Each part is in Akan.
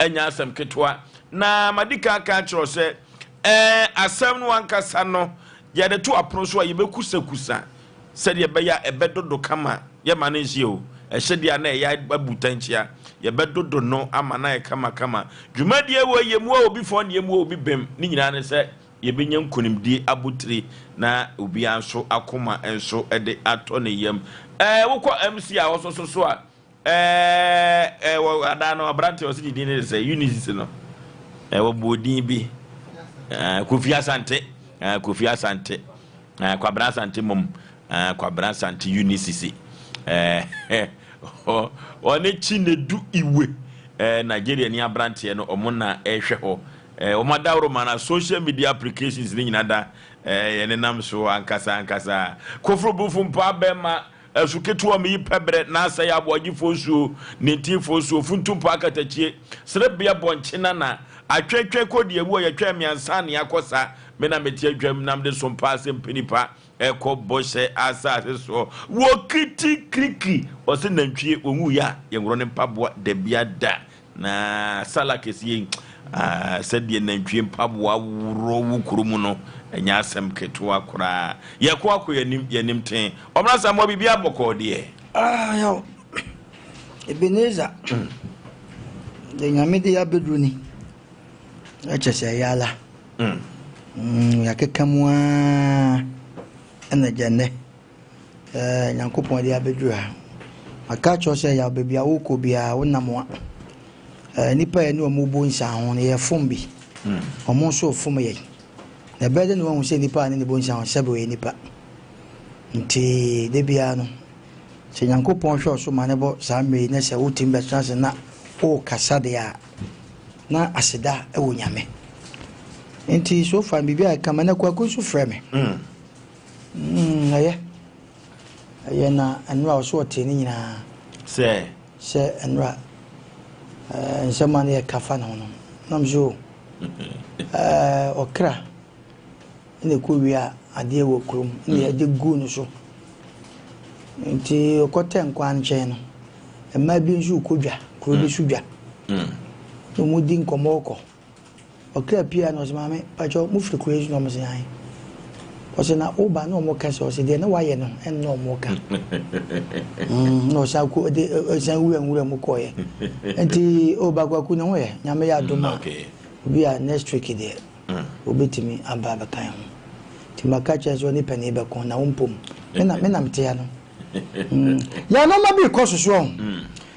Ɛnyɛ asɛm ketewa. Na madi kan aka akyerɛ wo sɛ, ɛɛ, asɛm no ankasa no, yɛde to apono so a, yɛbɛkusakusa sɛdeɛ ɛbɛyɛ a ɛbɛdodo kama. Yɛmma no nhye o, ɛhye deɛ a na ɛyɛ abu tɛnkyea. Yɛbɛdodo no ama no ayɛ kamakama. Dwumadie wei, yɛmmua obi fɔ na yɛmmua obi bem. Ne nyinaa ne sɛ yɛbɛnya nkonimdie abotire na obiara nso akoma nso de atɔ ne yam. Ɛɛ, wokɔ MC a ɔsoso so a, Ɛɛ ɛɛ wɔ adaa no aberante ɔsi ne din ne sɛ Eunice no ɛɛ wɔbɔ din bi ɛɛ Kofi Asante ɛɛ Kofi Asante ɛɛ Kwabena Asante mom ɛɛ Kwabena Asante Eunice ɛɛ ɔne Chinedu Iwe ɛɛ Nigeria ni aberanteɛ no ɔmo na ɛhwɛ hɔ ɛɛ wɔn adaworo ma na social media applications ne nyinaa da ɛɛ yɛn nenam so ankasa ankasa Koforo Bufo mpo abɛma. Asu ketewa mu yi pɛ berɛ na asɛe aboagyefoɔ nsuo, nintinfoɔ nsuo, funtumpa akatakyie, serebea bɔnkye nana, atwɛtwɛ kɔdiawu a yɛtwɛn me ansa na yɛakɔ sa, me na mete adwam na mede sompa asɛm pɛ nipa ɛkɔ bɔhyɛ asase soɔ wɔ kitikiriki ɔse nantwie ɔnwuiɛ a yɛnworɔ ne mpaboa dabia da. Na Salah kɛseɛ yi, ah, sɛdeɛ nantwie mpaboa worɔ wo kuro mu no, ɛnyɛ asɛm ketewa koraa. Yɛkɔ akɔ yɛnim, yɛnim tee. Ɔmena Samoa, biribiara bɔkɔɔ deɛ? Ah, yaw. Ebenezer, deɛ Nyame de abɛduru ni, ɛkyɛ sɛ ɛyɛ ala. Mm, yɛakeka mu ara, ɛna gya nnɛ. Ɛɛ Nyankopɔn de abɛduru ha. Maka akyerɛ wo sɛ yaw baabi a wokɔ biara wonam a ɛɛ nnipa a yɛne wɔn bɔ nsiaho no yɛfom bi. Wɔn nso refom yɛn. Na ɛbɛyɛ dɛ na wɔahu sɛ nipa a ne ne bɔ nsiaho sɛbe ɔyɛ nipa. Nti da biara no sɛ Nyankopɔn hwɛ wo so ma no bɔ saa mmerɛ yi na sɛ wotumi bɛtena ase na wokasa deɛ a na aseda wɔ Nyame. Nti so far biribi a ɛka ma na Kwaku nso frɛ me. Mm, ɛyɛ. Ɛyɛ na nnora ɔso ɔtee ne nyinaa. Sɛ? Sɛ nnora ɛɛ nsɛm a ne yɛ ka fa ne ho no. Nam so ɛɛ ɔkra ɛna ɛkɔ wia adeɛ wɔ kurom ɛna mm. yɛde gu no so. Nti ɔkɔtɛ nkwa nkyɛn no, mmaa bi nso kɔ dwa, kuro bi mm. so dwa. Mm. Na wɔn di nkɔmmɔ kɔ. Ɔkra pie a na ɔse maame pakyɛw mo firi kuro yi so na ɔmo se ae ɔse na wo ba na ɔmo ka sɛ ɔse deɛ na wayɛ no ɛno na ɔmo ka mm, na ɔsan ko de ɔsan wura nwura mu kɔɛ nti o ba kwaku ne ho yɛ nyame yɛ adom a mm, obi a next week deɛ mm. obetumi aba abɛka yɛn ho nti maka kyerɛ sɛ ɔne panin bɛko na wo mpom me na me na metea no mm. yɛn nneɛma bi kɔ soso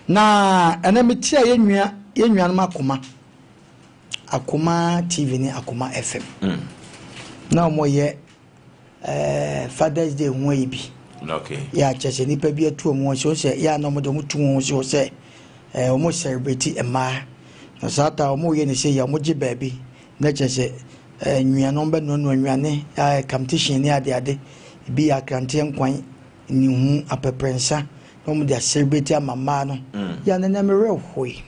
na ɛnɛ metia yɛn nua yɛn nuanom akoma Akoma TV ne Akoma FM. Na wɔyɛ eh, Father's Day ho ayi bi. Okay. Yɛ akyɛ sɛ nipa bi atu wɔn ho si sɛ yɛ a na wɔde wɔn tu wɔn ho si hɔ sɛ eh, wɔn celebrate mmaa. Na saa ta wɔn yɛ ne sɛ yɛ wɔn gye baabi na kyerɛ sɛ eh, nnuane wɔn bɛnoanoa nnuane eh, competition ne adeade ebi yɛ akranteɛ nkwan ne hu apɛprɛnsa na wɔn de celebrate ama mmaa no. Mm. Yɛ a na nea me werɛ hoe.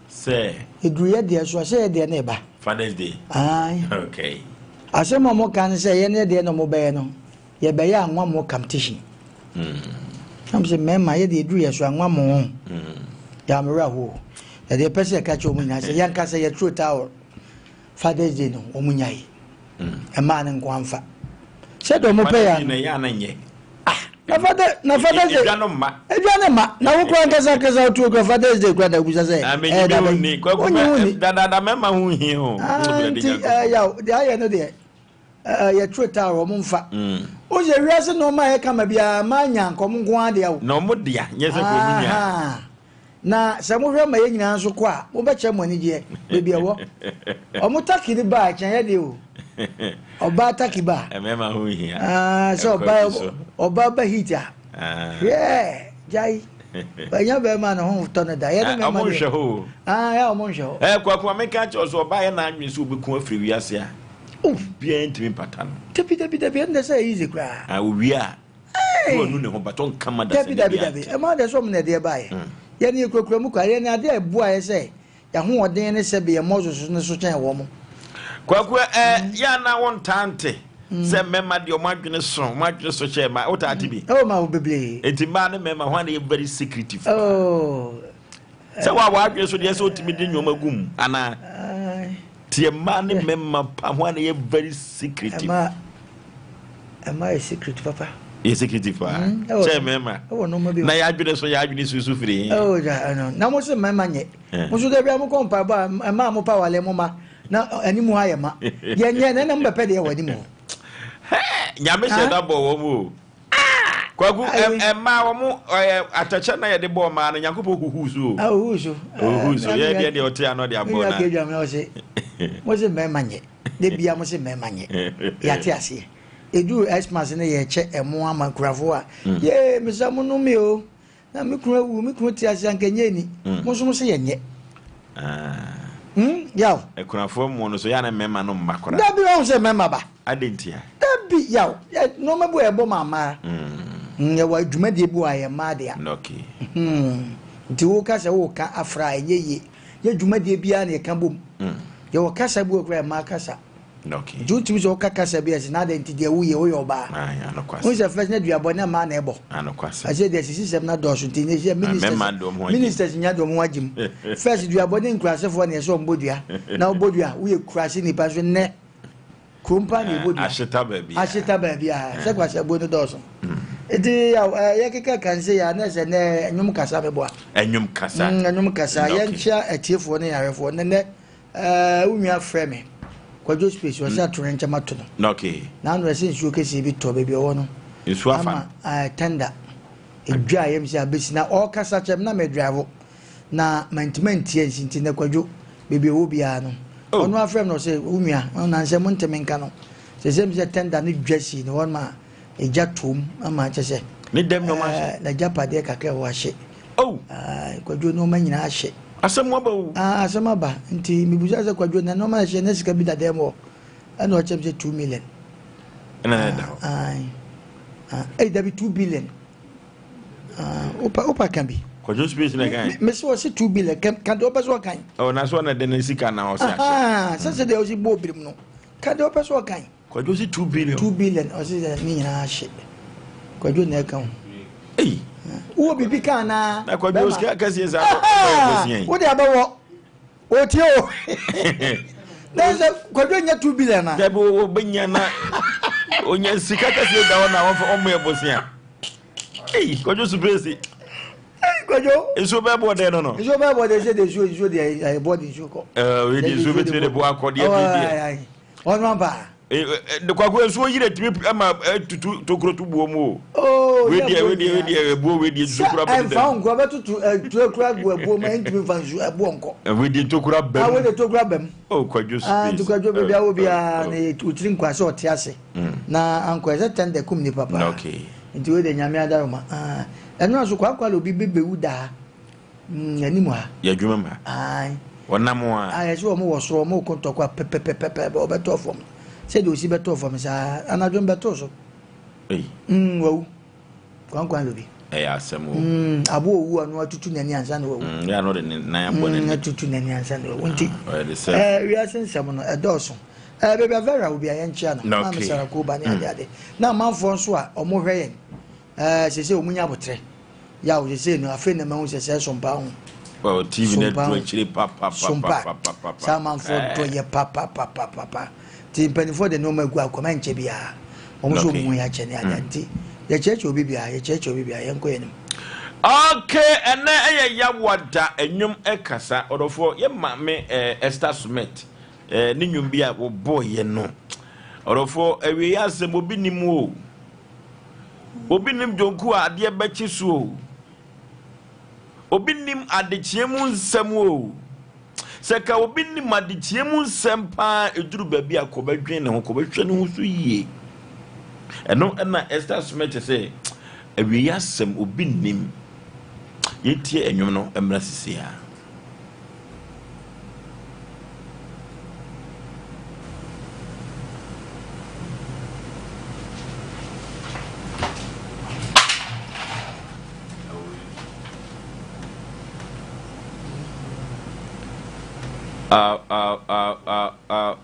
Sɛ. Eduru yɛ deɛ so a, sɛ yɛ deɛ na ɛba. Father's Day. Ae. Okay. Asɛm a wɔka ne sɛ yɛn ne deɛ na wɔbɛyɛ no, yɛbɛyɛ anwa competition. Mm. Na mo sɛ mmarima yɛ deɛ eduru yɛ so anwa mo ho. Mm. Yɛ amewura ho. Na deɛ pɛ sɛ yɛka kyerɛ wɔn nyinaa sɛ yɛn kasa yɛ turo towel. Father's Day no wɔn nyae. Mm. Mmaa no nko anfa. Sɛ deɛ wɔn pɛ yɛ ano. Yɛ ano nyɛ. Ah, na father na Father's Day. Edwa no mma. Edwa no mma. Na wo kura nkasa nkasa otu kura Father's Day kura na ebusa sɛ. Na me nyi mi ni. Kwaku mɛ dada mɛma ho hi o. Ah, nti ɛɛ yaw deɛ ayɛ no deɛ ɛɛ yɛ turo taa wɔn mfa. O sɛ wiase nneɛma a yɛ kama biara maa nya nkɔm nko ara deɛ o. Na wɔn dea nyɛ sɛ kò mu nya. Na sɛ mohwɛ ma yɛn nyinaa nso kɔ a, mobɛkyerɛ mo anigyeɛ baabi ɛwɔ. Ɔmo taki no ba a, ɛkyɛn yɛ deɛ o. Ɔbaa taki ba a. Mmarima ho hia. Ah, sɛ ɔbaa ɔbaa ba heat a. Hwɛɛ, gyae. Ɛnyɛ bɛrima ne ho tɔ no da. Yɛ ne mmarima deɛ. Ɔmo nhwɛ hɔ o. Ah, yɛ ɔmo nhwɛ hɔ. Ɛ kwaku maame ka kyerɛ sɛ ɔbaa yɛ n'adwene sɛ obeku afiri wiase a. Obiara ntumi mpata no. Dabi dabi dabi ɛnna sɛ easy koraa. Ah, owie a. Hey! Na wanu ne ho but ɔnka ma Dabi dasani dabi biara dabi nte. ɛma deɛ sɛ ɔmo na ɛdeɛ baeɛ. Yɛn yɛ kurakura mu kwa yɛn adeɛ a ɛboa yɛ sɛ yɛahoɔden ne sɛbe yɛn mmɔsoso no so kyɛn wɔn. Kwaku ɛ yɛ a na wo ntaa nte sɛ mmarima deɛ ɔmo adwene so ɔmo adwene so kyɛn mmaa wo taa te bi? Oh ma wo bebree. Enti mmaa ne mmarima hwan na yɛ very secretive paa? Oh. Sɛ wa w'adwene so deɛ sɛ otumi de nneɛma gu mu anaa? Tiɛ mmaa ne mmarima pa ho a na yɛ very secretive. Ɛma ɛma yɛ secret papa. Yɛ secretive paa. Mm, Kyɛ mmarima. Ɛwɔ nneɛma bi. Na yɛ adwene so yɛ adwene susu firi. Ɛwɔ gya ɛno. Na mo se mmarima nyɛ. Eh. Mo so dɛbi a mo kɔ mpaebɔ a mmaa mo pa wale mo ma na anim hɔ ayɛ ma. Yɛ nyɛ na ɛna mo bɛpɛ deɛ wɔ anim hɔ. Nyame hyɛ da bɔ wɔn o. Kwaku mmaa wɔn ɛɛ atɛkyɛ na yɛde bɔ mmaa no Nyankopɔn huhu so o. Ah huhu so. Huhu so yɛ deɛ deɛ ɔte ano de abɔ na. Menya kedwa mi ɔse mo se mmarima nyɛ de bia mo se mmarima nyɛ yate aseɛ eduru Xmas ne yɛkyɛ ɛmo ama nkurafoɔ a mm. yee mesa mo no mi o Na me kunu awu, me kunu te ase anka ɛnyɛ ni. Mm. Mo nso mo se yɛnyɛ. Ah. Mm, yaw. Akunafoɔ mmoɔ no so yɛ na mmarima no mma koraa. Dabi wɔn sɛ mmarima ba. Ade ntia. Dabi yaw. Nneɛma bi wɔ ɛbɔ ma mmaa. Mm. Yɛwɔ dwumadie bi wɔ a yɛ mmaa dea. Okay. Hmm. Nti wo ka sɛ wo ka afra a ɛnyɛ yie. Yɛ dwumadie biara na yɛka bom. Mm. Yɛwɔ kasa bi wɔ koraa mmaa kasa. Okay. Nti wotumi sɛ woka kasa bi ɛsɛ na adɛn nti deɛ woyɛ woyɛ ɔbaa. Wohu sɛ first na duabɔ na mmaa na ɛbɔ. Ɛsɛ deɛ sisi sɛm na dɔɔso nti ne sɛ ministers ministers nya deɛ ɔmo agye mu. First duabɔ ne nkurasefoɔ na ɛsɛ ɔmo bɔ dua. Na wobɔ dua woyɛ kurase nipa nso nnɛ kurom paa na ɛbɔ dua. Ahyeta baabi. Ahyeta baabi a sɛ kwasi abuo no dɔɔso. Nti yɛkeka kan sɛ yɛ a na ɛsɛ nɛ ɛnwom kasa bɛboa. Ɛnwom kasa. Ɛnwom kasa yɛnkyia atiefoɔ ne ahwɛfoɔ ne nɛ Ɛɛ wo nua frɛ me. Kwadwo space ɔsɛ mm. atoyerɛnkyɛm ato no. Okay. Na ano ɛsɛ nsuo kɛseɛ bi tɔ baabi ɔwɔ no. Nsuo afa. Ama ɛɛ tɛnda edwa a yɛm sɛ abesi na ɔrekasa kyerɛ me na me drive na mantumi antie nsi nti na kwadwo baabi ɔwɔ biara no. Oh. Ɔno afrɛ me na ɔsɛ wo nua na nsɛ mo ntumi nka no. Sɛ sɛ mi sɛ tɛnda no dwa si ne hɔ ma egya tom ama kyɛ sɛ. Ne dɛm nneɛma ahye. Ɛɛ n'agyapadeɛ kakra ɛwɔ ahye. Oh! Ah, Kwadwo nneɛma nyinaa ahye. Asɛm aba o. Ah, asɛm aba. Nti mebisa sɛ Kwadwo na nneɛma ahye na sika bi da dɛm hɔ. Ɛna ɔkyɛm sɛ 2 million. Ɛna na ɛda hɔ. Ah, ah, eh, dabi 2 billion. Ah, opa opa kan bi. Kwadwo space na kan. Me se ɔse 2 billion. Kan kan de ɔpɛ so ɔkan. Oh, na so na de ne sika na ɔse ahye. Ah, sɛ sɛ de ɔse bɔ obirim no. Kan de ɔpɛ so ɔkan. Kwadwo se 2 billion. 2 billion ɔse sɛ ne nyinaa ahye. Kwadwo na ɛka ho. Ei. Wowɔ biribi ka anaa? Na kwadwo sika kɛseɛ saa bɛyɛ bɔsia yi. Wode abɛwɔ. Otie o. Na sɛ kwadwo nya 2 billion a. Dabi wɔbɛnya na onya sika kɛseɛ da hɔ na wɔmfa ɔmmɔ yɛ bɔsia. Ei kwadwo supesi. Ei kwadwo. Nsuo bɛɛ bɔ dɛn no no. Nsuo bɛɛ bɔ dɛn sɛ de nsuo nsuo deɛ ɛbɔ de nsuo kɔ. Ɛɛ wei de nsuo bɛtumi de bɔ akɔ deɛ deɛ. Ɔno ampa. De kwako nsuo yire tumi ma tutu tokuro to buo mu o. Oh, wei deɛ wei deɛ wei deɛ ebuo wei deɛ ntokura bɛ deda. Ɛnfa nkɔ bɛtutu tokura gu ebuo mu ɛntumi nfa nsu ɛbuo nkɔ. Wei deɛ ntokura bɛm. Ah wei deɛ tokura bɛm. Oh kwadwo space. Ah nti kwadwo baabi awo biara na otiri nkwa sɛ ɔte ase. Na ankɔ ɛsɛ tɛn dɛ kum nipa paa. Okay. Nti wei deɛ nyame adaroma. Ah ɛno nso kwakwa la obi bɛbɛwu daa. Mm, anim ha. Yɛ adwuma mu ha. Ae. Wɔnam a. Ae, ɛsɛ wɔn wɔ soro, wɔn reko ntɔkwa pɛpɛpɛpɛ, wɔbɛtɔ fam. Sɛdeɛ osi bɛtɔ fam saa, anadwo no bɛtɔ so. Ei. Mm, wawu. Kwankwan lobi. Ɛyɛ asɛm o. Mm, aboa owu a no atutu n'ani ansa na wawu. Mm, yɛ ano de ne nan abɔ n'ani. Mm, atutu n'ani ansa na wawu. Nti, ah, ɔyɛ de sɛ. Ɛɛ, wiase nsɛm no, ɛdɔɔso. Ɛɛ, baabi a Vera obi a yɛnkyea no. Okay. Maame Sarah Koba ne ade ade. Na amanfoɔ nso a wɔhwɛ yɛn. Ɛɛ, sese wɔn nya abotrɛ. Yaw, sesei no, afei na mahu sɛ sɛɛ sompa ho. Well, TV na Sompa duru ho. akyire Sompa. Saa amanfoɔ papapapapapapa. dɔ yɛ papapapapa. Nti mpanimfoɔ de nneɛma agu akɔm ɛnkyɛ biara. Wɔn nso wɔn ho yɛ akyɛ ne adeɛ. Nti yɛkyerɛkyerɛ obi biara, yɛkyerɛkyerɛ obi biara, yɛnkɔ yɛn anim. Okay, ɛnɛ ɛyɛ Yawada nnwom ɛkasa. Ɔdɔfoɔ, yɛ maame eh, Esther Smith eh, ne nnwom bi a wɔbɔɔyɛ no. Ɔdɔfoɔ, awieeɛ asɛm obi nim o. Obi nim dwonku a adeɛ bɛkye so o. Obi nim adekyeɛ mu nsɛm o. Sɛ ka obi nim adekyeɛ mu nsɛm paa ɛduru baabi a kɔbɛdwen ne ho, kɔbɛhwɛ ne ho so yie. Ɛno ɛna Esther Smith sɛ awieeɛ asɛm obi nim. Yɛntie ɛnwom no mmra sisi a. Aw, aw, aw, aw, aw.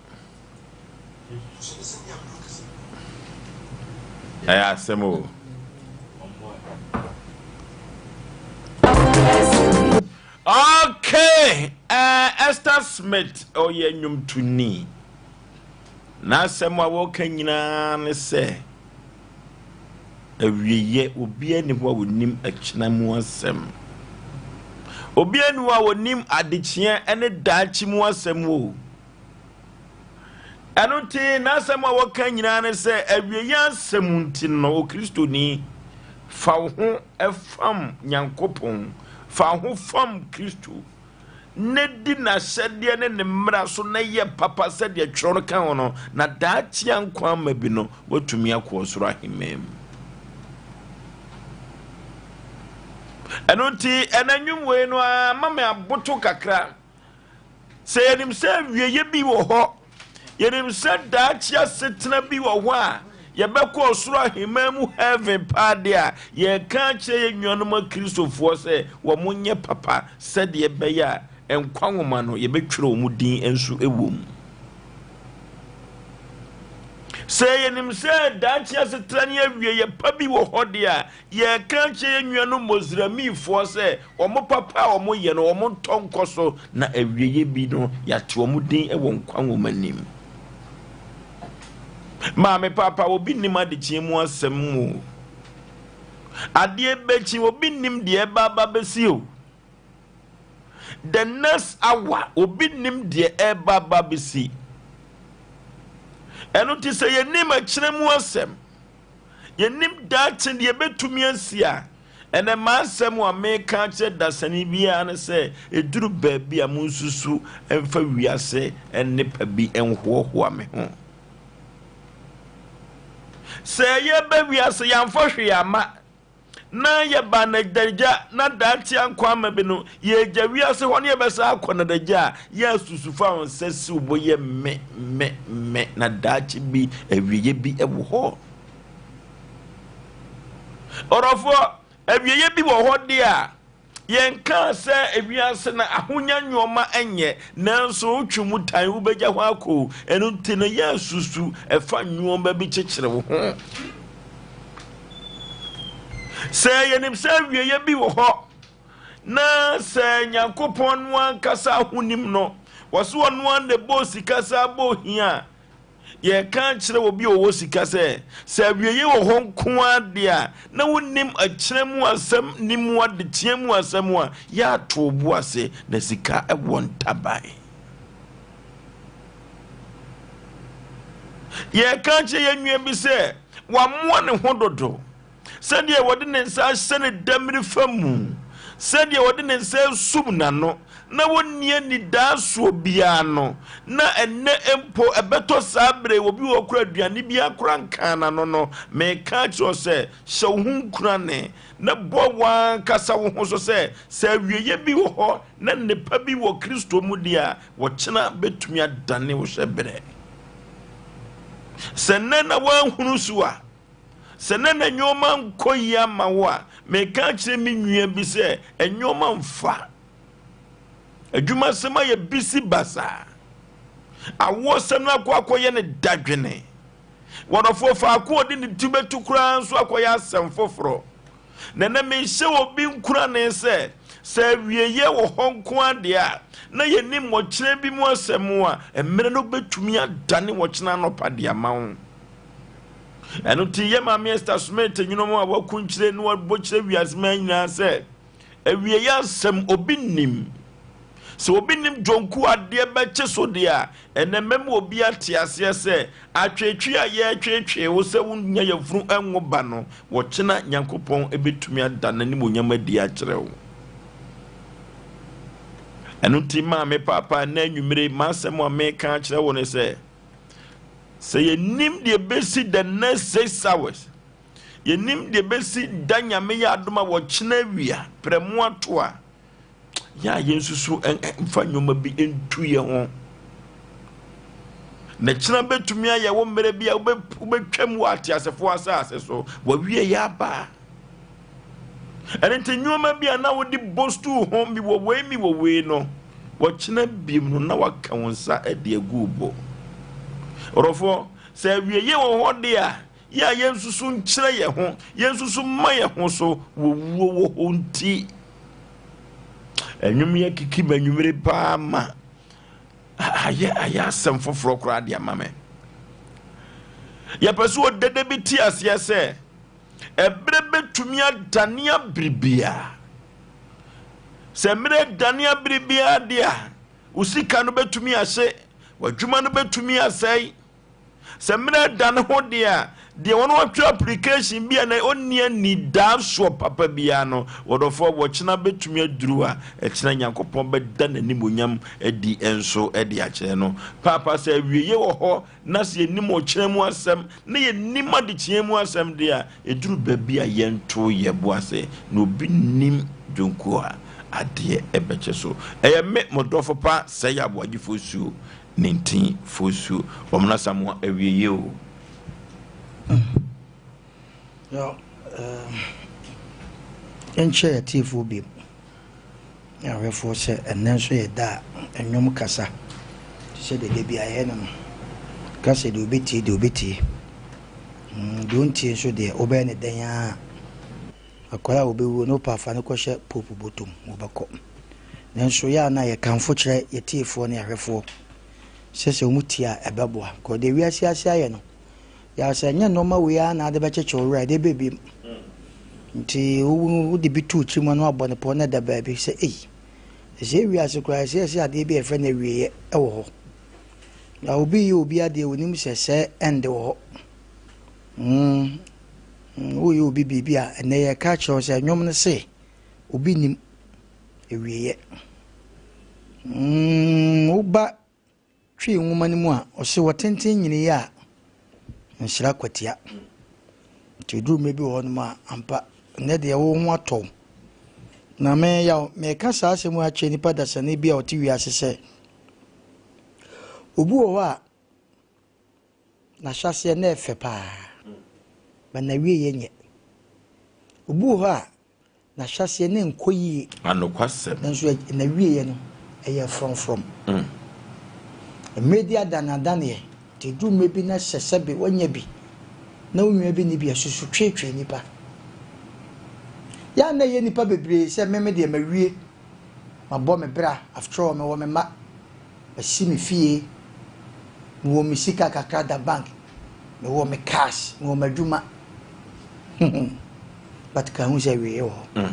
Ɛyɛ asɛm o. Okay, Esther Smith ɔyɛ nnwomtoni. N'asɛm a wɔka nyinaa ne sɛ awieeɛ obiara nni hɔ a ɔnim akyina mu asɛm. Obiara nni hɔ a ɔnim adekyeɛ ne daakye mu asɛm o. Ɛno nti, n'asɛm a wɔka nyinaa ne sɛ, awieeɛ asɛm nti no, Okristoni, fa wo ho fam Nyankopɔn, fa wo ho fam Kristo, na di n'ahyɛdeɛ ne ne mmara so na yɛ papa sɛdeɛ twerɛ no ka ho no, na daakye a nkwa ama bi no, woatumi akɔ ɔsoro ahemman mu. Ɛno nti, ɛna nnwom wei no ara ma me aboto kakra. Sɛ yɛnim sɛ awieeɛ bi wɔ hɔ, yɛnim sɛ daakye asetena bi wɔ hɔ a yɛbɛkɔ ɔsoro ahemman mu heaven paa de a, yɛreka akyerɛ yɛn nuanom Akristofoɔ sɛ wɔnyɛ papa sɛdeɛ ɛbɛyɛ a nkwa nwoma no yɛbɛtwerɛ wɔn din nso wɔ mu. Sɛ yɛnim sɛ daakye asetena ne awieeɛ pa bi wɔ hɔ de a, Yɛreka akyerɛ yɛn nuanom Mosremifoɔ sɛ wɔn papa a wɔyɛ no, wɔntɔ nkɔ so, na awieeɛ bi no, yɛate wɔn din wɔ nkwa nwoma nim. Maame paapa, obi nnim adekyeɛ mu asɛm o. Adeɛ bɛkyi, obi nnim deɛ ɛba aba bɛsi o. The next hour, obi nnim deɛ ɛba aba bɛsi. Ɛno nti sɛ yɛnim akyerɛ mu asɛm, Yɛnnim daakye deɛ ɛbɛtumi asi a, ɛnɛ m'asɛm a meka akyerɛ dasani biara ne sɛ, ɛduru baabi a monsusu mfa wiase nnepa bi nhoahoa me ho. Sɛ yɛba wiase yɛamfa hwee amma, na yɛba nadagya na daakye ankɔ ama bi no, yɛgya wiase hɔ na yɛbɛsan akɔ nadagya a, yɛ asusu fa wo nsa si wo bo yɛ me, me, me, na daakye bi, awieɛ bi wɔ hɔ. Ɔdɔfoɔ, awieɛ bi wɔ hɔ deɛ a, Yɛnkaa sɛ ewiase no ahonya nnoɔma nyɛ, nanso wotwe mu tan wobɛgya hɔ akɔ o. Ɛno nti no yɛ susu ɛfa nnoɔma bi kyekyere wo ho. Sɛ yɛnim sɛ awieeɛ bi wɔ hɔ na sɛ Nyankopɔn no ankasa ahonim no, wɔse ɔno ara na ɛbɔɔ sika saa bɔɔ hia a, Yɛreka akyerɛ obi a ɔwɔ sika sɛ, sɛ awieeɛ wɔ hɔ nko ara deɛ a, na wonnim akyerɛ mu asɛm ne mu adekyeɛ mu asɛm a, yɛ ato wo bo ase na sika wɔ ntaban. Yɛreka akyerɛ yɛn nua bi sɛ, wamoa ne ho dodo. Sɛdeɛ wɔde ne nsa ahyɛ ne dammiri fa mu, sɛdeɛ wɔde ne nsa asum n'ano, na wɔnni anidaasoɔ biara no, na ɛnnɛ mpo ɛbɛtɔ saa berɛ yi, obi wɔ hɔ koraa aduane biara koraa nkaa n'ano no, mereka akyerɛ wo sɛ, hyɛ wo ho nkurane, na bɔ w'ankasa wo ho so sɛ, sɛ awieeɛ bi wɔ hɔ na nnepa bi wɔ Kristo mu deɛ a, ɔkyena bɛtumi adane wo hyɛberɛ. Sɛ nnɛ na woanhunu so a, Sɛ na na nneɛma nkɔ yie ama wo a, meka akyerɛ me nua bi sɛ nneɛma mfa. Adwumasɛm ayɛ bisi basaa. Awoɔsɛm no akɔ akɔyɛ ne dadwene. Wɔdɔfoɔ faako a ɔde ne ti bɛto koraa nso akɔyɛ asɛm foforɔ. Na ɛnɛ mehyɛ obi nkurane sɛ, sɛ awieeɛ wɔ hɔ nko ara deɛ a, na yɛnim ɔkyena bi mu asɛm a, mmerɛ no bɛtumi adane ɔkyena anɔpa de ama wo. Ɛno nti yɛ Maame Esther Smith nnwom a wakunkyire na wabɔ kyerɛ wiase man nyinaa sɛ awieeɛ asɛm obi nnim. Sɛ obi nim dwonku adeɛ bɛkye so deɛ a, ɛnɛ mɛma obi ate aseɛ sɛ atweetwee a yɛretweetwee wo sɛ wonnya yafunu nwo ba no, wɔkyena Nyankopɔn bɛtumi ada n'animuonyam adi akyerɛ wo. Ɛno nti maame paapa ɛnɛ anwummere m'asɛm a meka akyerɛ wo ne sɛ Sɛ yɛnim deɛ ɛbɛsi the next 6 hours, yɛnim deɛ ɛbɛsi da Nyame yɛ adom a wɔkyena awia prɛmo ato a, yɛ a yɛnsusu mfa nneɛma bi ntu yɛn ho. Na kyena bɛtumi ayɛ wo mmerɛ bi a wobɛtwam wɔ ateasefoɔ asase so, wawie yɛ aba. Ɛno nti nneɛma bi a na wode bɔ stool ho, mewɔ wei, mewɔ wei no, wɔkyena biem no na waka wo nsa de agu wo bo. Ɔdɔfoɔ, sɛ awieeɛ wɔ hɔ de a, yɛ a yɛnsusu nkyerɛ yɛn ho, yɛnsusu mma yɛn ho so wɔ wuo wɔ hɔ nti. Ɛnwom yi akiki m'anwummere paa ma ayɛ ayɛ asɛm foforɔ koraa de ama me. Yɛpɛ sɛ ɔdede bi te aseɛ sɛ ɛberɛ bɛtumi adane abiribiara. Sɛ mmerɛ dane abiribiara deɛ a, wo sika no bɛtumi ahye, w'adwuma no bɛtumi asɛe. Sɛ mmerɛ da ne ho deɛ a, deɛ wɔn atwerɛ application bi a na ɔnni anidaasoɔ papa biara no, wɔdɔfoɔ, wɔkyena bɛtumi aduru a, ɛkyena Nyankopɔn bɛda n'animuonyam adi nso de akyerɛ no. Paapa, sɛ awieɛ wɔ hɔ na sɛ yɛnim ɔkyena mu asɛm na yɛnim adekyeɛ mu asɛm deɛ a, ɛduru baabi a yɛnto yɛn bo ase na obi nnim dwonkuo a adeɛ bɛkyɛ so. Ɛyɛ me, mo dɔfo pa, Sɛe Aboagyefoɔ Suo. Ne ntin fosu wɔn na samoa awieɛ o. Yɔ yɛnkyerɛ atiefoɔ biom ne ahwɛfoɔ sɛ ɛnnɛ nso yɛ da a nnwom kasa te sɛ deɛ da bi ayɛ no no ka sɛ deɛ ɔbɛtie deɛ ɔbɛtie deɛ ɔntie nso deɛ wobɛyɛ ne dɛn ara. Akwadaa a ɔbɛwuo no wopɛ a fa no kɔhyɛ Pope bɔtɔ mu, ɔbɛkɔ. Nanso yɛ a na yɛkamfo kyerɛ yɛn atiefoɔ ne ahwɛfoɔ sɛ sɛ wɔtie a ɛbɛboa. Because deɛ wiase ase ayɛ no, yɛ a sɛ ɛnyɛ nneɛma wei ara na ade bɛkyekye wo werɛ a, ɛde bɛ bi. Nti wode bi to wo tirim a na wabɔ ne pɔ na ɛda baabi sɛ ei, ɛsɛ wiase koraa ɛsɛ yɛsɛ adeɛ bi a yɛfrɛ no awieeɛ wɔ hɔ. Na obi yɛ obi adeɛ onim sɛ sɛ ɛnde wɔ hɔ. Woyɛ obi biribi a, ɛnnɛ yɛreka akyerɛ wo sɛ nnwom no se obi nnim awieeɛ. Woba Twi nwoma no mu a, ɔse wɔtenten nyiniiɛ a nhyira kwatia. Nti ɛduru mmerɛ bi wɔ hɔnom a, ampa nnɛ deɛ wo ho atɔ wo. Na me yaw, meka saa asɛm yi akyerɛ nipa dasani bi a ɔte wiase sɛ, obi wɔ hɔ a, N'ahyɛaseɛ na ɛfɛ paa, but n'awieeɛ nyɛ. Obi wɔ hɔ a, n'ahyɛaseɛ na ɛnkɔ yie. Anokwasɛm. Nanso n'awieeɛ no, ɛyɛ frɔmfrɔm. Mmerɛ bi adaneadaneɛ, nti ɛduru mmerɛ bi na sɛ sɛbe woanya bi na wo nua bi nni bi a, susu tweetwee nnipa. Yɛ a na ɛyɛ nnipa bebree sɛ me me deɛ mawie, mabɔ me bra, after all mewɔ me mma. Masi me fie, mewɔ me sika kakra da bank, mewɔ me cars, mewɔ m'adwuma. But ka hu sɛ awieeɛ wɔ hɔ.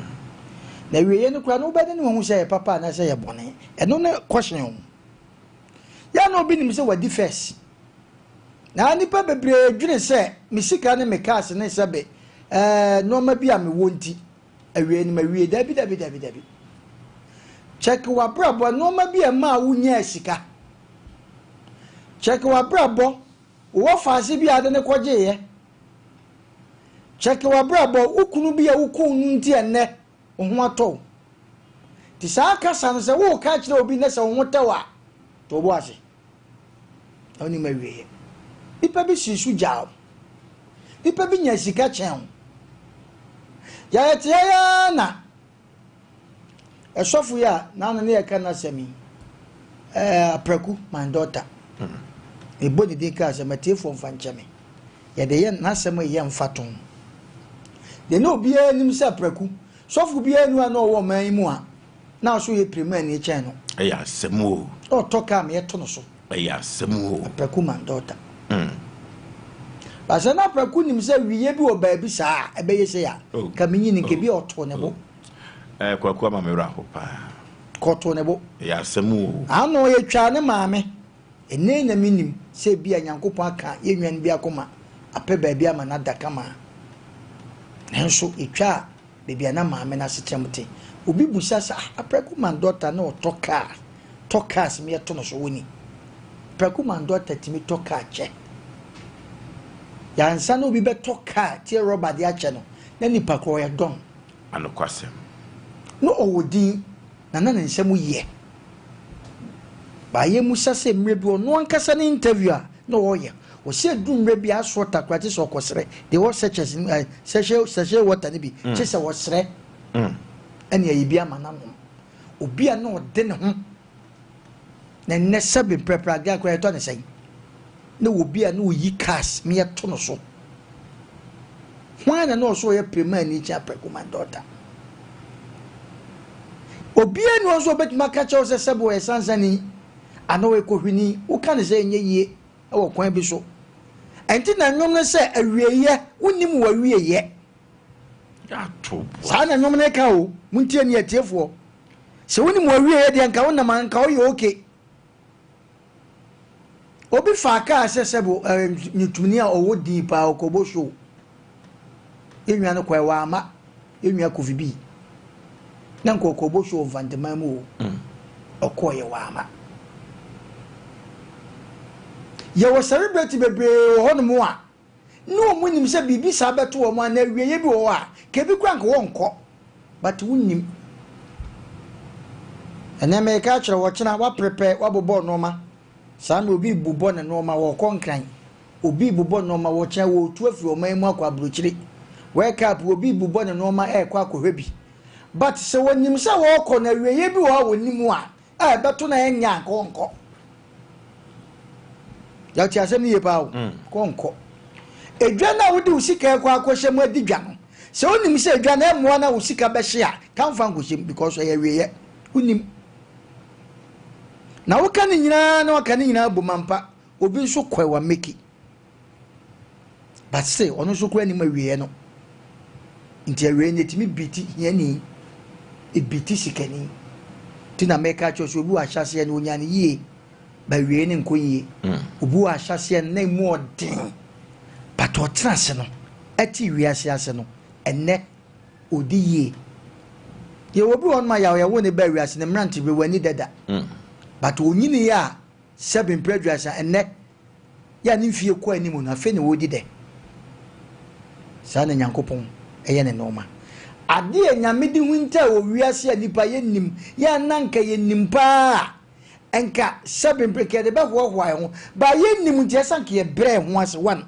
Na awieeɛ no koraa no wobɛde ne wahu sɛ ɛyɛ papa anaasɛ ɛyɛ bɔne. Ɛno ne question o. Yɛ na obi nim sɛ wadi first. Na nnipa bebree dwene sɛ me sika ne me cars ne sɛbe ɛɛ nneɛma bi a mewɔ nti Awiei no mawie. Dabi, dabi, dabi, dabi. Kyɛke w'abrabɔ, nnoɔma bi a ɛmaa wo nyaa sika. Kyɛke w'abrabɔ, wo wɔfaase bi a wode no kɔgyeeɛ. Kyɛke w'abrabɔ, wo kunu bi a wokuu no nti ɛnnɛ wo ho atɔ wo. Nti saa kasa no sɛ woreka akyerɛ obi nnɛ sɛ wo ho tɛ wo a, to wo bo ase. Na wonim awieɛ. Nipa bi sii so gyaa wo. Nipa bi nya sika kyɛn wo. Yɛayɛ te ha yi ara na ɛsɔfo yi a n'ano ne yɛka n'asɛm yi, ɛɛ Apraku, my daughter. Mebɔ ne din kaa sɛ matiefoɔ mfa nkyɛ me. Yɛde yɛ n'asɛm yi yɛ mfatoho. Deɛ na obiara nim sɛ Apraku, sɔfo biara nni hɔ a na ɔwɔ ɔman yi mu a na ɔso yɛ pirimani kyɛn no. Ɛyɛ asɛm o. Na ɔtɔ kaa ma yɛto no so. Ɛyɛ asɛm o. Apraku Mandota. Ba sɛ na Apraku nim sɛ wiyɛ bi wɔ baabi saa a, ɛbɛyɛ sei a, Oh. nka menyi no, nka Oh. bi a ɔtoo ne bo. Eh, Kwaku ama me werɛ aho paa. Nka ɔtoo ne bo. Ɛyɛ asɛm o. Ano yɛtwaa ne maame. Ɛnnɛ yi na menim sɛ ebia Nyankopɔn aka yɛn nua no bi akoma apɛ baabi ama no ada kama. Nanso yɛtwaa baabi a na maame no asetra mu te. Obi bisa sɛ, Ah, Apraku Mandota na ɔtɔ kaa, tɔ cars ma yɛto no so, woni? Apraku Mandota tumi tɔ kaa kyɛ. Yɛ ansa na obi bɛtɔ kaa tie rɔba de akyɛ no, na nipa korɔ ɔyɛ dɔn. Anokwasɛm. Na ɔwɔ din, na na ne nsɛm yɛ. Baayɛ mu sa sɛ mmerɛ bi ɔno ankasa ne interview a na ɔreyɛ. Ɔsɛ ɛduru mmerɛ bi aso ɔtakora kye sɛ ɔkɔsrɛ. Deɛ ɛwɔ sachets no eh, sachet, sachet water no bi, kye sɛ ɔsrɛ ɛne ayi bi ama no anom. Obi a na ɔde ne ho na nnɛ sɛbe mprɛprɛ adeɛ akora yɛtɔ ne sɛn na obi a na ɔyi cars ma yɛto no so. Hwan na na ɔso ɔyɛ premani kyɛn Apraku my daughter? Obiara nni hɔ nso a obetumi aka akyerɛ wo sɛ sɛbe ɔyɛ sansani anaa ɔyɛ kohwini. Woka no sɛ ɛnyɛ yie wɔ kwan bi so. Ɛnti na nnwom no sɛ awieeɛ, wonnim w'awieeɛ. Saa na nnwom no ka o. Montie ni atiefoɔ. Sɛ wonim w'awieeɛ deɛ nka wonam a nka woyɛ okay. Obi faa kaa sɛ sɛbe nnwontomni a ɔwɔ din paa ɔkɔbɔ show. Yɛn nua no kɔɛ wamma. Yɛn nua Kofi Bii. Na nka ɔkɔbɔ show wɔ Mfanteman mu o. Ɔkɔɔyɛ wamma. Yɛwɔ celebrity bebree wɔ hɔnom a ne wɔn nim sɛ biribi saa bɛto wɔn anaa awieeɛ bi wɔ hɔ a, ka ebi koraa nka wɔnkɔ. But wonnim. Ɛnɛ meka akyerɛ wo, ɔkyena woaprepare, woabobɔ nnoɔma. Saa mmerɛ obi rebobɔ ne nnoɔma, wɔrekɔ Nkran. Obi rebobɔ nnoɔma, wɔkyena wɔretu afiri ɔman mu akɔ aburokyire. World Cup, obi rebobɔ ne nnoɔma ɛrekɔ akɔhwɛ bi. But sɛ wɔnim sɛ wɔrekɔ no, awieeɛ bi wɔ hɔ a wɔnim a, a ɛbɛto na ɛnyɛ a, nka ɔnkɔ. Yɛte asɛm no yie paa o. Kɔ nkɔ. Edwa no a wode wo sika ɛkɔ akɔhyɛ mu adi dwa no, sɛ wonim sɛ edwa no ɛmmoa na wo sika bɛhye a, ka mfa nkɔhyɛ mu because ɛyɛ awieɛ. Wonim. Na woka ne nyinaa na waka ne nyinaa bom ampa, obi nso kɔe wa meki. But still, ɔno nso koraa nim awieɛ no. Nti awieɛ no ɛtumi biti hiani, ɛbiti sikani. Nti na meka kyerɛ sɛ obi wɔ ahyɛaseɛ no ɔnya no yie, but awieɛ no nkɔ yie. Obi wɔ ahyɛaseɛ no na ɛmu ɔden, but ɔtena ase no, ɛte wiase ase no, ɛnnɛ ɔdi yie. Yɛwɔ obi wɔ hɔnom a yaw yɛwo ne baa wiase no mmerante berɛ w'ani dada, but ɔnyiniiɛ a sɛbe mprɛ aduasa ɛnnɛ yɛ a ne mfie kɔ anim no, afei na ɔredi dɛ. Saa na Nyankopɔn yɛ ne nnoɔma. Adeɛ a Nyame de huntaa wɔ wiase a nnipa yɛnnim, yɛ a na nka yɛnim paa a, nka sɛbe mprɛ nka yɛde bɛhoahoa yɛn ho, but yɛnnim nti ɛsɛ nka yɛbrɛ yɛn ho ase. One,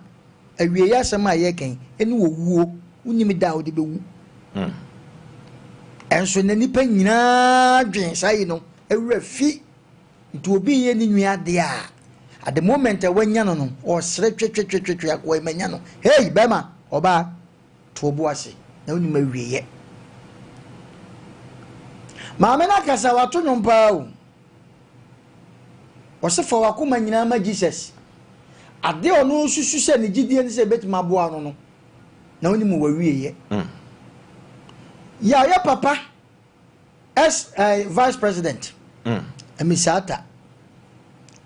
awieeɛ asɛm a yɛreka yi, ɛne owuo, wonnim da a wode bɛwu. Ɛnso na nnipa nyinaa dwen saa yi no, awura fi. Nti obi reyɛ ne nua adeɛ a, at the moment a wanya no no, ɔresere twetwetwetwe akoa yi manya no. Hey bɛrima, ɔbaa, to wo bo ase na wonim awieɛ. Maame no akasa, wato nnwom paa o. Ɔse fa w'akoma nyinaa ma Jesus. Adeɛ a ɔno susu sɛ ne gyidie ne sɛ ɛbɛtumi aboa no no, na wonim w'awieɛ. Yɛ a ɔyɛ papa. Ex eh, vice president mm. Amisata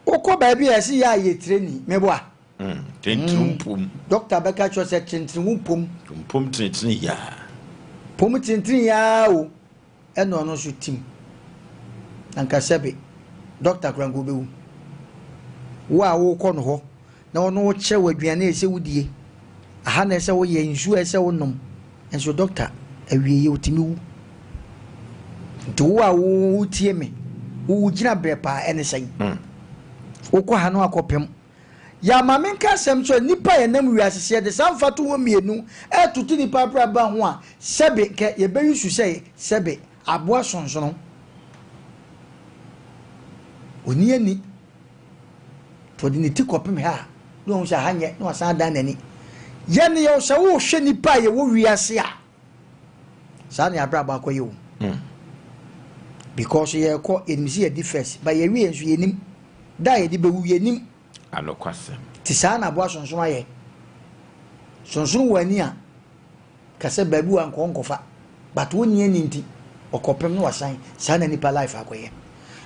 wokɔ baabi a ɛsɛ yɛ a yɛ tireni meboa mm. Tentene mm. mpom dɔkta bɛka kyerɛ sɛ tentene wo mpom mpom tenetene yaa pom tentene yaa o ɛna ɔno nso tim anka sɛbe dɔkta kora nka wobɛwu wo a wokɔ no hɔ na ɔno ɔkyerɛ wo aduane a ɛsɛ wodie, aha na ɛsɛ woyɛ, nsuo a ɛsɛ wonom, nso dɔkta awieɛ ɔtumi wu. Nti wo a wotie me, wo gyina berɛ paa ɛne sɛn? Wokɔ ha no akɔpem. Yɛ ama menka asɛm sɛ nnipa a yɛnam wiase sɛ yɛde saa mfatoho mmienu ɛretoto nnipa abrabɔ ho a, sɛbe nka yɛbɛyi su sɛ sɛbe aboa sonsono. Ɔni ani. Nti ɔde ne ti kɔpem ha a, na wahu sɛ ha nyɛ, na wasan adan n'ani. Yɛn no yɛwɔ sɛ wohwɛ nipa a yɛwɔ wiase a, saa na yɛabrabɔ akɔyɛ o. Because yɛkɔ, yɛnim sɛ yɛdi first, but yɛwie nso yɛnim. Da a yɛde bɛwu yɛnim. Anokwasɛm. Nti saa na aboa sonsono ayɛ. Sonsono wɔ ani a, Ka sɛ baabi wɔ a nka ɔnkɔfa but ɔnni ani nti ɔkɔpem na wasan, saa na nipa life akɔyɛ.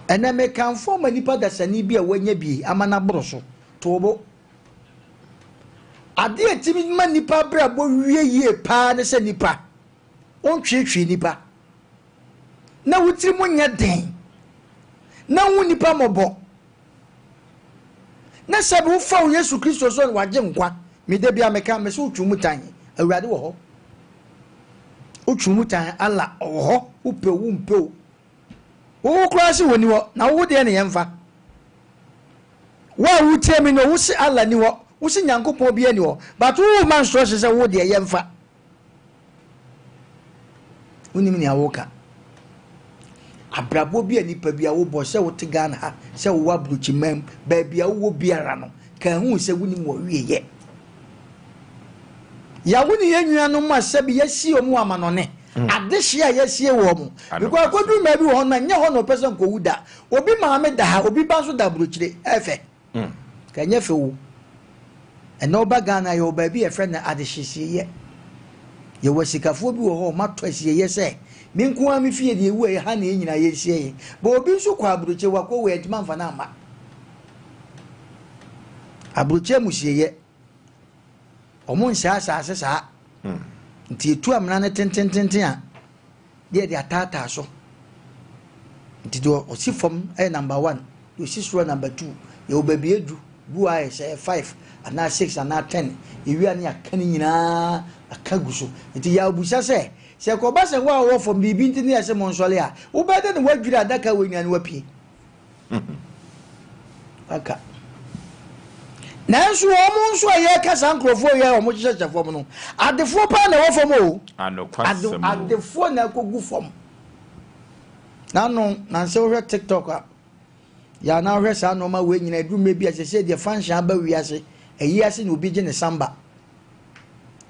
Ɛnɛ mekamfo ama nipa dasani bi a wanya bi ama no aboro so, to wo bo. Adeɛ a ɛtumi ma nipa abrabɔ wie yie paa ne sɛ nipa, wontweetwee nipa, na wo tiri mu nyɛ den, na wohu nipa mmɔbɔ. Na sɛ wofa wo Yesu Kristo so na wagye nkwa, me da bia meka, me sɛ wotwe mu tan, Awurade wɔ hɔ. Wotwe mu tan, Allah ɔwɔ hɔ, wopɛ o, wompɛ o. Wo koraa se wɔni hɔ, na wo deɛ ne yɛmfa. Wo a wotie me no, wo se Allah ni hɔ, wo se Nyankopɔn bi ani hɔ, but wo ma instruction sɛ wo deɛ yɛmfa. Wonim nea woka. Abrabɔ bi a nipa bi a wobɔ sɛ wote Ghana ha, sɛ wowɔ aburokyiman mu, baabi a wowɔ biara no, ka hu sɛ wonim wɔwieyɛ. Yɛawo ne yɛn nuanom a sɛbi yɛasi wɔn wɔ amanɔne. Adehyeɛ a yɛasie wɔn mo. Because akɔduru mmaa bi wɔ hɔ no ɛnyɛ hɔ na ɔpɛ sɛ nkɔwu da. Obi maame da ha, obi ba nso da aburokyire. Ɛfɛ. Ka ɛnyɛ fɛ o. Ɛnɛ woba Ghana yɛwɔ baabi yɛfrɛ no adehyesieyɛ. Yɛwɔ asikafoɔ bi wɔ hɔ ɔma tɔ asieyɛ sɛ me nko ara me fie deɛ ewu a ɛha na yɛn nyinaa yɛnsie yɛn. But obi nso kɔ aburokyire wakɔ wei antumi amfa no amma. Aburokyire amusieyɛ. Wɔn nsɛe asase saa. Nti etu amena no tentententen a, de yɛde ataataa so. Nti deɛ ɔsi fam yɛ number one, deɛ ɔsi soro yɛ number two. Yɛwɔ baabi edu, bi wɔ ayɛ sɛ five anaa six anaa ten. Yɛwie a ne yɛaka ne nyinaa aka gu so. Nti yɛabisa sɛ, sɛ ɛkɔba sɛ wo a wɔwɔ fam biribi nti ne yɛse mo nsɔre a, wobɛyɛ dɛ na woadwiri adaka wei nyinaa na woapue? Aka. Nanso wɔn nso a yɛreka saa nkurɔfoɔ yi a wɔhyehyɛ fam no, adefoɔ paa na ɛwɔ fam o. Anokwasɛm o. Adefoɔ na ɛkɔgu fam. N'ano nansɛ wohwɛ TikTok a, yɛ anaa wohwɛ saa nneɛma wei nyinaa ɛduru mmerɛ bi a sɛsɛ deɛ function aba wiase, ɛyi ase na obi gye ne samba.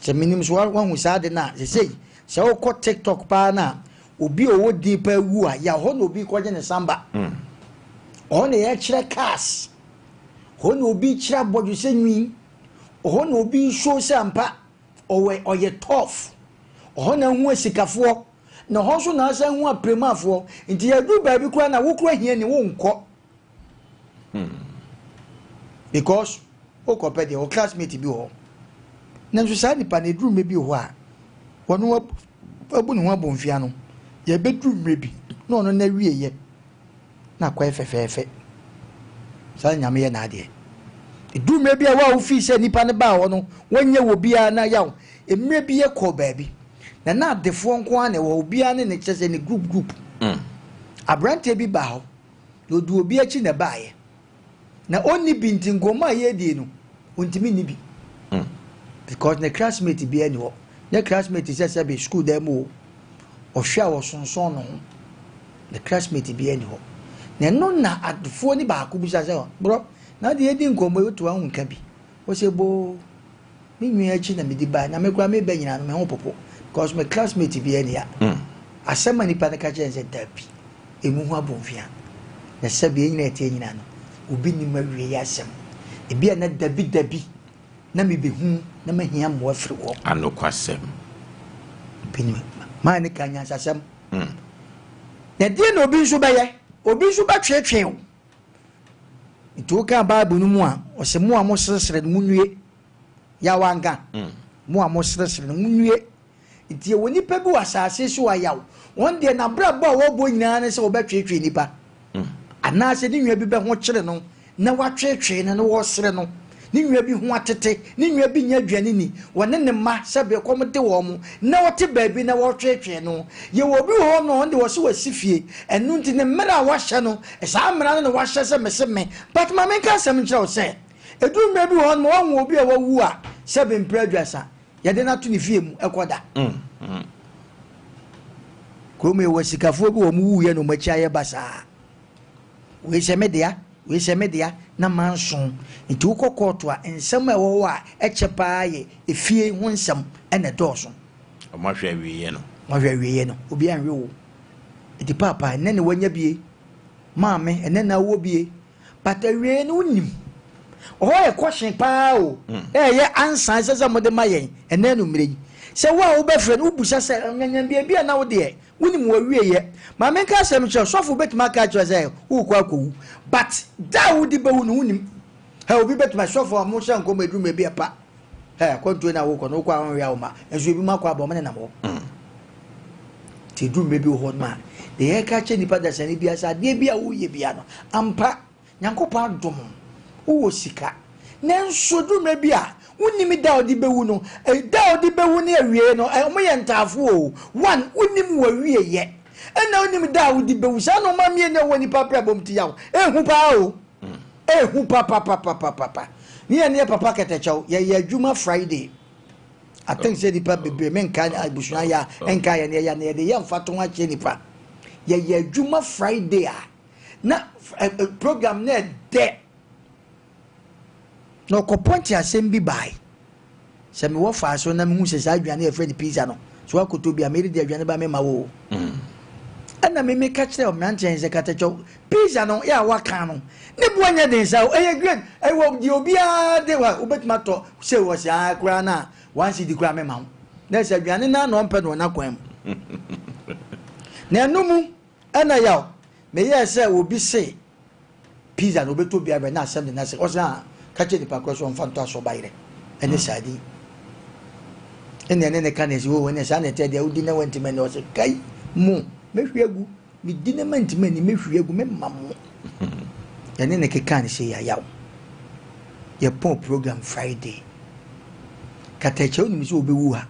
Sɛ menim so wahu saa ade no a, sɛsɛ sɛ wokɔ TikTok paa no a, Obi a ɔwɔ din paa wu a, yɛ hɔ na obi kɔgye ne samba. Ɔhɔ na yɛkyerɛ cars. Hɔ na obi kyerɛ abɔdwesɛ nwi. Ɔhɔ na obi show sɛ ampa ɔwɔ ɔyɛ tough. Ɔhɔ na ahu asikafoɔ. Na ɔhɔ nso na asan hu apiremafoɔ. Nti yɛduru baabi koraa na wo koraa hiani wonkɔ. Because wokɔpɛ deɛ wo classmate bi wɔ hɔ. Nanso saa nipa no ɛduru mmerɛ bi wɔ hɔ a, wɔn abu ne ho abomfia no, yɛbɛduru mmerɛ bi na ɔno n'awieɛ na akɔyɛ fɛfɛɛfɛ. Saa Nyame yɛ n'adeɛ. Ɛduru mmerɛ bi a wo a wofii sɛ nipa no baa hɔ no, wɔnyɛ wɔ biara na yaw. Mmerɛ bi yɛkɔɔ baabi, na na adefoɔ nko ara na ɛwɔ hɔ, obiara ne ne kyerɛ sɛ ne group group. Aberanteɛ bi baa hɔ, na ɔdi obi akyi na ɛbaeɛ. Na ɔnni bi nti nkɔmmɔ a yɛredie no, ɔntumi nni bi. Because ne classmate biara nni hɔ. Ne classmate sɛ sɛbe school dan mu o, ɔhwɛ a ɔsonsɔn ne ho. Ne classmate biara nni hɔ. Na ɛno na adefoɔ no baako bisa sɛ, borɔ, na deɛ yɛdi nkɔmmɔ yi, wote w'aho nka bi? Ɔsɛ boo. Me nua akyi na medi bae na me koraa meba nyinaa no me ho popo because me classmate biara ni ha. Asɛm a nipa no ka kyerɛ no sɛ dabi, emu ho abomfia. Na sɛbi yɛn nyinaa yɛteɛ nyinaa no, obi nim awiei asɛm. Ebi a na dabi dabi na mebehu na mahia mmoa firi hɔ. Anokwasɛm. Obi nim. Maa ne ka nyansasɛm. Na deɛ na obi nso bɛyɛ? Obi nso bɛtwetwe wo. Nti woka Bible no mu a, ɔsɛ mo a moseresere no monnue. Yaw anka? Mo a moseresere no monnue. Nti yɛwɔ nnipa bi wɔ asase so a yaw, wɔn deɛ n'abrabɔ a wɔbɔ nyinaa ne sɛ wɔbɛtweetwee nnipa. Anaasɛ ne nua bi bɛho kyere no na watweetwee no na wɔresere no. Ne nua bi ho atete, ne nua bi nnya aduane nni, wɔne ne mma sɛbe kɔm de wɔn na wɔte baabi na wɔretweetwee no. Yɛwɔ obi wɔ hɔ no ɔno deɛ ɔse wasi fie, ɛno nti ne mmerɛ a wahyɛ no, saa mmara no na wahyɛ sɛ mese me. But ma menka asɛm nkyerɛ wo sɛ, ɛduru mmerɛ bi wɔ hɔ no ma woahu obi a wawu a sɛbe mprɛ aduasa yɛde no ato ne fie mu ɛkɔ da. Kurom yɛwɔ asikafoɔ bi wɔ wɔn wuiɛ na wɔn akyi ayɛ basaa. Wei sɛ me dea, wei sɛ me dea, na manso. Nti wokɔ kɔɔto a, nsɛm a ɛwɔ hɔ a ɛkyɛ paa yɛ efie ho nsɛm na ɛdɔɔso. Wɔn ahwɛ awieɛ no. Wɔn ahwɛ awieɛ no, obi anhwɛ o. Nti paapa, ɛnɛ na wanya bie. Maame, ɛnɛ na wowɔ bie. But awieɛ no wonim. Ɔhɔ yɛ kɔhye paa o. Ɛyɛ ansa ɛsɛ sɛ mode ma yɛn ɛnɛ anummerɛ yi. Sɛ wo a wobɛfrɛ no wobisa sɛ nyanya baabi a na wo deɛ Wonim w'awieɛ. Ma menka asɛm nkyerɛ wo, sɔfo bɛtumi aka akyerɛ wo sɛ worekɔ akɔwu, but da a wode bɛwu no wonim. Hɛ, obi bɛtumi, sɔfo a wɔhyɛ nkɔm aduru baabi a pa, hɛ, akwantuo no a wokɔ no, wokɔ a wonwea wo ma, nso ebinom akɔ aba, wɔn nenam hɔ. Nti ɛduru mmerɛ bi wɔ hɔ nom a, deɛ yɛka kyerɛ nipa dasani biara sɛ adeɛ bi a woyɛ biara no, ampa, Nyankopɔn adom wo, wowɔ sika, nanso ɛduru mmerɛ bi a, wonnim da a wode bɛwu no, da a wode bɛwu ne awieɛ no, wɔyɛ ntaafoɔ o, one, wonnim w'awieɛ, ɛna wonnim da a wode bɛwu, saa nnoɔma mmienu a ɛwɔ nipa abrabɔ mu ti yaw, ɛhu paa o, ɛhu papapapapapa. Ne yɛn yɛ papa kɛtɛkyɛw, yɛyɛ adwuma Friday, I think sɛ nipa bebree menka abusua yɛ a, nka yɛn yɛyɛ na yɛde yɛ mfatoho akyerɛ nipa, yɛyɛ adwuma Friday a, na program no ɛdɛ na ɔkɔpɔnkye asɛm bi bae sɛ mewɔ faa so na mehu sɛ saa aduane yɛfrɛ no pizza no sɛ So woakɔtɔ bi a, mede aduane ba mema wo o. Ɛna me meka kyerɛ mmeranteɛ no sɛ katakyɛw pizza no yɛ a waka no ne boɔ nyɛ den saa o ɛyɛ great ɛwɔ deɛ obiara de wa wobɛtumi atɔ sɛ wɔ sɛ aa koraa no a one cedi koraa mema wo na ɛsɛ aduane no na ɔmpɛ no wɔ n'akwan mu na ɛno mu ɛna yaw meyɛɛ sɛ obi se Pizza no ɔbɛtɔ bi awɛ na asɛm de no ase ɔsɛ a ka kyerɛ nipa korɔ sɛ ɔmfa ntɔ asɔ bayerɛ ɛne sardine ɛne ɛne ne ka na ɛsɛ o ɛne saa na ɛtɛ deɛ wodi na wantimi ani ɔsɛ kai mo mɛhwie agu medi na mantimi ani mɛhwie agu mɛma mo ɛne ne keka ne sɛ yayaw yɛpɔn program Friday katakyɛ wonim sɛ wobɛwu ha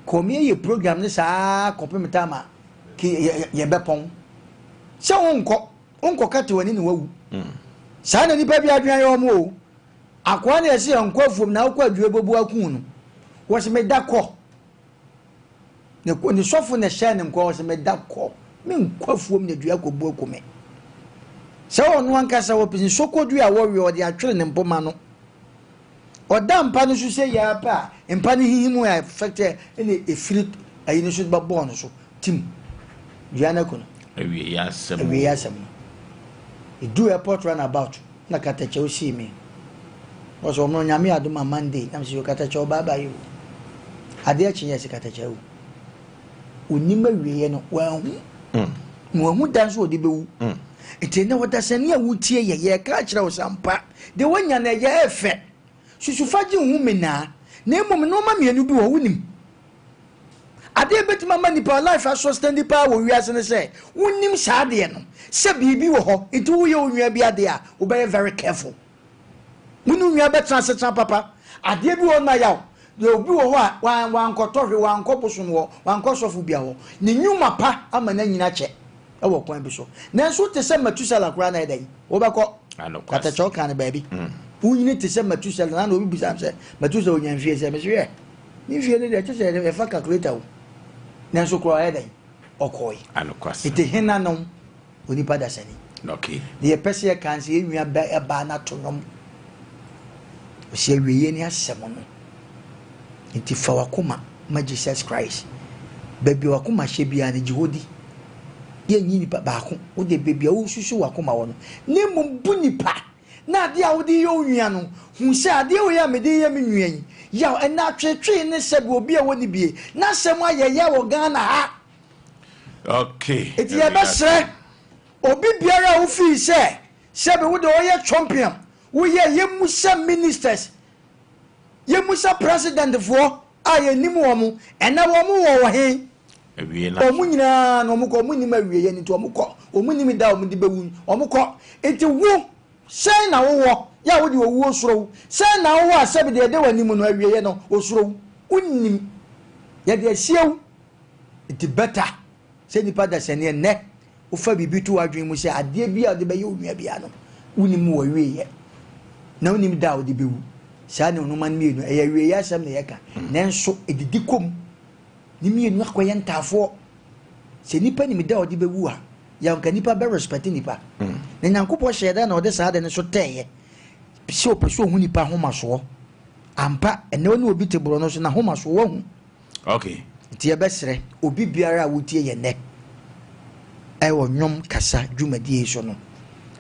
kɔmeɛ yɛ program ne saa kɔpem tama yɛbɛpɔn sɛ wonkɔ Wonkɔka te w'ani na wawu. Saa na nipa bi adwene ayɛ wɔn o. Akoa na yɛse yɛnkɔ afuom na wokɔ adwuma bɛbu aku no. Wɔse meda kɔ. Ne ne sɔfo na ɛhyɛɛ ne nkɔn wɔse meda kɔ. Menkɔ afuom na dua kɔbu aku me. Sɛ ɔno ankasa wɔpɛ nsɔkɔdua a wɔwe ɔde atwere ne mpoma no. Ɔda mpa no so sɛ yɛ ara pɛ a mpa no hinhim a ɛfɛtɛ ɛna ɛfiri ayi no so bɛbɔɔ no so. Tim, dua no aku no. Awieeɛ asɛm. Awieeɛ asɛm no. Ɛduu airport runabout na katakyɛw sii me. Wɔsɛ ɔmo nyame adom a Monday na mesɛ yo katakyɛw bye bye o. Adeɛ kye yɛ sɛ katakyɛw awu. Onim awieeɛ no wanhu. Mm. Na wahu da nso ɔde bɛwu. Mm. Nti ɛnɛ ɔdasani a wotie yɛ yɛka akyerɛ wo sɛ ampa deɛ woanya no ɛyɛ ɛfɛ. Susufa gye wo ho menaa. Na mmom nnoɔma mmienu bi wɔ hɔ wonim. Adeɛ a ɛbɛtumi ama nipa life asɔstandi paa wɔ wiase ne sɛ wonim saa adeɛ no sɛ biribi wɔ hɔ nti woyɛ wo nua bi adeɛ a wobɛyɛ very careful. Wo ne wo nua bɛtena asetena papa. Adeɛ bi wɔ hɔ no ma yaw. Deɛ obi wɔ hɔ a wankɔtɔ hwe, wankɔ bosom hɔ, wankɔ sɔfo bia hɔ. Ne nnwuma pa ama no anyini akyɛ wɔ kwan bi so. Nanso wote sɛ Matusala koraa na ɛyɛ dɛn? Wobɛkɔ. Katakyɛw kaa no baabi. Wonyini te sɛ Matusala na na obi bisa sɛ Matusala onya mfie sɛ mese hwɛ. Ne mfie no deɛ kyɛ sɛ yɛfa calculator o. Nanso koraa ɔyɛ dɛn? Ɔkɔe. Nti henanom? Onipa dasani. Okay. Deɛ yɛpɛ sɛ yɛka sɛ yɛn nua bɛ ɛbaa no ato nnwom. Ɔsi awieeɛ ne asɛm no. Nti fa wakoma ma Jesus Christ. Baabi a wakoma hyɛ biara no gye hɔ di. Yɛnyi nipa baako. Wode baabi a wosusu wakoma wɔ no. Ne mmom bu nipa. Na adeɛ a wode reyɛ wo nua no, hu sɛ adeɛ wei a mede reyɛ me nua yi, yaw, ɛnna atweetwee ne sɛbe obi a ɛwɔ ne bie, n'asɛm ayɛ ya wɔ Ghana ha. Okay. Enti yɛbɛsrɛ obi biara a wofii sɛ sɛbe wode ɔyɛ champion, woyɛ yɛmmusa ministers, yɛmmusa president foɔ a yɛnim wɔn, ɛnɛ wɔn wɔ wɔ he? Wɔn nyinaa na wɔn kɔ, wɔn nim awieɛ no nti wɔn kɔ, wɔn nim da a wɔn de bɛwu, wɔn kɔ. Nti wo, sɛn na wowɔ, yɛ a wode owuo suro wo, sɛn na wowɔ a sɛbi deɛ ɛda w'anim no awieɛ no osuro wo, wonnim, yɛde asie wo. Nti better sɛ nipa dasani ɛnnɛ wofa biribi to w'adwene mu sɛ adeɛ bi a wode bɛyɛ onua biara no, wonim w'awieɛ na wonim da a wode bɛwu. Saa ne ɔnoma no mmienu, ɛyɛ awieɛ asɛm na yɛka, nanso ɛdidi kɔ mu. Ne mmienu akɔyɛ ntaafoɔ. Sɛ nipa nim da a ɔde bɛwu a, yaw nka nipa bɛ respect nipa. Na Nyankopɔn hyɛɛ da na ɔde saa ade no so tɛɛyɛ sɛ ɔpɛ sɛ ɔhu nipa ahomasoɔ. Ampa, ɛnɛ wo ne obi te borɔno so, n'ahomasoɔ wahu. Okay. Nti yɛbɛsrɛ obi biara a wotie yɛn nnɛ ɛwɔ nnwom kasa dwumadie yi so no,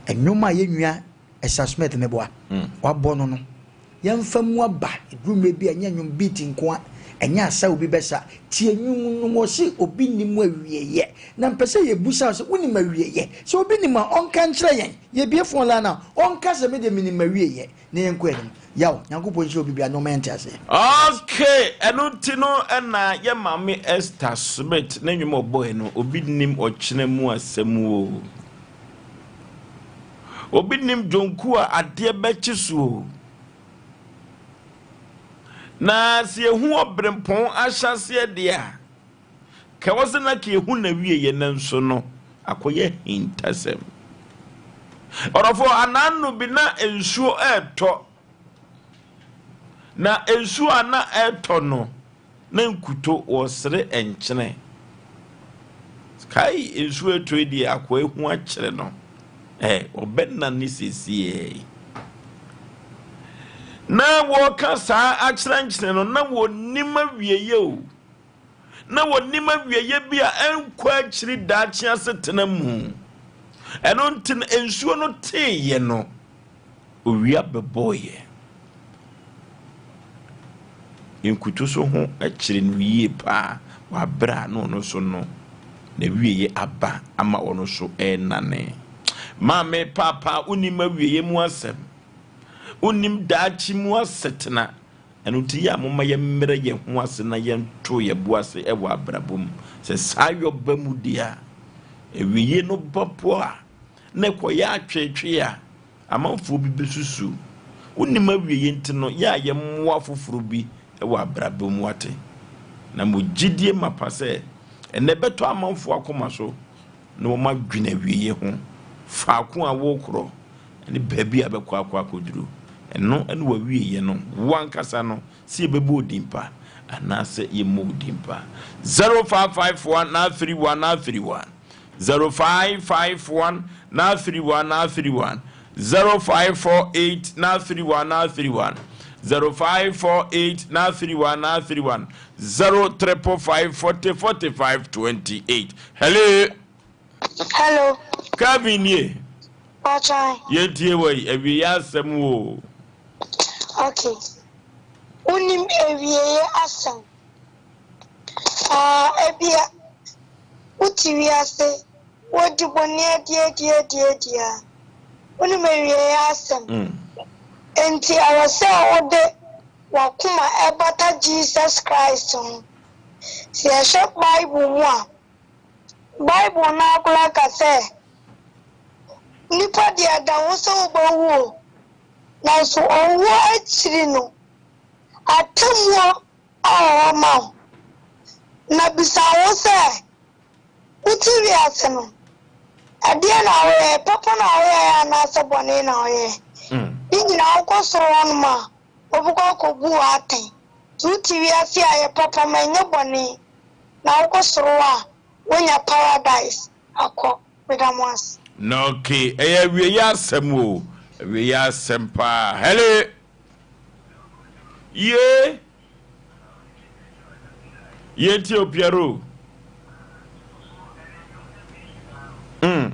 nnwom a yɛn nua Esther Smith meboa, wabɔ no no, yɛmfa mu aba. Ɛduru mmerɛ bi a, ɛnyɛ nnwom beat nko a, ɛnyɛ asa obi bɛsa. Tie nnwom no, wɔse obi nnim awieɛ. Na mpɛ sɛ yɛbusa wo sɛ, wonim awieɛ? Sɛ obi nim a, ɔnka nkyerɛ yɛn. Yɛbue phone line a, ɔnka sɛ me deɛ menim m'awieɛ, na yɛnkɔ anim. Yaw, Nyankopɔn nhyira obi biara na ɔma yɛnte aseɛ. Okay, ɛno nti no na yɛ maame Esther Smith ne nnwom a ɔbɔe no, obi nnim ɔkyena mu asɛm o. Obi nim dwonku a adeɛ bɛkye so o. Na sɛ yɛhu ɔberempɔn ahyɛaseɛ deɛ a, ka ɛwɔ sɛ na ka yɛhu n'awieeɛ nanso no, akɔyɛ ahintasɛm. Ɔdɔfoɔ, anaa bi na nsuo ɛretɔ. Na nsuo a na ɛretɔ no, na nkuto wɔresere nkyene. Kai nsuo ɛtɔ yi deɛ akoa ehu akyerɛ no. Ɛ ɔbɛnane sesiei. Na wɔka saa akyerɛ nkyene no na wɔnim awieɛ o. na wɔnim awieeɛ bi a ɛnkɔ akyiri daakye asetena mu. Ɛno nti no, nsuo no teeɛ no, owia bɛbɔeɛ. Nkuto so ho kyere no yie paa wɔ aberɛ a na ɔno nso no n'awieeɛ aba ama ɔno nso renane. Maame, paapa, wonim awieeɛ mu asɛm. Wonim daakye mu asetena. Ɛno nti yɛ a momma yɛmmrɛ yɛn ho ase na yɛnto yɛn bo ase wɔ abrabɔ mu. Sɛ saa yɔ ba mu deɛ a, awieeɛ no ba po a, na ɛkɔyɛ atweetwee a, amanfoɔ bi bɛsusu. Wonnim awieeɛ nti no, yɛ a yɛmmoa afoforɔ bi wɔ abrabɔ mu ate. Na mo gyidie mapa sɛ ɛnnɛ ɛbɛtɔ amanfoɔ akoma so na wɔadwene awieeɛ ho, faako a worekorɔ ne baabi a bɛkɔ akɔ akɔduru. Ɛno ne w'awieeɛ no, wo ankasa no, sɛ yɛbɛbɔ wo din pa anaasɛ yɛmmɔ wo din pa. 0551 931 931 0551 931 931 0548 931 931 0548 931 931 0555 40 45 28. Hello. Hello. Kevin nie. Ɔkyan. Yɛntie wɔ yi awieeɛ asɛm o. Okay. Wonim awieeɛ asɛm. Ah, ebia wote wiase wodi bɔne adi adi adi adi a. Wonim awieeɛ asɛm. Enti ɛwɔ sɛ wode w'akoma ɛbata Jesus Christ ho. Sɛ yɛhwɛ Bible mu a, Bible no ara koraa ka sɛ, Nnipa deɛ ɛda ho sɛ wobɛwu o, nanso owuo akyiri no, atemmuo wɔ hɔ ma wo. Na bisa wo ho sɛ, wote wiase no, ɛdeɛn na woyɛɛ? Papa na woyɛeɛ anaasɛ bɔne na woyɛeɛ? Ne nyinaa wokɔ soro hɔnom a, wɔbɛkɔ akɔbu wo atɛn. Nti wote wiase a, yɛ papa ma ɛnyɛ bɔne. Na wokɔ soro a, woanya paradise akɔ. Meda mo ase. Na ok ɛyɛ awieɛ asɛm o awieɛ asɛm paa hele yee yɛntie o Piero mm.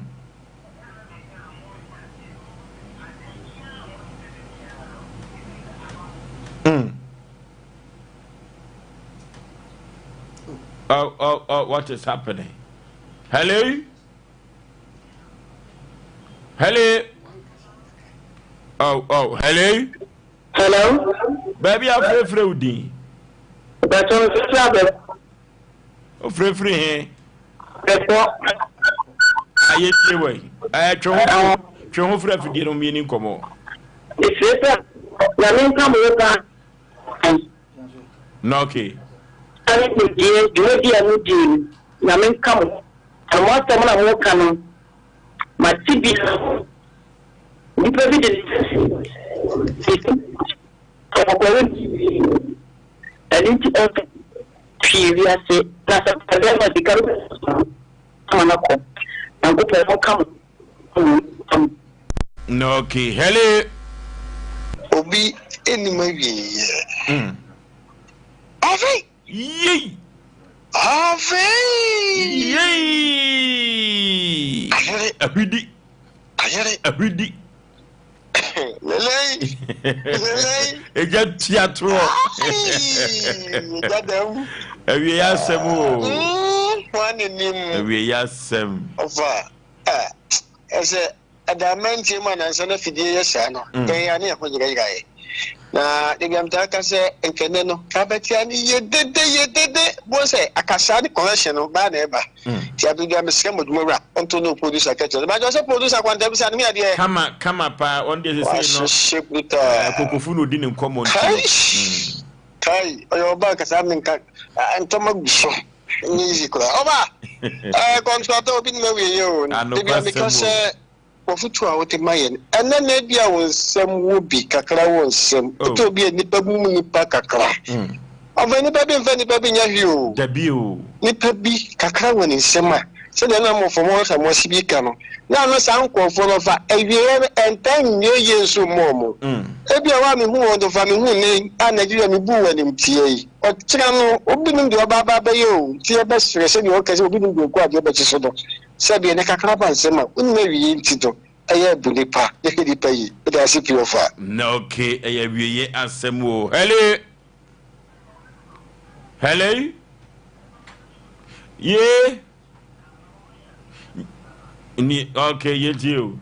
Mm. Oh, oh, oh, what is happening? Hello? Hello? Oh, oh, hello? Hello? Baabi afrɛfrɛ wo din. Bɛtɔ mfifiri abɛ. Ofrɛfrɛ he. Bɛtɔ. Ayɛ tie wɔ yi. Ɛɛ twe ho twe ho frɛ afidie no mmieni nkɔmɔ. Efirɛ sɛ nyame nka mo ho paa. Na okay. Ne nimdeɛ dwumadi a mudie no Nyame nka mo na mo asɛm na moka no mate bi nipa bi de ne ɔkɔkɔre ɛno nti ɔnka pii wiase na sɛ bɛrima sika no ama no kɔ Nyankopɔn ɔnka mo. Na okay, hello. Obi nnim awieeɛ. Mm. Afei. Yei. Afei. Yei. Ayere. Ahwidi. Ayere. Ahwidi. Lelei. Lelei. Egya tua toɔ. Egya dɛm. Awie asɛm o. Wɔn anim. Awie asɛm. Ɔfa. Ah, ɛsɛ adamantie mu anansa na fidie yɛ saa no, mm. yɛn a ne yɛho yerɛyeraeɛ. Na debi amtaa ka sɛ nkɛnɛ no, ka bɛtia ne yɛ dede yɛ dede, bo sɛ akasaa ne correction no baa na ɛba. Mm. Ti abiri bi a mesrɛ mo adwuma wura, ɔnto no producer kɛkyɛ. Bàjọ́ sɛ producer kwanta bisa no mi adeɛ. Kama kama paa, ɔno deɛ sese no. Wahyehyɛ brutal. Eh, kokofo na odi ne nkɔmɔ nti. Kai, mm. kai, ɔyɛ ɔbaa kasa menka ntɔma gu so. Ɛnyɛ easy koraa. Ɔba! Ɛɛ kɔntrata obi nim awieɛ o. Ebi a meka sɛ wɔfoto a wote ma yɛn. Ɛnɛ na ebi a wo nsɛm wɔ bi kakra wɔ nsɛm. Ɛtɔ obi a nipa mu nipa kakra. Ɔfa nipa bi nfa nipa bi nyɛ hwee o. Dabi o. Nipa bi kakra wɔ ne nsɛm a. Sɛdeɛ na mmɔfra mu ɔsɛ mo bi ka no, na ano saa nkurɔfoɔ no fa awieɛ no ɛntaa nwie yie nso mmɔ wɔn. Ebia wo a mehu wɔn no fa mehu nnɛ yi a Nigeria mebu wɔ animtia yi. Ɔkyena no obi nim deɛ ɔba aba abɛyɛ o, nti yɛbɛsrɛ sɛdeɛ ɔka sɛ obi nim deɛ ɔkɔ adeɛ bɛkye so no, sɛdeɛ ne kakra ba nsɛm a wonim awieɛ nti no, ɛyɛ abu nipa, yɛhwɛ nipa yie. Meda ase pii ɔfa. Na okay, ɛyɛ awieɛ asɛm o. Hello. Hello. Ye. Ni okay, yɛtie o.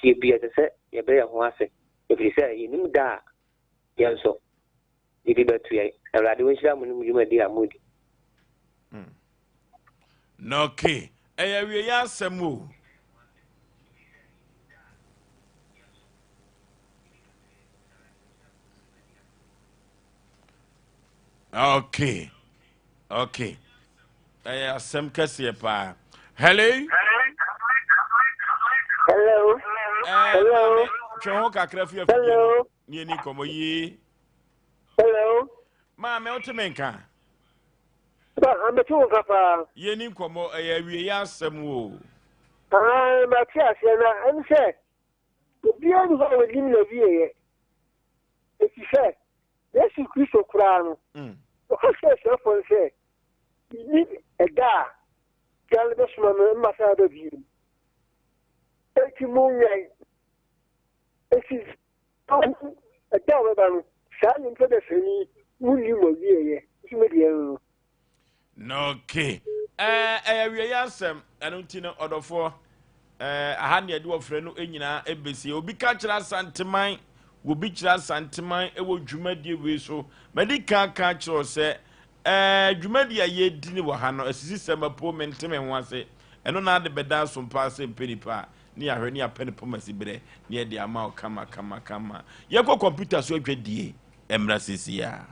Tie bi, ɛsɛ sɛ yɛbrɛ yɛn ho ase, ɛfiri sɛ yɛnnim da a yɛn nso biribi bɛto yɛn. Awurade ɔnhyira mo ne mo dwumadi a modi. Na okay, ɛyɛ awieeɛ asɛm o. Okay, okay, ɛyɛ asɛm kɛseɛ paa. Hello. Hello. Eh, Hello. Twɛ ho kakra fi afidie no. Ne yɛni nkɔmmɔ yie. Hello. Maame wote me nka? Ba, mete wo nka paa. Yɛni nkɔmmɔ, ɛyɛ awieeɛ asɛm o. Ah, mate aseɛ na ɛne sɛ obiara ni hɔ a wɔnim n'awieeɛ. Ɛfiri sɛ Yesu Kristo koraa no, ɔka kyerɛɛ asuafoɔ no sɛ, Mennim ɛda a Agya no bɛsoma me ma masan aba bio. Enti monwɛn. Enti Ɔhu ɛda a ɔbɛba no, saa nyimpa dasani yi wonni mu awieɛ, nso me deɛ no no. Na okay. Ɛɛ ɛyɛ awieɛ asɛm, ɛno nti no ɔdɔfoɔ ɛɛ aha ne yɛde wɔfrɛ no nyinaa ɛbɛsie. Obi ka kyerɛ Asanteman, obi kyerɛ Asanteman ɛwɔ dwumadie wei so. Madi kan ka kyerɛ sɛ Ɛɛ, dwumadi a yɛredi no wɔ ha no, asisisɛm apo, mente me ho ase. Ɛno na ade bɛda aso paa sɛ mpɛ nipa a, ne yɛahwɛ ne yɛapɛ no pɔmasi berɛ ne yɛde ama wo kama kama kama. Yɛnkɔ kɔmputa so adwadie mmra seesei ara.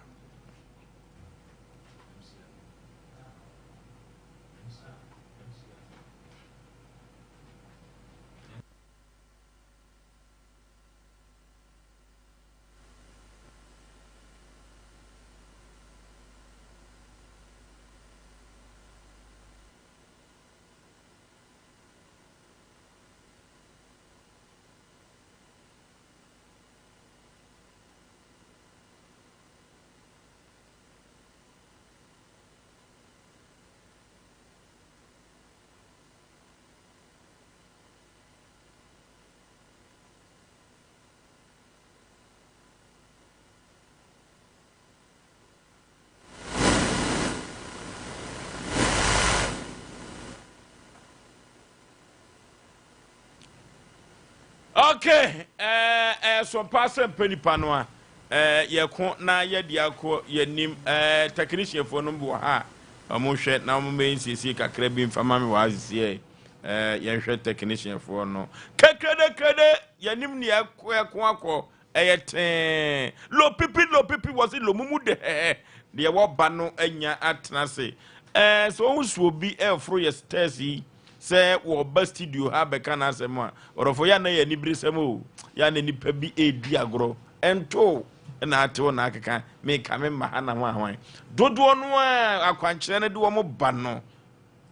Okay, ɛɛ eh, so paa sɛ mpɛ nipa no a ɛɛ yɛko na yɛde akɔ yɛnim ɛɛ technicianfoɔ no bi wɔ ha a wɔn hwɛ na wɔn bɛyɛ nsiesie kakra bi nfa ma mi wɔ ha sisi ɛɛ yɛnhwɛ technicianfoɔ no kekedekede yɛnim nea ɛko ɛko akɔ ɛyɛ tee lopipi lopipi wɔ se lomumu dɛɛ deɛ wɔba no anya atena ase ɛɛ sɛ wɔn so obi ɛɛforo yɛ stairs yi sɛ wɔba studio ha bɛka n'asɛm a ɔdɔfo yɛ ana yɛ aniberesɛm o yɛ ana nipa bi ɛredi agorɔ ɛnto na atew na akeka meka me mma ha na ho ahwan dodoɔ no a akwankyerɛ no de wɔn ba no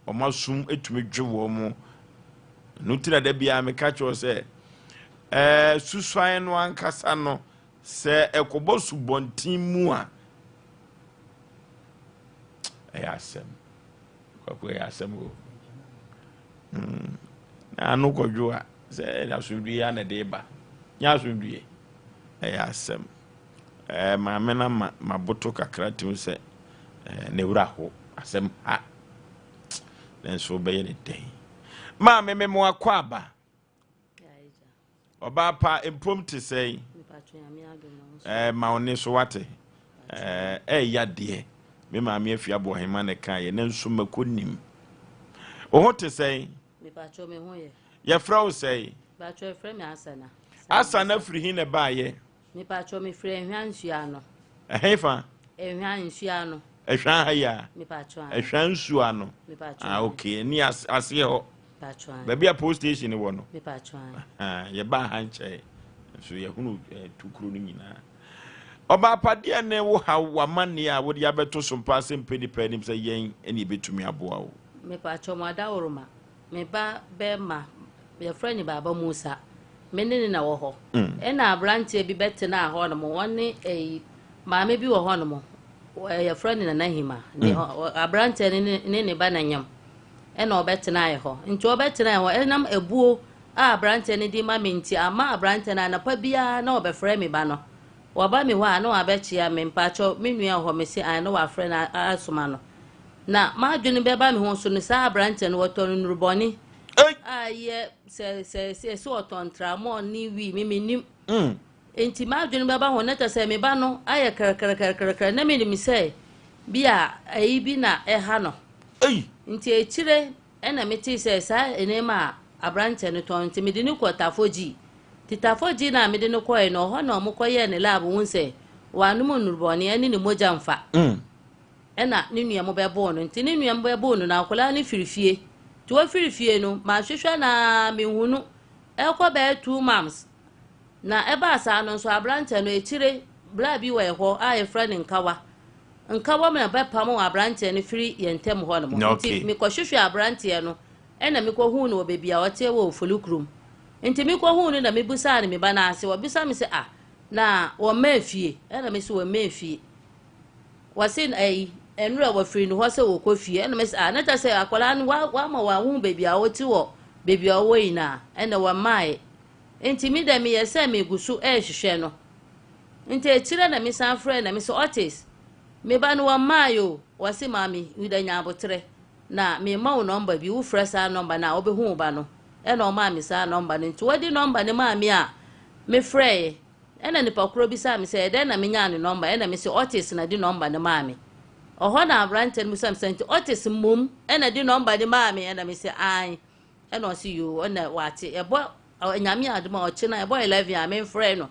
Wɔn asom tumi dwe wɔn. Ɛno nti na da biara meka kyerɛ sɛ ɛɛ susuan no ankasa no sɛ ɛkɔbɔ subɔnten mu a ɛyɛ asɛm. Kwaku ɛyɛ asɛm o. Mm. Na ano kɔdwo a sɛ ɛyɛ asomdwie a na ɛde ba. Nyɛ asomdwie. Ɛyɛ asɛm. Ɛɛ maame no ama maboto kakra tim sɛ ɛɛ ne wura ho asɛm ha. Nanso wobɛyɛ ne dɛn? Maame me mo akɔ aba. Ɔbaa pa mpom te sɛn? Ɛɛ ma wo ne so wate. Ɛɛ ɛyɛ deɛ me maame afi aboɔhema na ɛka yɛ nanso mako nim. Wo ho te sɛn? Yɛfrɛ wo sɛn? Asana firi he na ɛbaayɛ? Mepatwɔ mefiri Ɛhwa nsuo ano. Ɛhe fa? Ɛhwa nsuo ano. Ɛhwa ha yi a? Mepatwɔ an. Ɛhwa nsuo ano. Mepatwɔ Ah, okay. Ni aseɛ hɔ. Mepatwɔ an. Baabi a post station wɔ no. Mepatwɔ an. Ah, yɛbaa ha nkyɛe. Nso yɛhunu eh, tukuro no nyinaa. Ɔbaapadeɛ ne wo haw w'amanneɛ a wode abɛto so mpa sɛ mpɛ nipa anim sɛ yɛn ne yɛbɛtumi aboa wo. Mepatwɔ mo adaworoma. Me ba bɛrima, yɛfrɛ no Baaba Musa, me ne no na ɛwɔ hɔ. Ɛna aberanteɛ bi bɛtenaa hɔnom, ɔne ɛyi maame bi wɔ hɔnom, yɛfrɛ no Nana Hima. Ne aberanteɛ no ne ne ba na nyam ɛna ɔbɛtenaeɛ hɔ. Nti ɔbɛtenaeɛ hɔ, ɛnam abuo a aberanteɛ no de ma me nti, ama aberanteɛ no anɔpa biara na ɔbɛfrɛ me ba no. Waba me hɔ a na wabɛkyea me, mpakyɛw me nua wɔ hɔ, mese ae, na wafrɛ no asoma no. Na m'adwene bɛba me ho so no, saa aberanteɛ no wɔtɔn nnurubɔne a yɛ sɛ sɛ sɛ sɛ ɔtɔn tramɔl ne wii me mennim. Nti m'adwene bɛba ho na kyerɛ sɛ me ba no ayɛ krɛkrɛkrɛkrɛ na menim sɛ bi a ayi bi na ɛha no. Nti akyire ɛna metee sɛ saa nneɛma a aberanteɛ no tɔn nti mede no kɔ Tafo G. Nti Tafo G no a mede no kɔɛ no ɔhɔ na wɔkɔyɛɛ ne lab hu sɛ wanom nnurubɔne ɛne ne mogya mfa. Ɛna ne nua mo bɛboo no nti ne nua mo bɛboo no na akwadaa no firi fie nti wɔfiri fie no mahwehwɛ no ara menhu no ɛkɔ bɛyɛ 2 months na ɛbaa saa no nso aberanteɛ no akyire bra bi wɔ ɛhɔ a yɛfrɛ no Nkawa. Nkawa mu na bɛpam aberanteɛ no firi yɛn ntam hɔ nom. Nti mekɔhwehwɛ aberanteɛ no ɛna mekɔhuu no wɔ baabi a ɔteɛ wɔ Ofoli kurom. Nti mekɔhuu no na mebusaa no me ba no ase. Wɔbisa me sɛ, ah, na wɔmmaa fie? Ɛna me sɛ wɔmmaa fie. Wɔse ɛyi nnora wɔfiri no hɔ sɛ wɔkɔ fie. Ɛna me sɛ ah, na kyerɛ sɛ akwadaa no wama wɔahu baabi a ɔte wɔ baabi a ɔwɔ nyinaa. Ɛna wɔmmaeɛ. Nti me dɛ meyɛ sɛ megu so ɛrehwehwɛ no. Nti akyire na mesan frɛɛ na me sɛ Otis, me ba no wɔmmaeɛ o. Wɔse maame, Yuda nya aboterɛ na mema wo nɔmba bi, wofrɛ saa nɔmba no a wobɛhu wo ba no. Ɛna ɔmaa me saa nɔmba no. Nti wɔde nɔmba no maa me a mefrɛeɛ. Ɛna nipa korɔ bisaa me sɛ ɛdɛn na menyaa ne nɔmba. Ɛna mese Otis na de nɔmba no maa me. Ɔhɔ na aberanteɛ no bisa me sɛ nti Otis mmom ɛna de nɔmba no maa me? Ɛna mese aane. Ɛna ɔse yoo, ɛna wate. Ɛbɔ Nyame adom a ɔkyena ɛbɔ 11 a memfrɛ no.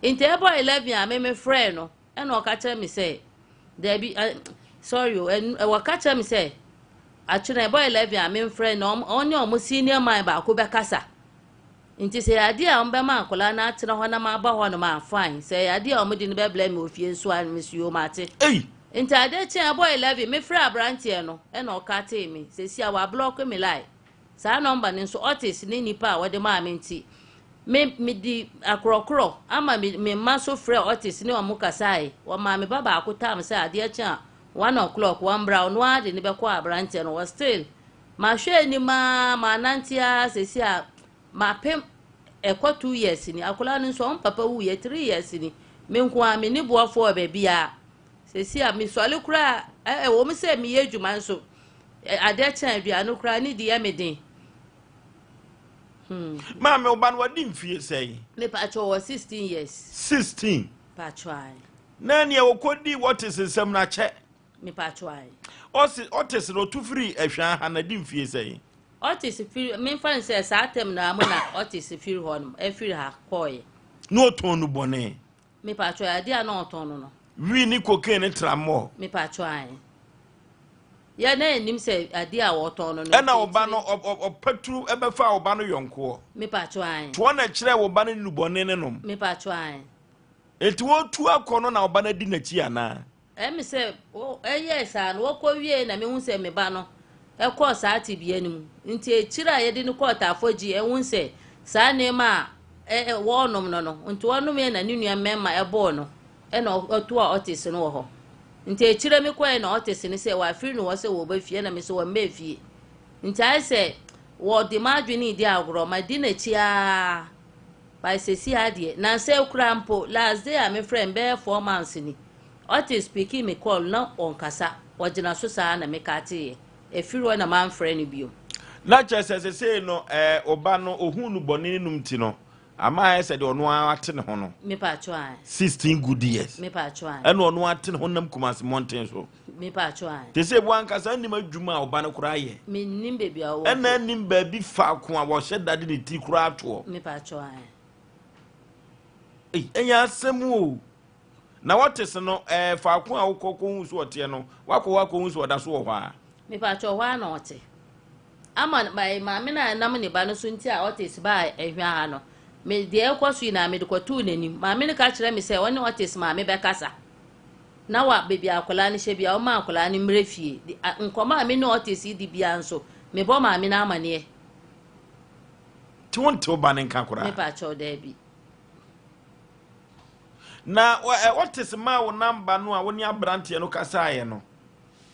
Nti ɛbɔ 11 a me mefrɛ no, ɛna ɔka kyerɛ me sɛ daabi, sorry o, wɔka kyerɛ me sɛ akyena ɛbɔ 11 a memfrɛ no, ɔne ɔmo senior man baako bɛkasa. Nti sɛ yɛ adeɛ a ɔmo bɛma akwadaa no atena hɔ na maba hɔ nom a, fine. Sɛ yɛ adeɛ a ɔmo de no bɛbrɛ me wɔ fie nso a, mesi yoo mate. Nti adeɛ kye ɛbɔ 11 mefrɛ aberanteɛ no, ɛna ɔka tee me. Seesei a wablock me line. Saa nɔmba no nso Otis ne nipa a wɔde maa me nti, me medi akorɔkorɔ ama me me mma nso frɛ Otis ne wɔn kasae. Wɔmaa me ba baako tam sɛ adeɛ kye a 1 o'clock wɔmbra, ɔno ara de ne bɛkɔ aberanteɛ no hɔ. Still, mahwɛ anim ara, manante ara seesei a mapem ɛkɔ 2 years ni. Akwadaa no nso ɔmo papa wuyɛ 3 years ni. Me nko ara me ne boafoɔ wɔ baabiara. Seesei a mesɔre koraa, ɛwɔ mu sɛ meyɛ adwuma nso, adeɛ kyɛn aduane koraa ne di yɛ me den. Maame, wo ba no wadi mfie sɛn? Mepatwɔ wɔ 16 years. 16? Patwɔ ae. Na nea wɔkɔdi Otis nsɛm no akyɛ? Mepatwɔ ae. Ɔse Otis no ɔtu firi Ahwea ha na di mfie sɛn? Otis firi, memfa no sɛ saa tɛm no mu na Otis firi hɔ nom, ɛfiri ha kɔɔeɛ. Na ɔtɔn no bɔne? Mepatwɔ adeɛ a na ɔtɔn no. Wii ne cocaine ne tramɔ? Mepatwɔ ae. Yɛ na anim sɛ adeɛ a wɔtɔn no. Ɛna wo ba no ɔpɛturu ɛbɛfa wo ba no yɔnkoɔ? Mepatwɔ ae. Toɔ na kyerɛ wo ba no nnubɔne ne nom? Mepatwɔ ae. Enti wɔtu akɔ no na wo ba no adi n'akyi anaa? Ɛmi sɛ ɛyɛ saa no wɔkɔ wie na mehu sɛ me ba no ɛkɔɔ saa tibea no mu. Nti akyire a yɛde no kɔɔ Tafo G ɛhu sɛ saa nneɛma a wɔrenom no, nti wɔnom yɛ na ne nua mmarima ɛbɔɔ no ɛna ɔtoa Otis no wɔ hɔ. Nti akyire mi kɔɛ na Otis no sɛ wafiri no hɔ sɛ wɔba fie na me sɛ wɔmma fie. Nti ayɛ sɛ wɔde m'adwene di agorɔ, ma di n'akyi aa by sɛsi adeɛ nansa ekura mpo last day a mefrɛ no bɛyɛ 4 months ni. Otis pick me call na ɔnkasa, ɔgyina so saa na meka teeɛ. Efiri hɔ na mamfrɛ no bio. Na kyerɛ sɛ sesei no ɛɛ ɔba no ohuu no bɔne no nom ti no ama ayɛ sɛ deɛ ɔno ara ate ne ho no. Mepatwo ae. 16 good years. Mepatwo ae. Ɛna ɔno ate ne ho nam Kumasi mmɔnten so. Mepatwo ae. Te sɛ wankasa nnim adwuma a ɔba no koraa yɛ. Mennim baabi a ɔwɔ. Ɛna nnim baabi faako a wɔhyɛ da de ne ti koraa toɔ. Mepatwo ae. Ei, ɛyɛ asɛm o. Na wɔte se no, ɛɛ faako a wokɔ kɔhu so ɔteɛ no, wakɔ hɔ akɔhu so ɔda so wɔ hɔ a. Mepatwo hɔ a na ɔte. Ama maame no a ɛnam ne ba no so nti a Otis baa Ahwia ha no, me deɛ ɛrekɔ so nyinaa mede kɔtoo n'anim. Maame no ka kyerɛ me sɛ ɔne Otis maame bɛkasa. Na wa baabi a akwadaa no hyɛ biara, ɔmma akwadaa no mmrɛ fie. Nkɔmmɔ a me ne Otis di biara nso, mebɔ maame no amaneɛ. Nti wonte wo ba no nka koraa? Mepakyɛw, daabi. Na Otis maa wo namba no a wo ne aberanteɛ no kasaeɛ no,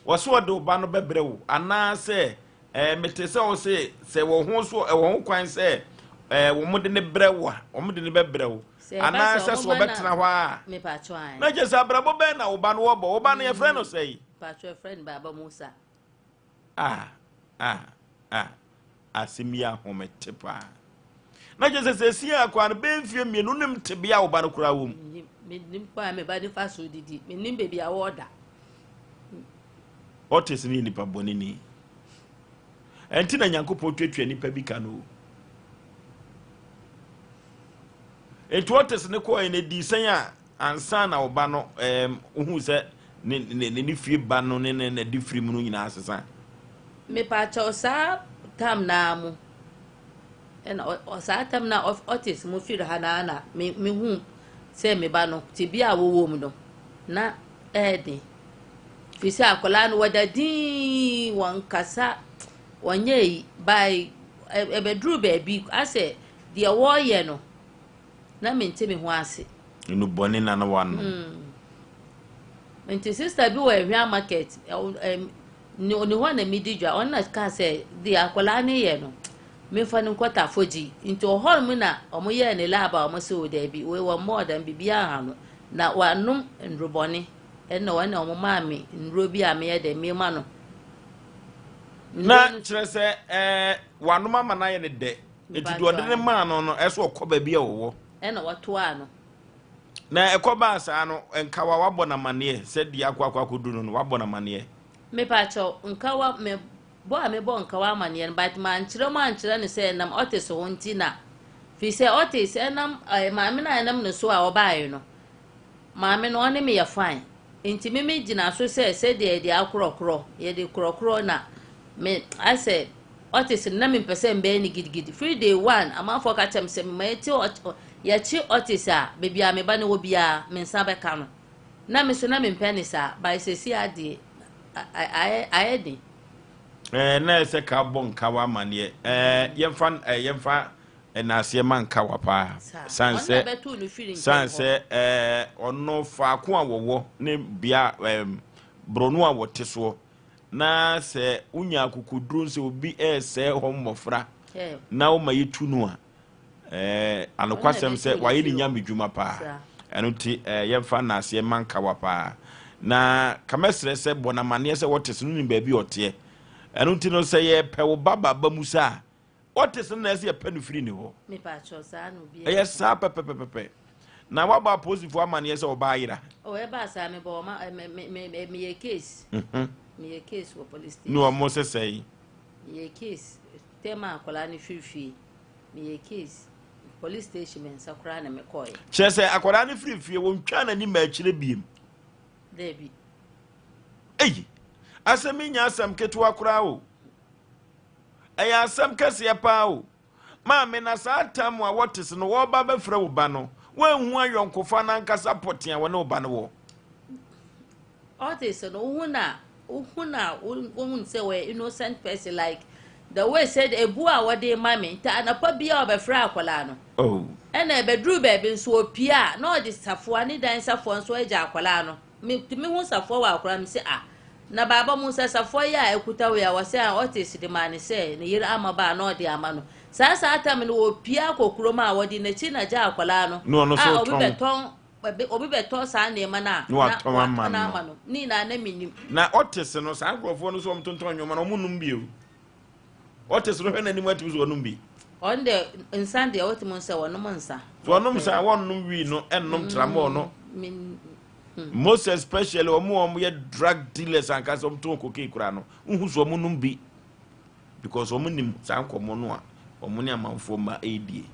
wɔse ɔde wo ba no bɛbrɛ wo anaasɛ ɛɛ mete sɛ wo se sɛ wɔ ho so ɛwɔ ho kwan sɛ ɛɛ wɔn de ne brɛ wo a wɔn de ne bɛbrɛ wo anaasɛ sɛ wɔbɛtena hɔ a na kyerɛ sɛ abrabɔ bɛn na wo ba no wɔbɔ wo ba no yɛfrɛ no sɛ ah ah ah Asɛm yi ahomete paa. Na kyerɛ sɛ sɛsi a koraa no bɛyɛ mfeɛ mmienu wonim tebea a wo ba no koraa wɔ mu. Menim kwan a me ba no fa so didi. Menim baabi a wɔda. Otis no yɛ nipa bɔneni. Ɛnti na Nyankopɔn tuatua nipa bi ka no o. Enti Otis no kɔɛ no ɛdii sɛn a ansa na ɔba no ɛɛm wohu sɛ ne ne ne fie ba no ne ne ne de firi mu no nyinaa sesa. Mepakyɛw saa tam no ara mu ɛna ɔ saa tam no a Otis mo firi ha no ara na me mehu sɛ me ba no tebea a wɔwɔ mu no na ɛyɛ den firi sɛ akwadaa no wɔda dinn wɔnkasa wɔnyɛ yi by ɛbɛduru baabi asɛ deɛ wɔreyɛ no na mente me ho ase. Nnubɔne na na wanom. Nti sister bi wɔ Ahwea market, ne ne hɔ na medi dwa, ɔno na kaa sɛ deɛ akwadaa no yɛ no, memfa no nkɔ Tafogyi. Nti ɔhɔ nom na wɔyɛɛ ne lab a wɔse o daabi, wei wɔ mmɔɔ dam, biribiara nha no. Na wanom nnurubɔne, ɛna wɔn na wɔmaa me nnuro bi a meyɛ dɛ mema no. Na kyerɛ sɛ ɛɛ wanom ama no ayɛ ne dɛ. Enti deɛ ɔde no maa no no, ɛsɛ ɔkɔ baabi a ɔwɔ. Ɛna wɔtoaa no. Na ɛkɔbaa saa no, nkawa wabɔ no amaneɛ sɛ deɛ akɔ akɔ akɔdu no no, wabɔ no amaneɛ. Mepakyɛw, nkawa, me bɔ a mebɔ nkawa amaneɛ no, but mankyerɛ mu ankyerɛ no sɛ ɛnam Otis ho nti na, firi sɛ Otis ɛnam, ɛɛ, maame no a ɛnam ne so a ɔbaeɛ no, maame no ɔne me yɛ fine, nti me me gyina so sɛ sɛdeɛ yɛde akorɔkorɔ, yɛde korɔkorɔ na me, ayɛ sɛ Otis no na mempɛ sɛ mbɛyɛ no gidigidi. Firi day one amanfoɔ ka kyerɛ me sɛ mema yɛte yɛkye Otis a baabi a me ba no wɔ biara me nsa bɛka no. Na me nso na mempɛ ne saa but seesei adeɛ ayɛ ayɛ den. Ɛɛ na ɛsɛ ka bɔ nkawa amaneɛ ɛɛ yɛmfa ɛɛ yɛmfa ɛnaaseɛ ma nkawa paa san sɛ san sɛ ɛɛ ɔno faako a wɔwɔ ne bea ɛɛm borɔno a wɔte soɔ Na sɛ wonya akokoduro sɛ obi resɛe hɔ mmɔfra na woma yɛtu no a, eh, anokwasɛm sɛ wayɛ ne nyame dwuma paa. Ɛno nti eh, yɛmfa nnaaseɛ ma nkawa paa. Na kamɛsrɛ sɛ bɔ no amanneɛ sɛ wɔte so no nim baabi ɔteɛ. Ɛno nti no sɛ yɛpɛ wo ba baba mu sɛ a, wɔte so no na ɛsɛ yɛpɛ no firi ne hɔ. Ɛyɛ saa pɛpɛpɛpɛ. Na wabɔ apolisifoɔ amanneɛ sɛ ɔbaa yera. Oh, ɛbaa saa mebɔ ɔma me me me meyɛ case. Mhm. Meyɛ case wɔ police station. Ne wɔn sesɛe. Meyɛ case tɛm a akwadaa no firi fie. Meyɛ case police station me nsa koraa na mekɔɛ. Kyerɛ sɛ akwadaa no firi fie wɔntwaa n'ani ma akyire biem. Daabi. Eyi asɛm yi nyɛ asɛm ketewa koraa o. Ɛyɛ asɛm kɛseɛ paa o. Maame, na saa tam a wɔte se no wɔreba abɛfrɛ wo ba no, woanhu ayɔnkofa no ankasa pɔtee a wɔne wo ba no wɔ? Ɔte se no, wohu no a, wohu no a, wohu no sɛ ɔyɛ innocent person like the way sɛ ebu a wɔde ma me nti anɔpa biara ɔbɛfrɛ akwadaa no. Oh. Ɛna ɛbɛduru baabi nso opie a na ɔde safoa ne dan safoa nso agya akwadaa no. Metumi hu safoa wɔ akwadaa no sɛ ah Na baaba mu sɛ safoa yi a ɛkuta wei a wɔsɛ a Otis de maa no sɛ ne yere ama ba a na ɔde ama no. Saa saa tam no wɔpie akɔ kurom a wɔde n'akyi na gya akwadaa no Na ɔno a nso obi retɔn. bɛtɔn ɛbe- obi bɛtɔ saa nneɛma no a Na na watɔn ama watɔn no. ama no. Ne nyinaa na mennim. Na Otis no, saa nkurɔfoɔ no nso wɔtontɔn nneɛma no, wɔnnom bio. Ɔte so no hwɛ n'anim atumi so wɔnom bi. Ɔno deɛ nsa deɛ wotumi sɛ wɔnom nsa. So wɔnom nsa wɔnom wii no ɛnnom tramɔɔ no. Most especially wɔn a wɔyɛ drug dealers ankasa wɔn tɔn cocaine koraa no wohu so wɔn nom bi because wɔn nim saa nkɔmɔ no a wɔn ne amanfoɔ mma ɛredie.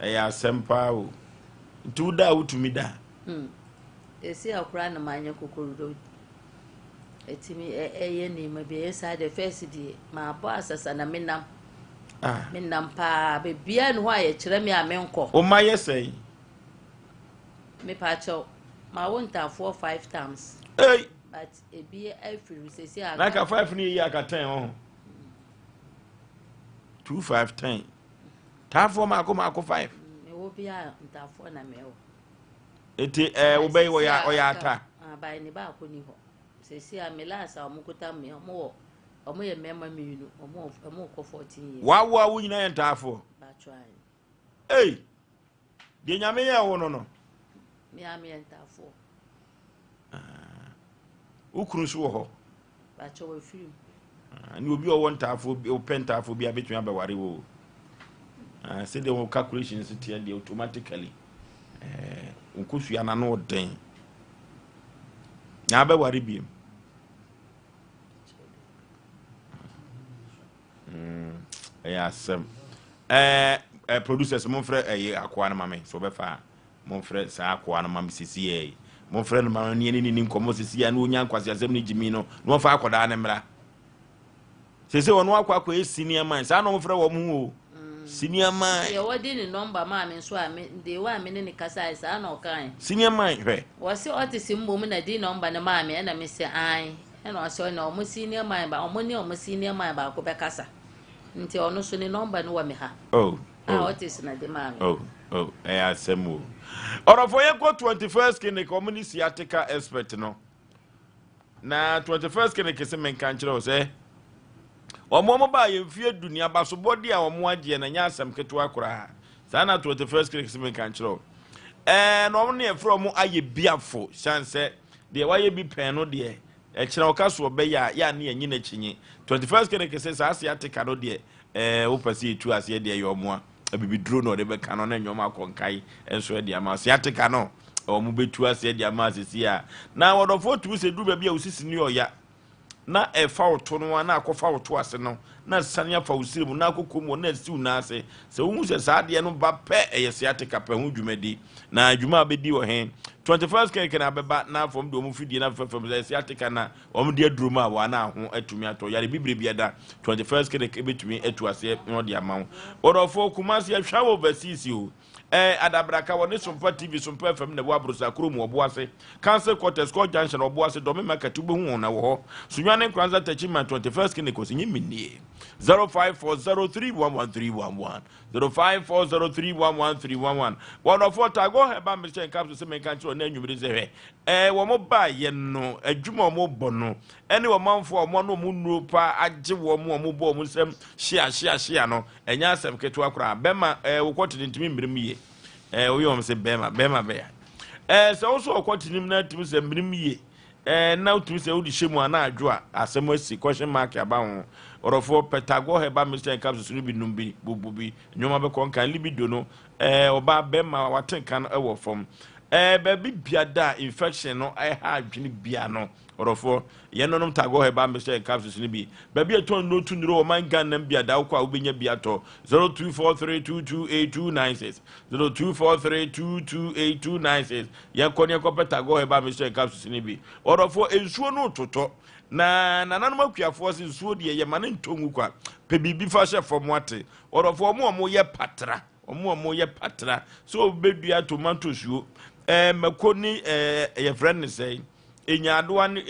Ɛyɛ asɛm paa o. Nti wo da a wotumi da. Esi akora na manyɛ kokorudo. Ɛtumi ɛyɛ nneɛma bi ɛyɛ saa deɛ first deɛ mabɔ asasa na menam. Ah. Menam paa beebiara ne hɔ a yɛkyerɛ me a menkɔ. Wo mma yɛ sɛn? Mepaakyɛw, mawo ntaafoɔ five times. Hey! But ebi afiri sisi aka. Na aka five ne yɛ aka ten ɔho. 2 5 10. Taafoɔ maako maako five. Mewɔ bi a ntaafoɔ na mewɔ. Eti ɛɛ wobɛyi wɔyɛ ɔyɛ ata. Aban ne baako ni hɔ. Sisi a me last a wɔn kuta me wɔn wɔ wɔn yɛ mmarima mmienu wɔn wɔn kɔ 14 years. Wawo a wo nyinaa yɛ ntaafoɔ. Baatwa ayi. Ei! Deɛ Nyame yɛɛ wo no no. Me a meyɛ ntaafoɔ. Ah, wo kunu nso wɔ hɔ? Bakyɛ wafiri mu. Ah, ne obi a ɔwɔ ntaafoɔ bi ɔpɛ ntaafoɔ bi a bɛtumi abɛware wo. Ah, sɛdeɛ wɔn calculations teɛ deɛ automatically eh, nkosua no ano ɔden. Na abɛware biem. Mm, ɛyɛ asɛm. Ɛɛ ɛ producers momfrɛ ɛyɛ akoa no ma me so ɔbɛfa a momfrɛ saa akoa no ma me sisi yɛ momfrɛ no ma me ne ne ni nkɔmmɔ sisi yɛ na onya nkwasi asɛm ne gyimi no na wɔfa akɔdaa ne mmra sese wɔn akɔ akɔ yɛ senior man saa na wɔfrɛ wɔn ho o senior man. Deɛ wɔde ne nɔmba maa me nso a me deɛ wɔ a me ne ne kasae saa na ɔkae. Senior man hwɛ. Wɔse ɔte se mbom na di nɔmba no maa me ɛna me se ae. Ɛna ɔse ɔne ɔmo senior man ba ɔmo ne ɔmo senior man baako bɛkasa nti ɔno so ne nɔmba no wɔ me ha. Oh, A oh. Otis na de maa me. Oh, oh, ɛyɛ asɛm o. Ɔdɔfo yɛnkɔ 21st clinic ɔmo ne sciatica expert no. Na 21st clinic se menka nkyerɛ wo sɛ wɔn wɔn baa yɛn mfie du ne abasobɔde a wɔn agyeɛ na nyɛ asɛm ketewa koraa. Saa na 21st clinic se menka nkyerɛ wo. Ɛɛ na wɔn ne yɛfrɛ wɔn ayɛ biafo siane sɛ Deɛ wayɛ bi pɛn no deɛ, ɛkyena ɔka so ɔbɛyɛ a, yɛ a ne yɛnye no akyinnye. 21st Clinic se saa sciatica no deɛ, ɛɛ wopɛ sɛ yɛtu aseɛ deɛ ɛyɛ ɔmo a, abibiduro na ɔde bɛka no na nneɛma akɔ nkae nso de ama. Sciatica no, ɔmo bɛtu aseɛ de ama sisi a. Na wɔdɔfoɔ tumi sɛ duru baabi a wo sisi no yɛ ɔya. na ɛfa wo to no a na akɔfa wo to ase no na asiane afa wo siri mu na akɔ kɔn mu na asi wo nan ase. Sɛ wohu sɛ saa adeɛ no ba pɛ, ɛyɛ sciatica pɛ ho dwumadi. Na dwuma a bɛdi wɔ he? 21st kɛkɛ na abɛba na afɔm de wɔn fidie no afefa fam sɛ sciatica na wɔn de aduro mu a wɔn ana ho atumi atɔ. Yare bibire bi ɛda 21st clinic ebɛtumi atu aseɛ na ɔde ama wo. Ɔdɔfoɔ Kumasi ahwa wɔ overseas o. Ɛɛ Adabraka wɔ ne Sompa TV, Sompa FM na ɛwɔ Aborosa kurom wɔ Ɔboase, Council Quarters, Court Junction, Ɔboase, Dɔme Market, wobɛhu wɔn wɔ hɔ. Sunyani Nkoranza Techiman 21st Clinic ɔsi nye mennie. 0540311311 0540311311 Wɔdɔfoɔ Tagore Herbal Mixture and Capsule sɛ menka nkyerɛ ɔne anwummere sɛ hwɛ ɛɛ wɔn baayɛ no adwuma a wɔn bɔ no ɛne ɔmanfoɔ a wɔn ano wɔn nnuro paa agye wɔn a wɔn bɔ wɔn nsam hyia hyia hyia no Ɛnyɛ asɛm ketewa koraa. Bɛma ɛɛ wokɔ tene ntumi mmirim yie. Ɛɛ woyɛ wɔn sɛ bɛrima bɛrima bɛya. Ɛɛ sɛ wosɔ ɔkɔ tene mu na tumi sɛ mmirim yie. Ɛɛ na wotumi sɛ wode hyɛ mu a na adwo a asɛm asi question mark aba ho. Ɔdɔfoɔ pɛtagɔ herbal mixture and capsules no bi nom bi bubu bi nneɛma bɛkɔ nkan libido no ɛɛ ɔbaa bɛrima wate nka no ɛwɔ fam. Ɛɛ baabi bia da a infection no ɛha adwene bia no Ɔdɔfoɔ, yɛn nonom Tagore Herbal Mixture and Capsules no bi. Baabi a ɛtɔn nnuro tu nnuro wɔ man Ghana mu bi a da wokɔ a wobɛnya bi atɔ. 0243228296 0243228296 Yɛnkɔ ne yɛnkɔpɛ Tagore Herbal Mixture and Capsules no bi. Ɔdɔfoɔ, nsuo no retotɔ. Na nananom akuafoɔ se nsuo deɛ yɛma no ntɔ ngu kwa. Pɛ biribi fa hyɛ fam wate. Ɔdɔfoɔ, wɔn a wɔyɛ patra, wɔn a wɔyɛ patra sɛ wɔbɛdua tomatoes o, ɛɛ mako ne ɛɛ yɛfrɛ no sɛn, Nyaadoa ne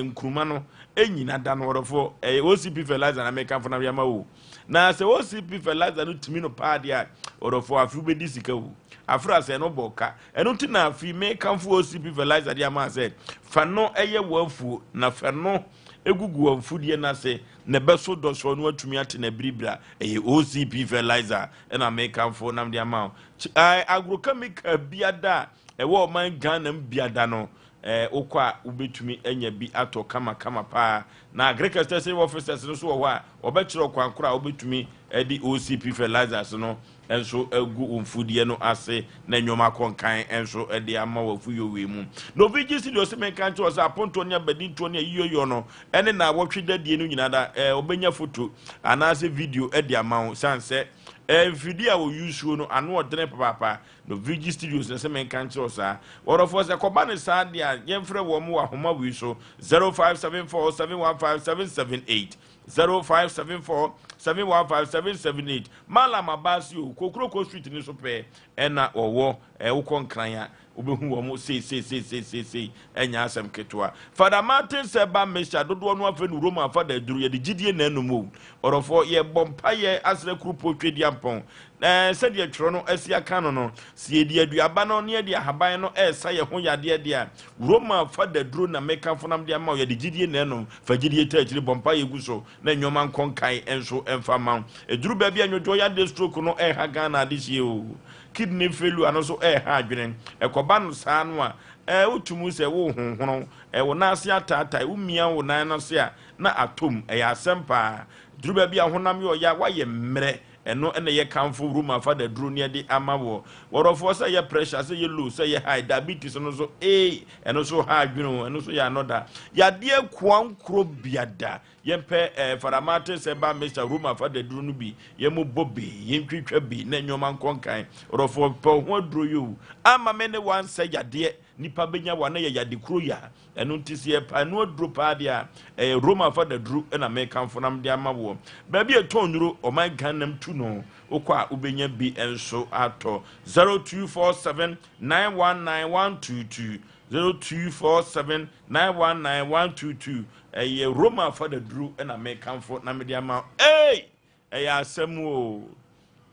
nkruma no nyina da no ɔdɔfoɔ ɛyɛ OCP fertilizer na meka fo na yɛma wo na sɛ OCP fertilizer no tumi no paa deɛ a ɔdɔfoɔ afi wobɛdi sika o afra sɛ ɛno bɔ ka ɛno nti na afi mekamfo OCP fertilizer de ama sɛ fa no ɛyɛ w'afuo na fa no egugu wɔn mfudeɛ no ase na ɛbɛso dɔsɔ no atumi ate na biribira ɛyɛ OCP fertilizer ɛna mekamfo na mede ama wo agrochemical biada a ɛwɔ ɔman Ghana mu biada no. Ɛɛ wokɔ a wobɛtumi anya bi atɔ kamakama paa. Na Agric Extension Officers no nso wɔ hɔ a wɔbɛkyerɛ wo kwan korɔ a wobɛtumi de OCP fertilizers no nso agu wo mfudeɛ no ase na nneɛma akɔ nkan nso de ama wɔ afuyɔ wei mu. Na obi gye si deɛ ɔsɛ menka nkyerɛ sɛ apontoɔ ne abadintoɔ ne ayiyɔyɔ no ɛne na awɔtwe dadie no nyinaa da ɛɛ ɔbɛnya foto anaasɛ video de ama wo sane sɛ ɛɛ mfidie a wɔyusuo no ano ɔdene papaapa. No Virgin Studios na sɛ menka nkyerɛ wo saa. Wɔdɔfoɔ sɛ kɔba ne saa deɛ a yɛmfrɛ wɔn wɔ ahoma wei so 0574 715 778 0574 715 778 Malam Abasi o Kokroko Street ne so pɛɛ ɛna wɔwɔ ɛɛ wokɔ Nkran a wobɛhu wɔn sei sei sei sei sei sei ɛnyɛ asɛm ketewa. Father Martin sɛ ba Mesa dodoɔ no afɛ no Roma fada aduru yɛde gyidie na ɛnom o. Ɔdɔfoɔ yɛbɔ mpaeɛ asrɛ kurupo Tweduampɔn na sɛdeɛ twerɛ no asi aka no no sɛ yɛde aduaba no ne yɛde ahaban no ɛresa yɛn ho yadeɛ deɛ a Roma fada duro na mekamfo nam de ama wo yɛde gyidie na ɛnom fa gyidie ta akyiri bɔ mpaeɛ gu so na nneɛma nkɔ nkae nso ɛmfa ma wo. Ɛduru baabi a nwodwoɔ yadeɛ stroke no ɛreha Ghana adehyeɛ o. Kidney failure no nso ɛreha adwene. Ɛkɔba no saa no a Ɛɛ, woto mu sɛ worehonhono, ɛɛ, wo nan ase ataatae, womia wo nan no ase a, na atɔ mu. Ɛyɛ asɛm paa. Duru baabi a honam yɛ ɔya, woayɛ mmerɛ. Ɛno na ɛyɛ kamfo Roma fa da duro ne ɛde ama woɔ. Wɔdɔfoɔ, sɛ ɛyɛ pressure, sɛ ɛyɛ low, sɛ ɛyɛ high, diabetes no nso, ee, ɛno nso ha adwene o, ɛno nso yɛ anɔda. Yadeɛ koankoro biada. Yɛmpɛ ɛɛ Fada Martin sɛ ba Mesa Roma fa daduro no bi, yɛmmobɔ bi, yɛntwitwa bi na nneɛma nkɔ nkan. Ɔdɔfoɔ, pɛ wo ho aduro yi o. Amma me ne wo ansɛ yadeɛ, nipa bɛnya wo a na yɛ yade kuro ya. Ɛno nti sɛ yɛpɛ ano aduro paa deɛ a, ɛyɛ Roma fa daduro na mekamfo na mede ama woɔ. Baabi a ɛtɔn nnuro, ɔman Ghana tu no, wokɔ a wobɛnya bi nso atɔ. 0247 919 122, 0247 919 122. Ɛyɛ Roma fadaduru na mekamfo na mede ama wo. Ei! Ɛyɛ asɛm o.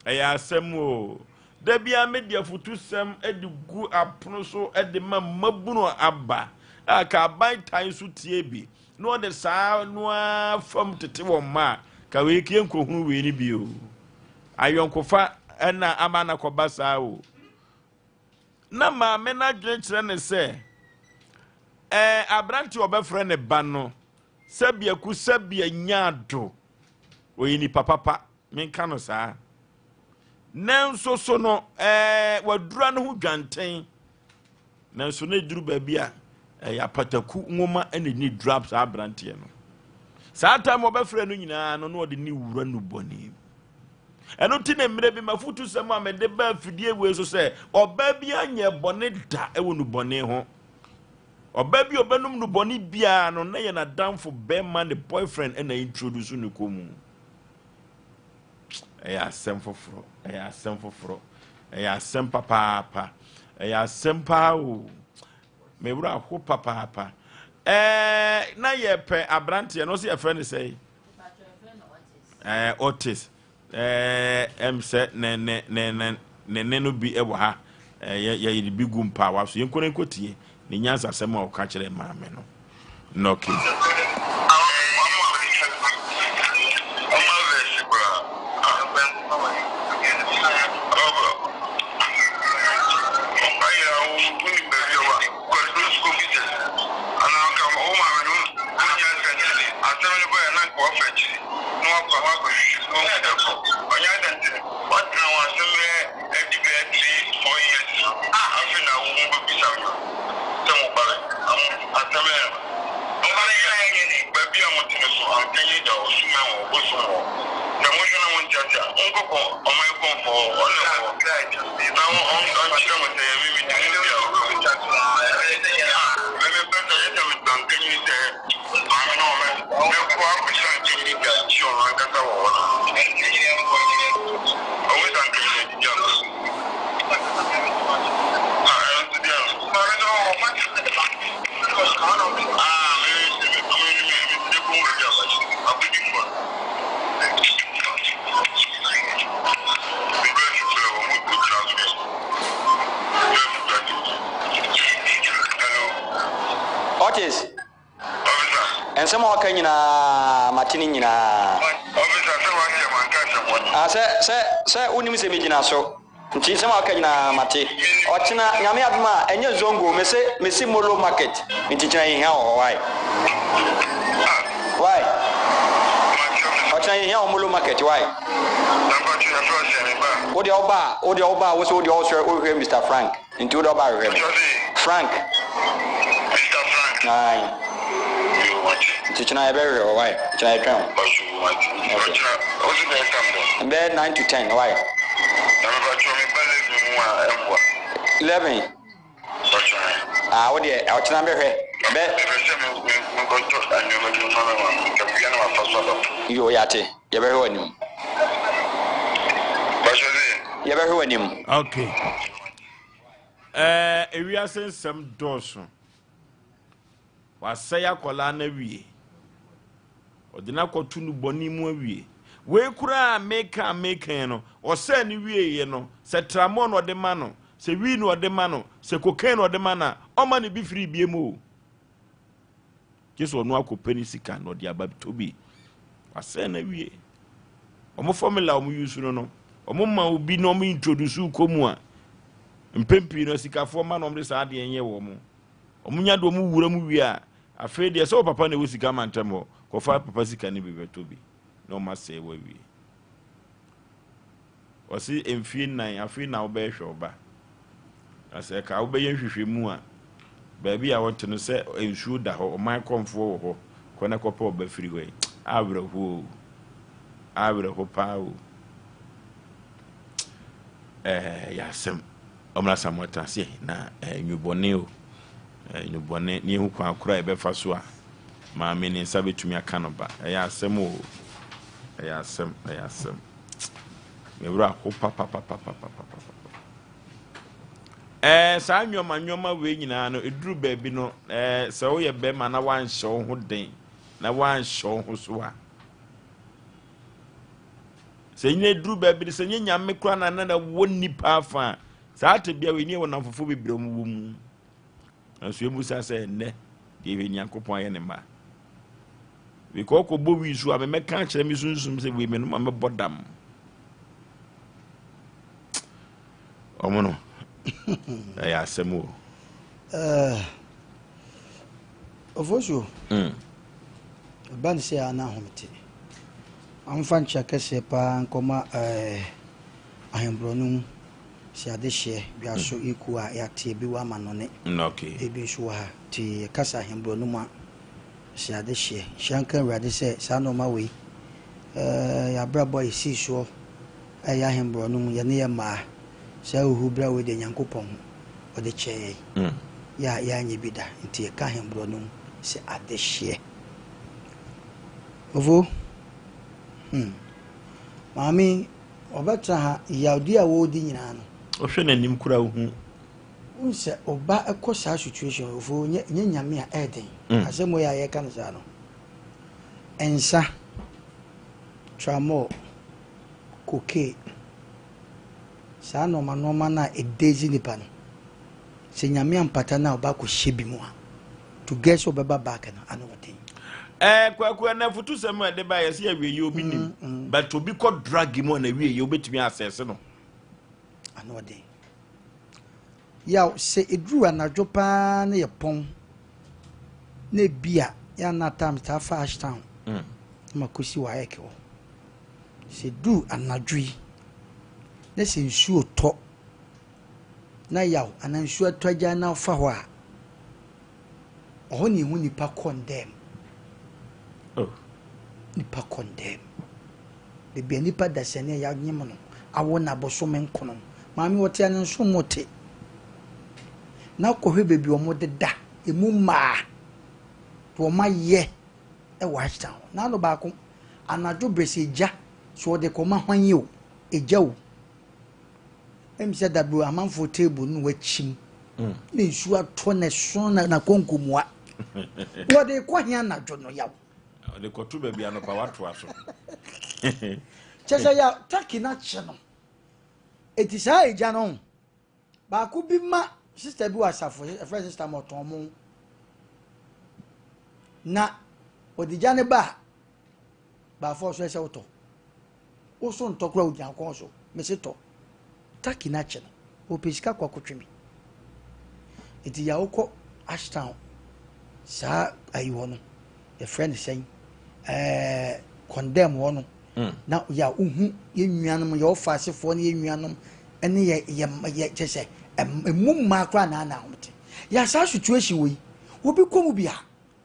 Ɛyɛ asɛm o. Da biara mede afutusɛm de gu apono so de ma mmabunu aba a ka aban tan so tie bi na ɔde saa no ara fam tete wɔn mma a, ka wei ka yɛnkɔhunu wei no bi o. Ayɔnkofa na ama no akɔba saa o. Na maame no adwene kyerɛ ne sɛ ɛɛ aberante a ɔbɛfrɛ ne ba no sɛbiaku sɛbia nyaado ɔyɛ nipa papa menka no saa nanso so no ɛɛ wadura ne ho dwanten nanso na eduru baabi a ɛyɛ apataku nwoma ɛna ne dura saa aberanteɛ no saa time ɔbɛfrɛ no nyinaa no na ɔde ne wura no bɔne Ɛno nti na mmerɛ bi m'afotusɛm a mede baa afidie wei so sɛ ɔbaa bi anyɛ bɔne da wɔ nubɔne ho. Ɔbaa bi a ɔbɛnom nubɔne biara no na yɛ n'adamfo bɛrima ne boyfriend ɛna introduce no kɔ mu. Ɛyɛ asɛm foforɔ, ɛyɛ asɛm foforɔ, ɛyɛ asɛm papaapa, ɛyɛ asɛm paa o. Me werɛ aho papaapa. Ɛɛ na yɛpɛ aberanteɛ no sɛ yɛfrɛ no sɛ ɛɛ Otis ɛɛ ɛm sɛ ne ne ne ne ne ne no bi wɔ ha ɛɛ yɛ yɛde bi gu mpaawa so yɛn nkɔ ne nkɔ tie ne nyansasɛm a ɔka kyerɛ maame no nɔke. Asɛm no bae a, na anka wafa akyiri na wakɔ akɔhwehwɛ mu ahu da koro. Ɔnyɛ adɛn? Watena wɔn asɛm bɛyɛ adi bɛyɛ 3, 4 years no, afei na wo mobɛbisa me sɛ mo ba bɛ, na mo asɛm yɛ no. Mo ba bɛ baabi a mote no so, anka yi da ɔsum wɔ bosom hɔ. Sɛ mohwɛ na monte ase a, monkɔkɔ ɔman kɔmfoɔ hɔ, ɔne wɔ hɔ, na ɔnkyerɛ mo sɛ yɛ me mede mu bi a ɔbɛhu. Ah, me mepɛ sɛ yɛ sɛ medɔ nkanyi sɛ Maame no ɔmɛ mɛkɔ akɔhyɛ nkyɛn bi akyi ɔno ankasa wɔ hɔ no. Ɔmo sa nkyɛn no adidi akɔ. Ah, ɛno nso deɛ no. Ah, me me me me me me kɔn wɔ bi akɔhyɛ akɔdi fɔ no. Me bɛ fi kura wɔn mo gyina so. Me bɛ fi kura ti. Hello. Otis. Nsɛm a waka nyinaa, mate ne nyinaa. Officer, sɛ wate a, manka asɛm bɔne. Ah, sɛ, sɛ, sɛ wonim sɛ megyina so. Nti nsɛm a waka nyinaa mate. Ɔkyena Nyame adom a ɛnyɛ Zongo mese mese Molo market nti kyena yɛhia wɔ hɔ why? Why? Ɔkyena yɛhia wɔ Molo market why? Wodeɛ woba a wodeɛ woba a wose wodeɛ wosrɛ wohwehwɛ Mister Frank. Nti wo de ɔba ahwehwɛ me. Frank. Mister Frank. Aye. Yoo mate. Nti kyena yɛbɛ hwehwɛ wo why? Kyena yɛtwɛn wo. Mpacho mate. Nti Okay. ɔkyena wo se bɛyɛ tam bɛn? Bɛyɛ 9 to 10 why? Na mepacho me ba 11 mu a ɛmboa? 11? Mpacho ae. Ah wo deɛ ɔkyena bɛhwɛ. Bɛ. Mepɛ sɛ me me mekɔtɔ nnoɔma bi mfa ma maame nka mewia na mafa so aba. Yoo yɛate. Yɛbɛhwɛ w'anim. Mpacho se? Yɛbɛhwɛ w'anim. Okay. Ɛɛ ewiase nsɛm dɔɔso. Wasɛe akwadaa no awie. Ɔde no akɔto no bɔne mu awie. Wei koraa a meka a meka yi no, ɔsɛe no wieeɛ no, sɛ tramɔɔ na ɔde ma no, sɛ wii na ɔde ma no, sɛ cocaine na ɔde ma no a, ɔma no bi firi bie mu o. Gye sɛ ɔno akɔpɛ ne sika na ɔde aba tɔ bi. Wasɛe no awie. Wɔn formula a wɔn use no no, wɔn ma obi na wɔn introduce kɔ mu a, mpɛn pii no asikafoɔ ma na wɔn de saa adeɛ nyɛ wɔn. Wɔn nya de wɔn wura mu wie a, afei deɛ sɛ wɔ papa na ɛwɔ sika ma ntɛm hɔ, kɔfa papa sika no bi bɛtɔ bi na wɔn asɛe wɔ awie. Ɔse mfie nnan afei na wobɛhwɛ wo ba. Na sɛ ɛka wobɛyɛ nhwehwɛmu a, baabi a wɔte no sɛ nsuo da hɔ, ɔman kɔmfoɔ wɔ hɔ, kɔ na kɔpɛ ɔba firi hɔ yi. Awerɛhoɔ o. Awerɛho paa o. Ɛɛ yɛ asɛm. Ɔmra Samuel tena ase na ɛɛ nwubɔne o. Ɛɛ nwubɔne ne ehu kwan koro a yɛbɛfa so a maame ne nsa bɛtumi aka no ba. Ɛyɛ asɛm o. Ɛyɛ asɛm, ɛyɛ asɛm. Me werɛ aho papapapapapapa. Ɛɛ saa nneɛma nneɛma wei nyinaa no eduru baabi no ɛɛ sɛ woyɛ bɛrima na wanhyɛ wo ho den na wanhyɛ wo ho so a sɛ nyɛ eduru baabi no sɛ nyɛ nyame koraa na na wɔ nipa afa a saa tebea wei ne yɛ wɔ namfofo bebree wɔn wɔ mu. Nanso yɛmmisa sɛ ɛnnɛ deɛ hwɛ Nyankopɔn ayɛ ne mma. Because kɔbɔ wii so a memɛka akyerɛ me sunsum sɛ wei menom a mɛbɔ dam. Ɔmo no ɛyɛ asɛm o. Ofosuo, ɛba ne sɛ a na ahomete. Amfa nkyea kɛseɛ paa nkɔma ahemborɔ no mu. Sɛ adehyeɛ dwaso yi kuo a yɛate ebi wɔ amanɔne, ebi nso wɔ ha. Nti yɛka sɛ ahemborɔ no mu a, sɛ adehyeɛ. Nhyira nka Awurade sɛ saa nnoɔma wei, yɛn abrabɔ a yɛsii soɔ a ɛyɛ ahemborɔ no mu, yɛne yɛn mmaa, saa huhu bra wei deɛ Nyankopɔn ɔde kyɛɛ yɛn, yɛ a yɛanyɛ bi da. Nti yɛka ahemborɔ no mu sɛ adehyeɛ. Ovo, hmm, maame yi, Ɔbɛtena ha, yawdi a wɔredi nyinaa no. Wohwɛ n'anim koraa wohu. Wohu sɛ ɔba kɔ saa situation wɔ fo nyɛ nyɛ nyame a ɛyɛ den. Mm. Asɛm wei a yɛka no saa no. Nsa, tramol, cocaine, saa nneɛma nneɛma no a ɛdezi nipa no. Sɛ Nyame ampata no a ɔba akɔhyɛ bi mu a, to get sɛ ɔbɛba back no, ano ɔden. Ɛɛ Kwaku ɛnɛ afutusɛm a ɛde ba yɛ sɛ awie yɛ obi nim mm, mm. but obi kɔ drug mu a na awie yɛ obetumi asɛse no. Ano ɔden. Yaw sɛ eduru anadwo paa na yɛ pɔn na ebi a yɛ ana times taa fa Ashtown mm. na ma kɔsi wɔ ayɛkɛ hɔ. Sɛ eduru anadwo yi na sɛ nsuo tɔ na yaw anaa nsuo atɔ agya na ɔfa hɔ a, ɔhɔ na ehu nipa kɔ ndɛm. Oh. Nipa kɔ ndɛm. Beebi a nipa da sani a yɛanyem no awo no abosome nkono. Maame wɔte a ne nso mo te. Na kɔhwɛ beebi a wɔn deda, emu mmaa, deɛ wɔn ayɛ wɔ Ashtown hɔ. N'ano baako, anadwo berɛ sɛ egya, sɛ ɔde kɔma hwan yi o, egya o. Ɛm sɛ da bi amanfoɔ table no wakyim mm. na nsuo atɔ na ɛso na n'akonkomua wɔde kɔ he anadwo no yaw ɔde kɔto baabi anɔpa watoa so kyɛ sɛ yaw taki no akye no ɛti saa agya no baako bi ma sista bi wɔ asafo ɛfrɛ sista ma ɔtɔn mo na ɔde gya ne ba a baafoɔ so ɛsɛ wotɔ Wo so ntɔ koraa ogyina kɔn so mese tɔ. Turkey no akye no. Ɔpɛ sika kɔ akɔtwe bi. Nti yɛ wokɔ Ashtown saa ayi hɔ no, yɛfrɛ no sɛn? Ɛɛ condemn hɔ no. Na yɛ a wohu yɛn nuanom, yɛ ɔfa asefoɔ ne yɛn nuanom ne yɛ yɛ yɛ kyɛ sɛ ɛmu mmaa koraa na ana wɔn te. Yɛ saa situation wɔ yi, obi kɔ mu bi a,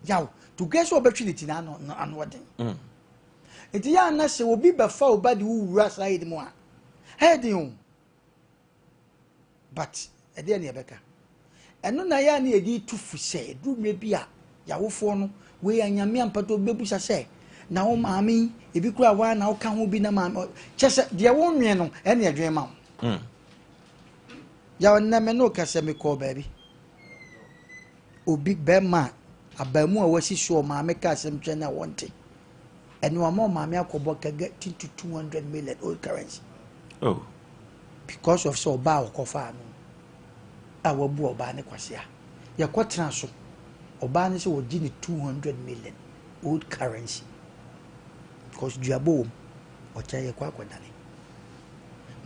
yaw, to gɛ sɛ ɔbɛtwe ne ti na ano ano ɔden. Nti yɛ ana sɛ obi bɛfa wo ba de wo wura saa yi mu a, ɛyɛ den o. But ɛdeɛ ne yɛbɛka. Ɛno na yɛ a ne yɛde tu fo sɛ ɛduru mmerɛ bi a yɛawofoɔ no wei anyame ampata obi bɛbusa sɛ na wo maame yi ebi koraa waa na woka ho bi na maame kyɛ sɛ deɛ wonwene no ɛne ɛdwene ma wo. Yaw nnɛ me ne wo kasa mekɔɔ baabi. Obi bɛrima a abaamu a wasi so ɔmaame ka asɛm kyerɛ no a wɔnte. Ɛno ama ɔmaame akɔbɔ ka getting to 200 million old currency. Oh. Because of sɛ ɔbaa a ɔkɔfaa no a wabu ɔbaa ne kwasea. Yɛkɔtena so. Ɔbaa no sɛ ɔgye ne 200 million old currency. Because duabɔ wɔ mu. Ɔkyɛ yɛkɔ akɔdane.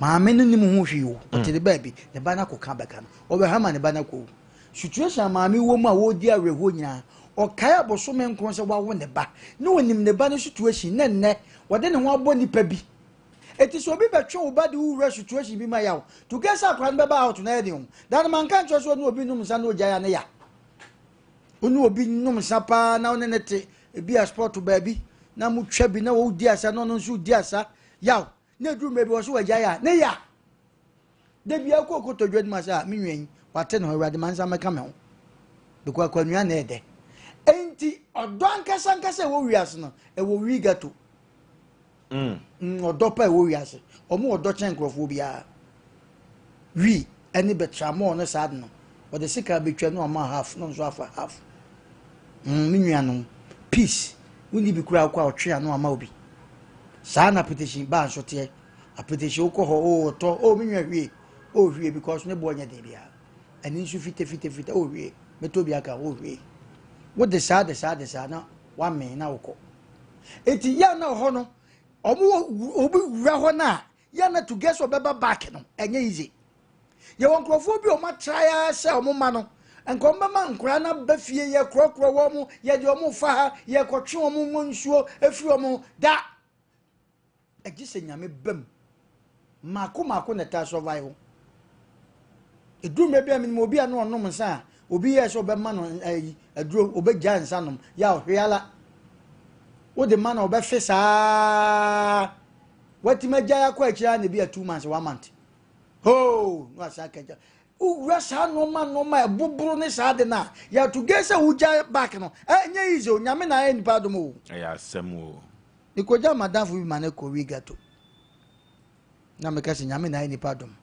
Maame no nim ho hwee o. Ɔte ne baabi. Ne ba no akɔka bɛka no. Ɔbɛhwɛ ma ne ba no akɔwu. Situation a maame wɔ mu a ɔredi awerɛhoɔ nyinaa, ɔkae abosome nkron sɛ wawo ne ba, na ɔnim ne ba no situation, na nnɛ ɔde ne ho abɔ nipa bi. Eti sɛ obi bɛtwe wo ba de wo wura situation bi mu a yaw, to guess sɛ akwadaa no bɛba out no ɛyɛ den o. Da no manka nkyerɛ sɛ ɔne obi nom nsa na ɔgyae a ne ya. Wo ne obi nom nsa paa na wo ne ne te ebi a sport baabi na motwa bi na wɔdi asa na ɔno nso di asa, yaw, na ɛduru mmerɛ bi wɔ so wagyae a ne ya. Da biara kɔ kotodwe anim ase a, me nua yi, wate ne ho, Awurade ma nsa mmɛka me ho. Because akwanua na ɛdɛ. Enti ɔdɔ ankasa ankasa ɛwɔ wiase no, ɛwɔ wi gato. Ɔdɔ pa ɛwɔ wiase. Ɔmo ɔdɔ kyɛn nkurɔfoɔ biara. Wi ɛne bɛtramɔɔ no saa de no, ɔde sika bɛtwa no ama half, no nso afa half. Me nua no, peace. Wonni bi koraa kɔ a ɔtwe ano ama obi. Saa na petition baa nso teɛ. Apetehye wokɔ hɔ oh ɔtɔ oh me nua hwie oh hwie because ne boɔ nyɛ den biara ɛne nso fite fite fite oh hwie mɛtɔ bi aka oh hwie wode saa de saa de saa na wamee na wokɔ eti yɛ na hɔ no ɔmo obi wura hɔ na yɛ na to guess ɔbɛba back no ɛnyɛ easy yɛwɔ nkurɔfoɔ bi a ɔmo atra ya sɛ ɔmo ma no nka ɔmo bɛma nkwadaa no aba fie yɛ korɔkorɔ wɔn yɛde ɔmo fa ha yɛkɔtwe ɔmo nsuo efiri ɔmo da. Ɛgye sɛ Nyame ba mu. Mmaako mmaako na ɛtaa survive. Ɛduru mmerɛ bi a menim obi a na ɔnom nsa a obi yɛɛ sɛ ɔbɛma no ayi aduro ɔbɛgyaa nsa nom yɛ a ɔhwe ala wode ma na ɔbɛfe saa watumi agyae akɔ akyire a na ebi a 2 months 1 month hoo na wasan aka gya wowura saa nneɛma nneɛma ɛboboro ne saa de no a yɛato gɛ sɛ wogya back no ɛnyɛ easy o. Nyame na ayɛ nipa adom o. Ɛyɛ asɛm o. Mekɔgya m'adamfo bi ma no kɔ wi ghetto. Na meka sɛ Nyame na ayɛ nipa dom.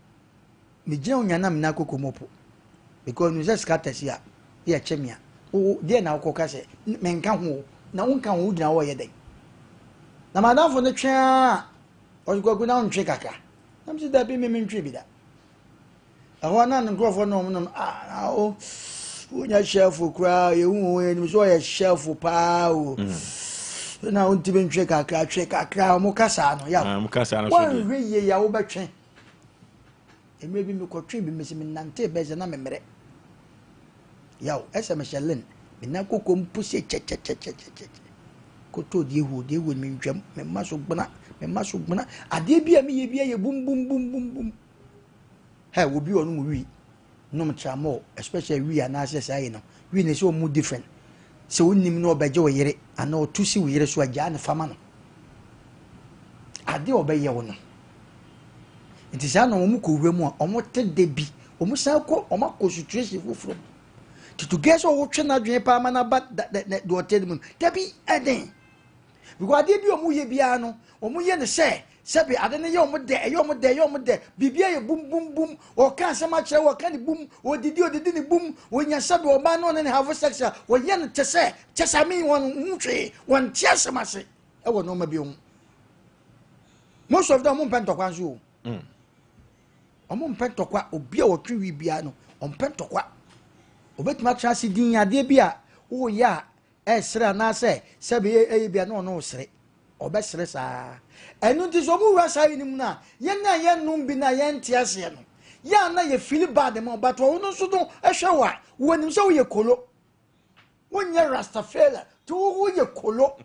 Megyina wo nyanam na koko mopo. Because nim sɛ sika tɛsi a, yɛ kyɛ me a. Wo deɛ na wokɔka sɛ menka ho o. Na wonka ho wogyina hɔ yɛ dɛn? Na m'adamfo no twe a, ɔse Kwaku na wontwe kakra. Na mese dabi me mentwe bi da. Ɛhɔ na ne nkurɔfoɔ no nom ah na o wonya hyɛfo koraa yɛhu wo yɛnim sɛ ɔyɛ hyɛfo paa o na wontumi ntwe kakra twe kakra ɔmo kasaa no yaw wɔnhwɛ yie yɛ wobɛtwe. Mmerɛ bi mekɔtwe bi mesi menante bɛɛ sɛ na memmerɛ yaw ɛsɛ mehyɛ len mena koko mpo sɛ kyɛkyɛkyɛkyɛkyɛ kɔtɔ deɛ huo deɛ huo mentwam memma so gbena memma so gbena adeɛ bi a meyɛ bi ayɛ bum bum bum bum bum. Hey, obi ɔnom wi nom tramol especially wi anaasɛ saa yi no wi ne sɛ ɔmu different sɛ wonim no ɔbɛgye wo yere anaa ɔtu si wo yere so agyaa ne fama no ade a ɔbɛyɛ wo no nti saa na wɔn kɔ wura mu a wɔn te de bi wɔn san kɔ wɔn akɔ situation foforɔ mu tutu gɛ sɛ ɔwɔtwe n'adwene paa ma n'aba da da deɛ ɔte ne mu no dabi ɛden because adeɛ bi a wɔn yɛ biara no wɔn yɛ no sɛ sɛbi ade no yɛ wɔn dɛ ɛyɛ wɔn dɛ ɛyɛ wɔn dɛ biribi ayɛ bum bum bum ɔka asɛm akyerɛ wɔ ɔka ne bum odidi odidi ne bum onya sɛbi ɔbaa no ɔne ne have sex a wɔyɛ no kyɛ sɛ kyɛ sɛ ami wɔn ho hwee wɔn te asɛm ase ɛwɔ nneɛma bi ho. Most of them wɔn mpɛ ntɔkwa nso o. Wɔn mpɛ ntɔkwa. Obi a wɔtwe wi biara no ɔmpɛ ntɔkwa. Obetumi atena ase din adeɛ bi a wɔreyɛ a ɛresere anaasɛ sɛbi ɛyɛ bi a na ɔno resere. Ɔbɛsere saa. Ɛno nti sɛ ɔmo wura saa yi no mu no a, yɛn a yɛnnom bi no a yɛnte aseɛ no, yɛ a na yɛ feel bad ma wo, but ɔno nso no hwɛ wo a, wɔnim sɛ woyɛ kolo. Wonyɛ Rastafela, nti wo woyɛ kolo.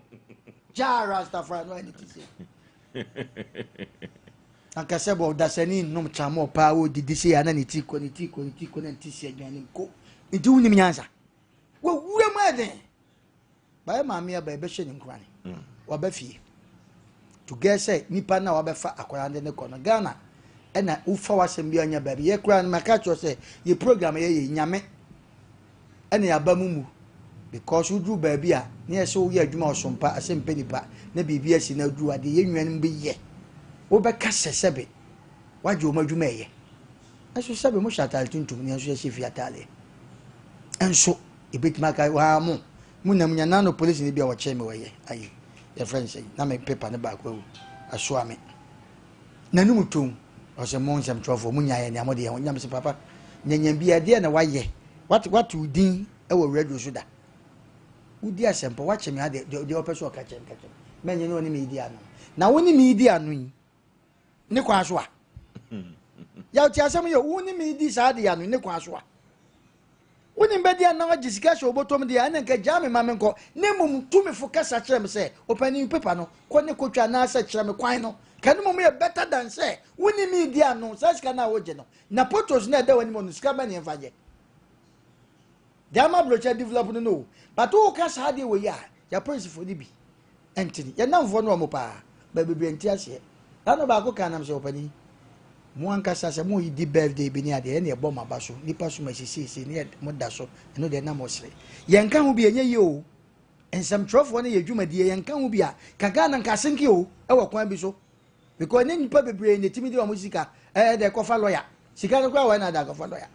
Gyaa Rastafari no ayɛ ne ti sei. Anka sɛ bɔ ɔdasani nnom tramɔɔ paa ɔdidi sei a na ne ti kɔ ne ti kɔ ne ti kɔ na ne ti si aduane mu ko. Nti wonim nyansa. Wɔwura mu ayɛ den. Bayɛ maame aba ɛbɛhyɛ ne nkurane. Mm. Waba fie. To gɛ sɛ nipa na wabɛfa akwadaa de ne kɔ no Ghana ɛna wofa w'asɛm bi anya baabi yɛ koraa no maka kyerɛ sɛ yɛ program yɛ yɛ nyame ɛna yɛaba mu mu because woduru baabi a ne yɛ sɛ woyɛ adwuma ɔsompa asɛm pɛ nipa na biribi asi na aduru adeɛ yɛ nnuanom bi yɛ wobɛka sɛ sɛbe wagye wɔn adwuma ɛyɛ ɛso sɛbe mo hyɛ ataade tuntum ne ɛnso yɛhyɛ fie ataadeɛ ɛnso Ebetumi aka waa mo mo nam nya nano polisi ni bi a wɔkyerɛ me wɔyɛ ayi yɛfrɛ no sɛ na me pepa ne baako awu asoa me n'anum tom ɔsɛ mo nsɛmtwerɛfoɔ mo nyaeɛ nea mo deɛ ho nyam sɛ papa nyanya bi adeɛ na wayɛ wate wate wo din wɔ radio so da wodi asɛmpa wakyɛ me adeɛ deɛ ɔpɛ so ɔka kyerɛ me ka kyerɛ me mɛnyɛ ne ɔne me di ano na wo ne me di ano yi ne kwan so a yɛte asɛm yɛ wo ne me di saa de ano ne kwan so a Wonim bɛdi a na wagye sika ahyɛ wo bɔtɔm deɛ a, ɛna nka gyaa me ma menkɔ, na mmom tu me fo kasa kyerɛ me sɛ, ɔpanin pepa no, kɔ ne kɔtwa anaasɛ kyerɛ me kwan no, ka no mmom yɛ better than sɛ wo ne me redi ano, saa sika no a wogye no, na photos no a ɛda w'anim hɔ no, sika bɛn na yɛmfa nyɛ? Deɛ ama aburokyi adevelop no no o, but woka saa adeɛ wei a, yɛ apolisifoɔ no bi Ɛnte ne. Yɛn nnamfoɔ no wɔn paa, but bebree nte aseɛ. Da no baako kaa nam sɛ, Ɔpanin, mo ankasa sɛ mo di birthday bi ne adeɛ, ɛne ɛbɔ mo aba so, nipa som asi seesei ne mo da so, ɛno deɛ na mo sere. Yɛnka ho bi, ɛnyɛ yie o. Nsɛmtwerɛfoɔ no yɛ dwumadie, yɛnka ho bi a, ka Ghana nka asenke o, ɛwɔ kwan bi so. Because ne nipa bebree na etimi de wɔn sika ɛyɛ dɛ kɔfa lɔya. Sika no koraa wɔn na de akɔfa lɔya.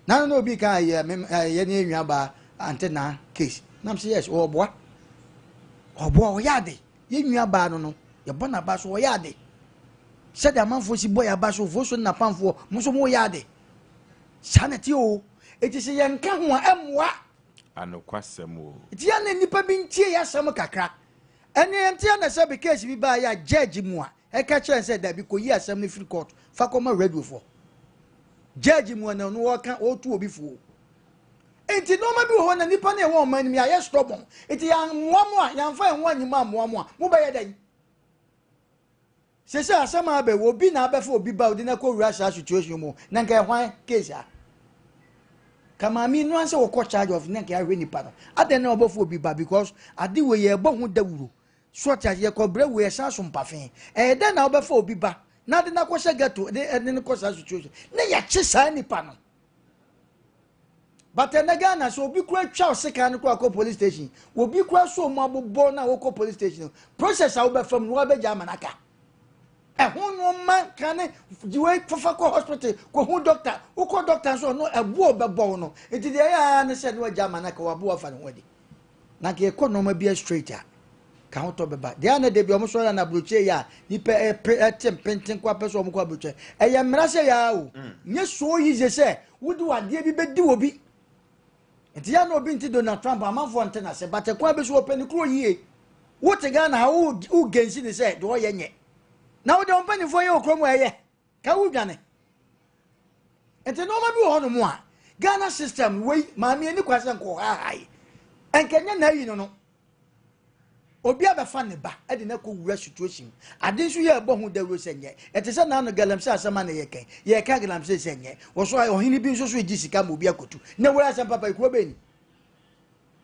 Na no obi ka yɛ me yɛ ne nua ba ante na case. Na m sɛ yes, ɔboa. Ɔboa ɔyɛ ade. Yɛ nua ba no no, yɛbɔ n'aba so ɔyɛ ade. Sɛdeɛ amanfoɔ si bɔ yɛ aba so, foɔ so ne n'apamfoɔ, mo nso mo yɛ ade. Saa na ɛte o. Eti sɛ yɛnka ho a ɛmmoa. Anokwasɛm o. Eti yɛn na nnipa bi ntie yɛ asɛm kakra. Ɛnneɛ ɛnte a na sɛ bi case bi baeɛ a judge mua ɛka kyerɛ no sɛ dabi kɔyi asɛm no firi court fa kɔma radiofoɔ. Judge mua na ɔno ɔka ɔretu obi fo. Nti nneɛma bi wɔ hɔ na nipa no ɛwɔ ɔman no mu yɛayɛ stubborn. Nti yɛammoa mo a yɛamfa yɛn ho anyi mo ammoa mo a mobɛyɛ dɛn? Sese asɛm a abɛ obi na abɛfa obi ba odi na kɔ wura saa situation mu na nka ɛhwan case a ka maame no ansɛ wɔkɔ charge of na nka ahwɛ nipa no adɛn na ɔbɔfo obi ba because ade wei yɛbɔ ho dawuro so ɔte ase yɛkɔ brɛ wei ɛsan so mpafe ɛyɛ dɛn na wobɛfa obi ba na ade na akɔhyɛ ghetto de ɛde no kɔ saa situation na yɛkye saa nipa no But ɛnɛ Ghana sɛ obi kura twa sekan no kura kɔ police station, obi kura so ɔmo abobɔ na wɔkɔ police station, process a wobɛfa mu no wabɛgya ama n'aka. Ɛho nneɛma kan ne gyiwe fafa kɔ hospital kɔ hu doctor, wokɔ doctor nso ɔno ɛbo ɔbɛbɔ wo no. Nti deɛ ɛyɛ ara ne sɛ ne wagya ama n'aka wabo afa ne ho adi. Na nka yɛkɔ nneɛma bi straight a ka ho tɔ bɛba. Deɛ a na debi ɔmo sɔrɔ na aburokyire yɛ a nipa ɛpɛ ɛte mpenten kɔ apɛ sɛ ɔmo kɔ aburokyire. Ɛyɛ mmara sɛ yaa o. Mm. Nyɛ so easy sɛ wode wadeɛ bi bɛdi wɔ bi. Nti yɛ na obi nti Donald Trump amanfoɔ nte n'ase but ɛkwan bi so wɔpɛ ne kuro yie. Wote Ghana ha wo wo gensi ne sɛ deɛ ɔyɛ nyɛ. Na wode wɔn mpanimfoɔ yɛ wɔ kurom ɛyɛ. Ka wo dwane. Nti nneɛma bi wɔ hɔnom a Ghana system wei maame ani kwa sɛ nkɔ haahae. Nkɛnyɛ na ayi no no. Obi abɛfa ne ba de no akɔ wura situation. Ade nso yɛ ɛbɔ ho dawuro sɛ nyɛ. Ɛte sɛ naano galamsey asɛm a na yɛkɛn. Yɛka galamsey sɛ nyɛ. Wɔso ɔhene bi nso so gye sika ma obi akɔtu. Na wei asɛm papa ekuro bɛn ni?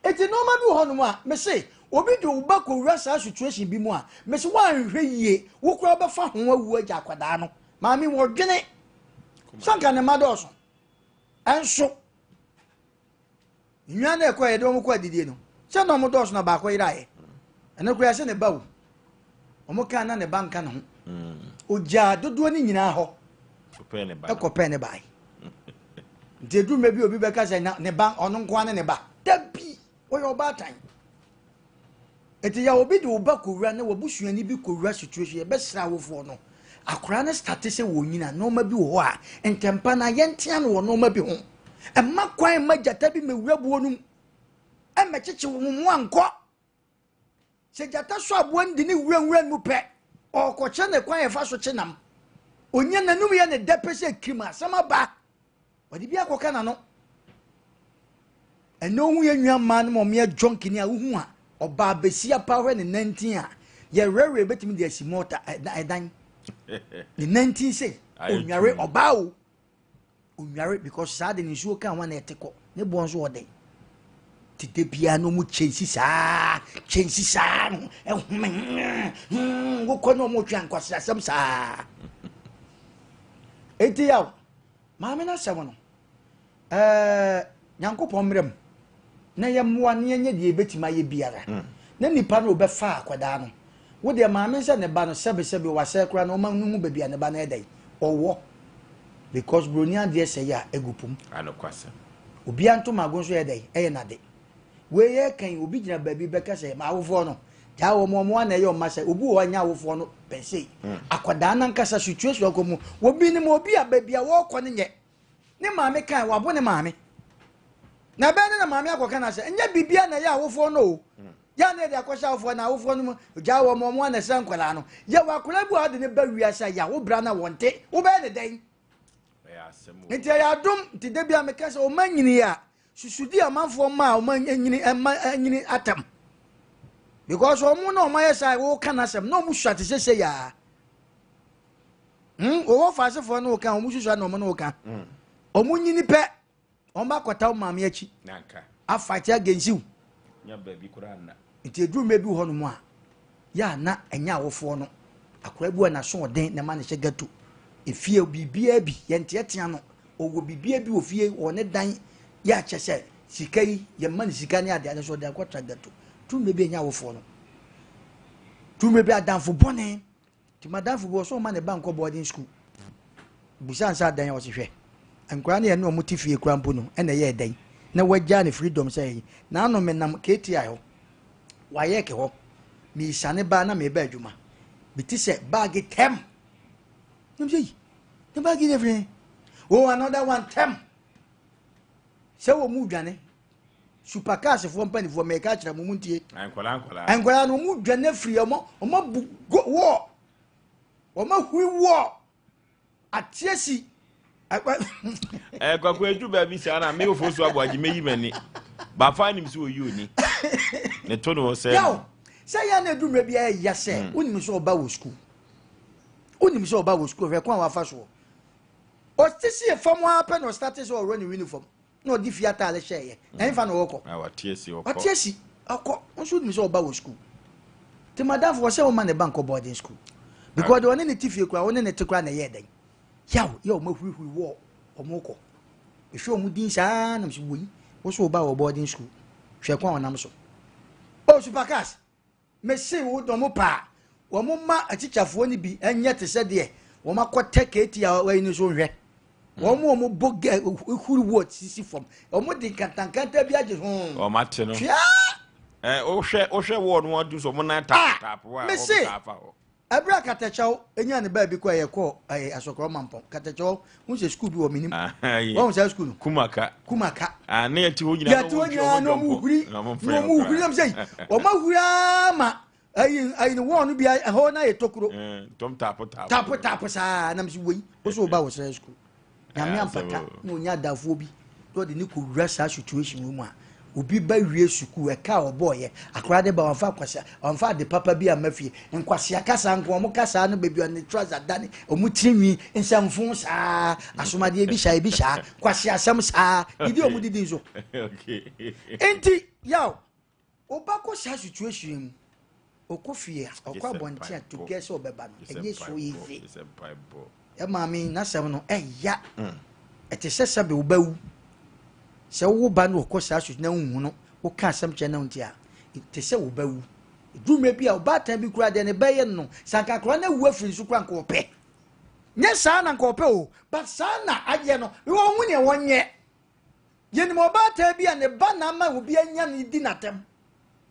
Enti nnoɔma bi wɔ hɔ nom a, mese obi de wo ba kɔwura saa situation bi mu a, mese woanhwɛ yie, wo koraa wobɛfa ho awu agya akwadaa no. Maame wɔdwene sɛ anka ne mma dɔɔso. Ɛnso, nnwan no ɛkɔ a yɛde wɔn kɔ adidie no, sɛ na wɔn dɔɔso na baako yeraeɛ. Ɛno koraa sɛ ne ba wu. Wɔn kaa na ne ba nka ne ho. Ogyaa dodoɔ no nyinaa hɔ ɛkɔpɛɛ ne bae. Nti edu mmerɛ bi obi bɛka sɛ na ne ba ɔno nko ara ne ne ba. Dabi, ɔyɛ ɔbaatan. Nti yɛ obi de wo ba kɔwura na wabusuani bi kɔwura situation yɛbɛsrɛ awofoɔ no. Akwaraa no starte sɛ wɔnyina nneɛma bi wɔ hɔ a ntɛmpa no a yɛntea no wɔ nneɛma bi ho. Ɛmma kwan mma gyata bi mmɛwura buo no mu ɛmmɛkyekye wo mmoa nkɔ. Sɛ gyata sɔ aboa no de ne wura nwura no mu pɛ, ɔrekɔkyerɛ no kwan a yɛfa so kye nam. Onya n'anom yɛ ne dɛ pɛ sɛ kirim asɛm aba. Ɔde bi akɔka n'ano. Ɛnna ohu yɛn nua mmaa no ma wɔyɛ jɔnkini a wohu a ɔbaa besia pa hwɛ ne nantin a yɛwerɛwerɛ betumi de asi mɔta ɛdan. Ne nantin sei onware ɔbaa o. Onware because saa de ne nsuo ka ho a na ɛte kɔ. Ne boɔ nso ɔden. Te da biara na ɔmo kyɛnsi saa kyɛnsi saa no ɛhome hmm wokɔ na ɔmo twe ankwasi asɛm saa. Eti yaw maame n'asɛm no ɛɛ Nyankopɔn mmerɛ mu na yɛmmoa na yɛnyɛ deɛ yɛbɛtumi ayɛ biara mm. na nipa no ɔbɛfa akwadaa no wo deɛ maame sɛ ne ba no sɛbesɛbe wasɛe koraa na ɔma no hu baabi a ne ba no ɛdɛn ɔwɔ because broni adeɛ sɛe a egu pum obiara ntomago nso yɛ dɛn ɛyɛ nade wei yɛ kan obi gyina baabi bɛka sɛ ma awofoɔ no gyaa wɔn wɔn ana ɛyɛ ɔma sɛ obi wɔ hɔ anya awofoɔ no pɛ sei mm. akwadaa nankasa situation ɔkɔ mu obi nim obi a baabi a wɔrekɔ no nyɛ Ne maame kae, wabo ne maame. Na ɛbɛyɛ ne na maame akɔka no asɛ, ɛnyɛ biribiara na ɛyɛ awofoɔ no o. Yɛ a na yɛde akɔhyɛ awofoɔ na awofoɔ no mu gyaa wɔn wɔn a na ɛsɛ nkwadaa no. Yɛ wɔ akwadaa bi a ɔde ne ba wiase a yɛ a wo bra na wɔnte, wobɛyɛ ne dɛn? Nti ɛyɛ adom nti da bi a meka sɛ ɔma nyini a susudi amanfoɔ ma a ɔma nyini ɛma nyini atam. Because wɔn na wɔn ayɛ saa wɔka n'asɛm na wɔn sua te sɛ sɛ yaa. Hmm, wɔwɔ faasefoɔ ne wo ka, wɔn susua na wɔn ne wo ka. Wɔn nyini pɛ, wɔn ba kɔta wɔn maame akyi. Afight against you. Nti eduru mmerɛ bi wɔ hɔnom a, yɛ a na ɛnyɛ awofoɔ no. Akwadaa bi wɔ n'aso ɔden na ɛma no hyɛ ghetto. Efie biribiara bi, yɛnteatea no. Ɔwɔ biribiara bi wɔ fie, wɔ ne dan. Yɛ akyɛ sɛ sika yi, yɛma no sika ne adeade nso ɔde akɔtra ghetto. Duru mmerɛ bi ɛnyɛ awofoɔ no. Duru mmerɛ bi adamfo bɔne. Nti madamfo bi wɔ sɛ ɔma ne ba nkɔ boarding school. Bisa nsa adan a ɔse hwɛ. Nkwadaa no yɛne wɔn te fie koraa mpo no ɛna ɛyɛɛ dɛn na wagyaa ne freedom sɛ ɛyi. Naano menam KTI hɔ, WAEC hɔ, meresane ba na mereba adwuma. Mete sɛ baage tɛm. Na mesɛ yi, ne baage yi firi he? Oh, another one tɛm. Sɛ wɔn mu dwane. Supercars foɔ mpanimfoɔ mɛka akyerɛ mo mo ntie. Nkwadaa nkwadaa. Nkwadaa no wɔn dwane afiri wɔn wɔn abu go wɔ wɔn ahuri wɔ ateɛ si. Ɛɛ kwakwa edu baabi saa na mi ofo so aboagye meyi m'ani bafa anim sɛ oyi oni ne to no sɛ. Yaw sɛ yɛn na edu mmerɛ bi ɛyɛ sɛ wonim sɛ ɔba wɔ sukuu wonim sɛ ɔba wɔ sukuu hwɛ kwan a wafa soɔ ɔte si fam ara pɛ na ɔstate sɛ ɔwɔ ne uniform. na ɔde fie ataade hyɛeɛ na ɛmfa na ɔkɔ ah, wate asi ɔkɔ wate asi ɔkɔ nso nim sɛ ɔba wɔ sukuu nti madamfo wɔ sɛ woma ne ba nkɔ boarding school because deɛ ɔne ne te fie koraa ɔne ne te koraa na ɛyɛ dɛn yaw yɛ ɔmo ahurihuri wɔ ɔmo kɔ ehwɛ ɔmo din saa nam so wei wo so ɔba wɔ boarding school hwɛ kwan ɔnam so oh supercars Mese wo dɔ mo paa. Wɔn mma atikyafoɔ no bi nyɛ te sɛ deɛ wɔn akɔtɛ KT a wɔayi no so nhwɛ. Wɔn a wɔn bɔ gɛ huri wɔ sisi fam. Wɔn de nkantankanta bi agye ho. Wɔn ate no. Twia. Ɛ wohwɛ wohwɛ wɔɔ no wɔn so wɔn nan tap tap wɔ a wɔn taa fa hɔ. Ɛberɛ a Katakyɛw nyaa ne baabi kɔ ɛyɛ kɔɔ ɛyɛ Asɔkrɔ Mampɔn. Katakyɛw ho sɛ sukuu bi wɔ menim. Wɔn saa sukuu no. Kumaka. Kumaka. Ah, ne yɛte hɔ nyinaa yɛte hɔ nyinaa na wɔn huri na wɔn huri nam sɛ wɔn ahuri ama ayi ayi ne wɔn no bi ɛhɔ na yɛ tokuro. Tɔm taapo taapo. Taapo taapo saa nam sɛ wei wosɛ ɔba wɔ sɛ sukuu. Nyame ampata na ɔnya adafoɔ bi na ɔde ne kɔwura saa situation wei mu a, obi ba wie sukuu, ɛka a ɔbɔɔyɛ, akwadaa de ba wamfa akwasea, wamfa ade papa bi amma fie, nkwasea kasa nko, wɔn kasa no baabi a ne trouser da ne wɔn tirinwi, nsɛmfo saa, asomadeɛ ebi hyɛ ebi hyɛ, kwasea asɛm saa, didi a wɔn didi nso. Nti, yaw, Oba kɔ saa situation yi mu, ɔkɔ fie a, ɔkɔ abɔnten a to gɛ sɛ ɔbɛba no, ɛnyɛ so easy. Yɛ maame yi n'asɛm no ɛya. Mm. Ɛte sɛ sɛbe wo ba wu. Sɛ wo ba no ɔkɔ saa situation na wohu no, woka asɛm kyerɛ no nti a, ɛte sɛ wo ba wu. Ɛduru mmerɛ bi a ɔbaatan bi koraa deɛ ne bɛyɛ no no, sɛ anka akwadaa no awu afiri so koraa nka ɔpɛ. Nyɛ saa na nka ɔpɛ o, but saa na ayɛ no, wɔn ho neɛ wɔnyɛ. Yɛnim ɔbaatan bi a ne ba na ama obi anya no di n'atɛm.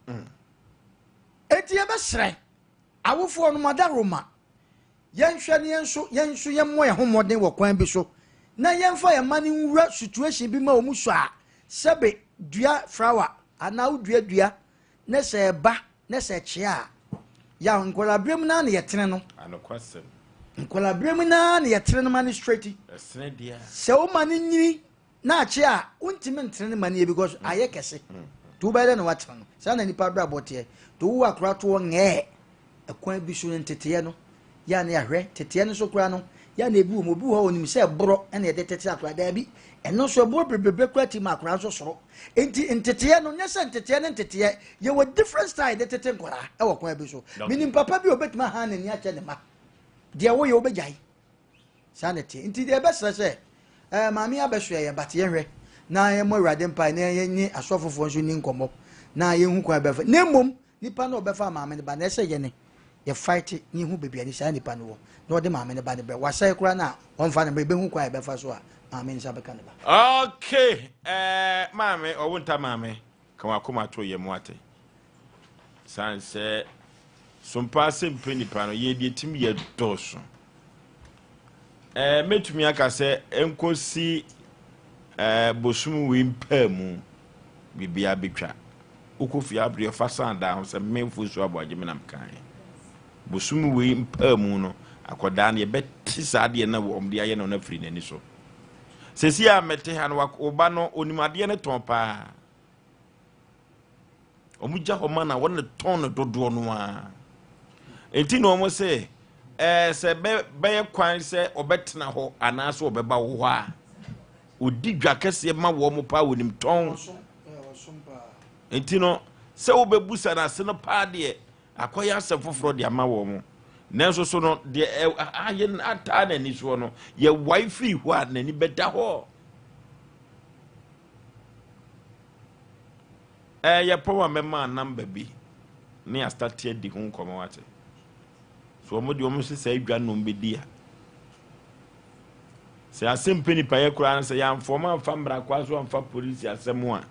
Mm. Enti yɛbɛsrɛ awofoɔ no madaroma yɛnhwɛ ne yɛn nso yɛn nso yɛmmɔ yɛn ho mmɔden wɔ kwan bi so na yɛmfa yɛn mma no nwura situation bi ma wɔn sɔ a sɛbe dua flower anaa wodua dua na sɛ ɛba na na sɛ ɛkyea a, yaw nkwadaa berɛ mu no ara na yɛtene no. Anokwasɛm. Nkwadaa berɛ mu no ara na yɛtene no ma no straight. Ɛsene deɛ a. Sɛ woma no nyini na akye a, wontumi ntene no ma no yɛ because ayɛ kɛse. Nti wobɛyɛ dɛ na woatene no. Saa na nipa abrabɔ teɛ. Nti wowɔ akora toɔ ngɛɛ. Ɛkwan bi so no nteteɛ no, yɛ a na yɛahwɛ. Teteɛ no nso koraa no, yɛ a na ebi wɔ mu. Obi wɔ hɔ a onim sɛ ɛborɔ na yɛde tete akora. Daabi, ɛno nso ɛborɔ bebrebe koraa ti ma akora nso soro. Nti nteteɛ no, nyɛ sɛ nteteɛ ne nteteɛ. Yɛwɔ different style yɛde tete nkwadaa wɔ kwan bi so. Menim papa bi a obetumi ahan n'ani akyɛ ne mma. Deɛ woyɛ wobɛgyae. Saa na ɛteɛ. Nti deɛ yɛbɛsrɛ sɛ, ɛɛ maame yi abɛsoɛ yɛn but yɛnhwɛ na yɛmmɔ Awurade mpae na yɛne asɔfofoɔ nso nni nkɔmmɔ na yɛnhu kwan bɛfa. Na mmom nipa no a ɔbɛfa maame no ba no ɛsɛ yɛne yɛ fight na yɛhu baabi a ne saa nipa no wɔ na ɔde maame no ba no brɛ. Wasɛe koraa no a ɔmfa no brɛ yɛbɛhu kwan a yɛbɛfa so a maame nsa bɛka ne ba. Okay, eh, maame, ɔwo nta maame, ka wakoma to yɛ mu ate. San sɛ sompa ase mpɛ nipa no, yɛ deɛ tim yɛ dɔɔso. Eh, mɛtumi aka sɛ ɛnkɔsi eh, bosom wei mpaa mu biribiara bɛtwa. Wokɔ fie abereɛ fa san daa ho sɛ memfo nsuo aboagye me nam kaeɛ. Bosom wei mpaa mu no, akwadaa no yɛbɛte saa adeɛ no wɔn de ayɛ no no afiri n'ani so. Sɛsi a mɛte ha no, wo ba no onim adeɛ no tɔn paa. Wɔn gya hɔ ma na wɔn tɔn no dodoɔ no ara. Nti na wɔn sɛ ɛɛ sɛ bɛ bɛyɛ kwan sɛ ɔbɛtena hɔ anaasɛ ɔbɛba wo hɔ a, ɔdi dwa kɛseɛ ma wɔn paa wɔnim tɔn. Nti no sɛ wobɛbusa no ase no paa deɛ akɔyɛ asɛm foforɔ de ama wɔn. Nanso so no deɛ ayɛ ataa n'ani soɔ no yɛwae firi hɔ a n'ani bɛda hɔ. Ɛɛ yɛpɔn a mɛma namba bi ne astate adi ho nkɔmmɔ wate. So wɔn deɛ wɔn sɛ saa adwa no wɔn bɛdi a. Sɛ asɛm pɛ nipa yɛ koraa no sɛ yɛamfa wɔn amfa mmara kwa so amfa polisi asɛm a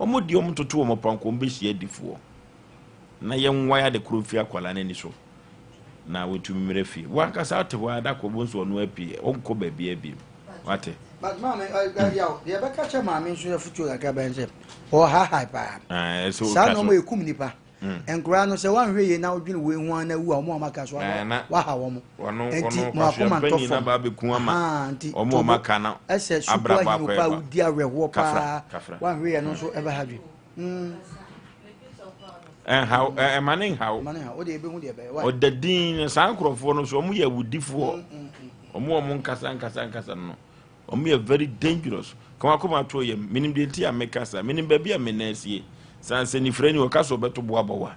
wɔn deɛ wɔn toto wɔn pɔnkɔ wɔn bɛhyia adifoɔ na yɛnwae ade koro mfiri akwadaa no ani so na wɔtumi mmerɛ fie. Wankasa ate hɔ ara da kɔ bo nso ɔno apue ɔnkɔ baabi abiem wate. But maame ɛ yaw deɛ ɛbɛka kyɛ maame nso afutuo kakra bɛn sɛ ɔhahae paa saa na ɔmo ekum nipa nkoraa no sɛ wanhwɛ yie na wodwene wei ho ana wu a ɔmo a ɔmo so waha wɔn nti mo akoma ntɔ fam ahaa nti tobo ɛsɛ suku ahino paa wodi awerɛhoɔ paa wanhwɛ yie no nso ɛbɛha dwe. Ɛnhaw ɛma ne nhaw ɔda din saa nkurɔfoɔ no so wɔn yɛ awudifoɔ wɔn a wɔn nkasa nkasa nkasa no wɔn yɛ very dangerous kɔn akoma to yɛ menim deɛ nti a meka saa menim baabi a me nan asie san sɛ nifira ni ɔka so ɔbɛto boa bɔ wa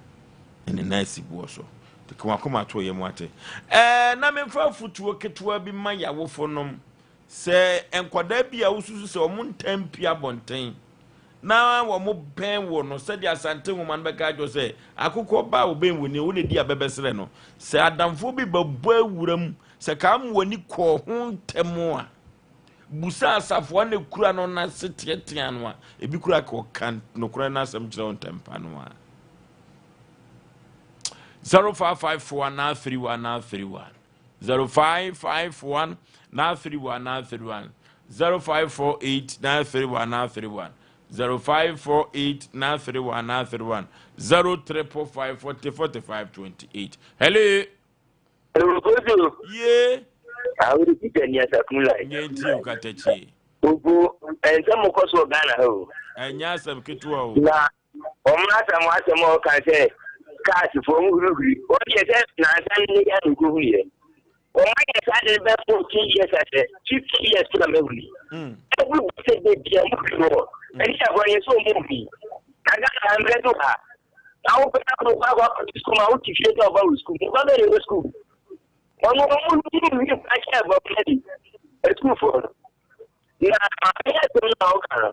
ne nan asi boɔ so te kɔn akoma to yɛ mu ate ɛɛ na memfa afutuo ketewa bi ma yawofo nom sɛ nkwadaa bi a wosusu sɛ wɔn ntam pia abɔnten na wɔbɛn wo no, sɛdeɛ Asante nwoma no bɛka akyerɛ sɛ, akokɔ ba a wɔbɛn wo ni, wo na di abɛbɛsrɛ no. Sɛ adamfoɔ bi bɛbɔ awura mu, sɛ kaa mu w'ani kɔɔ ho ntɛm a, busa asafo a na ekura no na se teatea no a, ebi kura ka ɔka nokorɛ no asɛm kyerɛ wo ntɛmpa no a. 0554 931 931 0551 931 931 0548 931 931 0548 931 931 0345 40 45 28. Hello. Hello, Kojo. Yeah. Awuri Peter ni asakun lai. Nye nti o katakyi. Ogo, nsɛm kɔ so wɔ Ghana ha o. Ɛnyɛ asɛm ketewa o. Na Wɔn asɛm asɛm a ɔka sɛ cars foɔ ho hurihuri wɔn deɛ sɛ nansa ne yɛ no kɔhuiɛ wɔn ayɛ saa de bɛ 14 years asɛ 50 years na mɛhuri every sɛ de bia mu huri wɔ ɛne agorɔ yɛ sɛ ɔmu huri na Ghana mmerɛ do ha na wopɛ na wokɔ akɔ akɔte sukuu ma wote fie sɛ ɔba wɔ sukuu mu ba bɛyɛ wɔ sukuu wɔn wɔn mu huri akyɛ bɔ mɛdi asukuufoɔ no na ayɛ asɛm no a woka no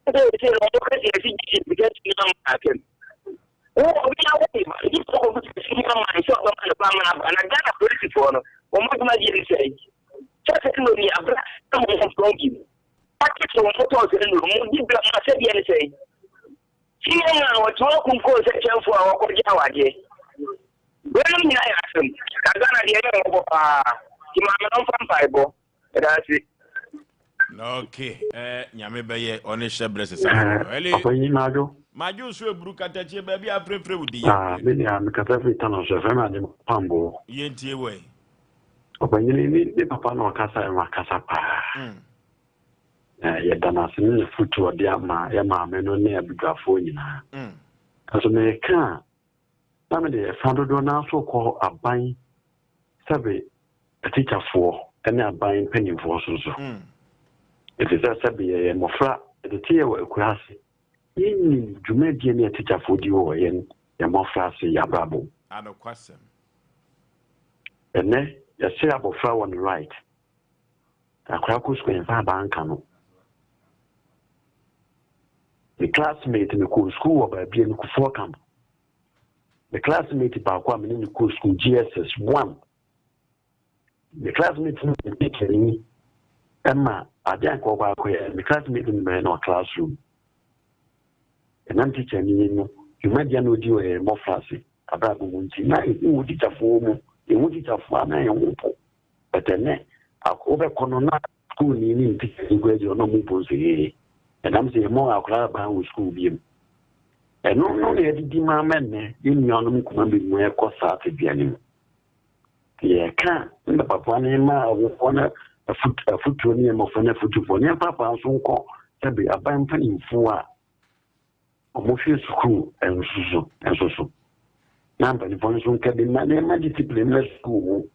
Sɛ sɛ na ɔmo kɛse ɛsi gye sika si ama atɛm. Wo obi awo ne ba gye sɛ ɔmo sika si ama ne sɛ ɔbɛma ne ba ama aba na Ghana polisifoɔ no wɔn adwuma deɛ ne sɛe. Sɛ sɛ no ni abra na mo ho tɔn bi. Akete wɔn mo tɔn sɛ no mo di bra ma sɛ deɛ ne sɛe. Senior man wɔte wɔn kunkuo sɛ kyɛnfoɔ a wɔkɔgye awadeɛ. Weinom nyinaa yɛ asɛm. Na Ghana deɛ ɛyɛ mmɔbɔ paa. Ti maame no mfa mpaebɔ. Ɛda ase. Okay, eh, nyame bɛyɛ ɔne hyɛ berɛ sesa. Ɔpanyin Madwo. Madwo so eburu katakyie baabi a afrɛfrɛ wo din Ah, me nua mekasa firi Tano so ɛfrɛ me ade pambo. Yɛntie wɔ yi. Ɔpanyini ne ne papa na ɔkasa ɛma kasa paa. Na yɛda no ase ne ne fotu ɔde ama yɛ maame no ne abadwafoɔ nyinaa. Nso meka a na mede ɛfa dodoɔ no ara so kɔ aban sɛbe atikyafoɔ ne aban mpanimfoɔ so nso. Ɛfiri sɛ sɛbe yɛyɛ mmɔfra yɛtete yɛ wɔ akuraase. Yɛnnim dwumadie ne atikyafoɔ di wɔ yɛn yɛn mmɔfraase yɛn abrabɔ mu. Anokwasɛm. Ɛnnɛ yɛse abɔfra wɔ ne right. Akwadaa kɔ sukuu a yɛmfa abaa nka no. Me classmate mekɔɔ sukuu wɔ baabi a Kufuor camp. Me classmate baako a me ne no kɔɔ sukuu GSS 1. Me classmate no yɛ teacherni ɛma adeɛ a nka ɔkɔ akɔyɛ me classmate no bɛyɛ no wɔ classroom. Ɛnam teacherni no dwumadie a na ɔdi wɔ yɛn mmɔfraase abrabɔ mu nti na ɛhu wɔ teacherfoɔ mu yɛhu teacherfoɔ a na yɛn ho po. But ɛnɛ wobɛkɔ no na sukuuni ne ne teacherni koraa gyina hɔ na ɔmo mpo nsɛ yee. Ɛnam sɛ yɛmmɔ akwadaa ban wɔ sukuu biom. Ɛno no na yɛde di ma ama nnɛ yɛn nuanom nkuma bi mu ɛkɔ saa tebea no mu. Yɛka ne papa ne ma awofoɔ no afotuo ne mmɔfra no afotufoɔ ne papa nso nkɔ sɛbe aban mpanimfoɔ a wɔhwɛ sukuu nso so nso so na mpanimfoɔ nso nka bi ma nneɛma discipline mmra sukuu mu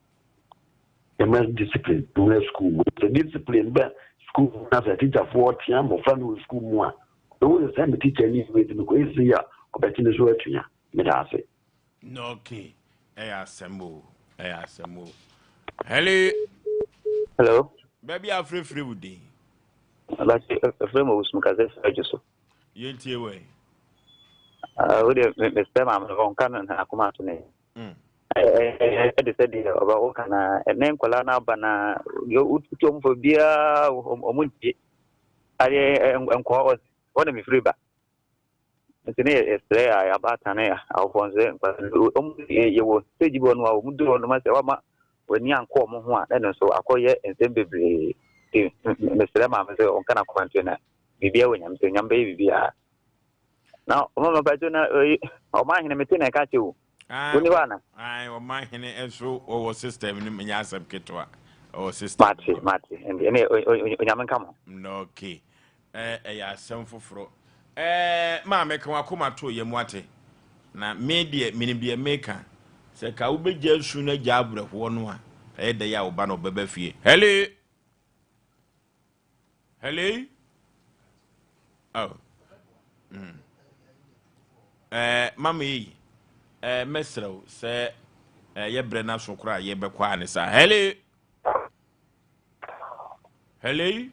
nneɛma discipline mmra sukuu mu sɛ discipline bɛ sukuu mu na sɛ tikyafoɔ tea mmɔfra no wɔ sukuu mu a ɔbɛhu sɛ sɛ me tikya ni wei de mekɔ ɛsi a ɔbɛte ne so atua meda ase. Okay. Ɛyɛ asɛm o. Ɛyɛ asɛm o. Hello. Hello. Baabi a afirefire wo din. Abasi efirɛ mu owusu kasa efirɛ adwo so. Yɛntie wɔ yi. Wo deɛ mesrɛ maame no ɔnka no n'akoma ato ne. Ɛde sɛ deɛ ɔba woka na ɛnɛ nkwadaa no aba na wotu ɔmo fo biara ɔmo ntie. Adeɛ nkɔɔ hɔ na mefiri ba. Nti ne yɛsrɛ a abaatan ne awofoɔ nso sɛ nkwadaa no ɔmo yɛwɔ stage bi wɔ no a ɔmo duru hɔ nom sɛ wama w'ani ankɔ ɔmo ho a na ɛno nso akɔyɛ nsɛm bebree. Nti mesrɛ maame sɛ ɔnka n'akoma nto na biribiara wɔ Nyame sɛ Nyame bɛyɛ biribiara. Na ɔmo mapa kyɛw na ɔmo ahene mete na ɛka kyɛ o. Woni hɔ ana? Ae, ɔmo ahene nso wɔwɔ system no mu nyɛ asɛm ketewa. Ɔwɔ system. Mate, mate. Ɛnde Onyame nka mo. Okay. Ɛyɛ asɛm foforɔ. Ɛɛ maame ka w'akoma to yam wate. Na me deɛ menim deɛ meka. Sɛ ka wobɛgya su no agya awerɛhoɔ no a, ɛyɛ dɛ yɛ a wo ba no ɔbɛba fie. Hello! Hello? Oh. Mm. Ɛɛ mama yi, ɛɛ mɛsrɛ wo sɛ ɛɛ yɛbrɛ no aso koraa yɛbɛkɔ a ne saa. Hello? Hello?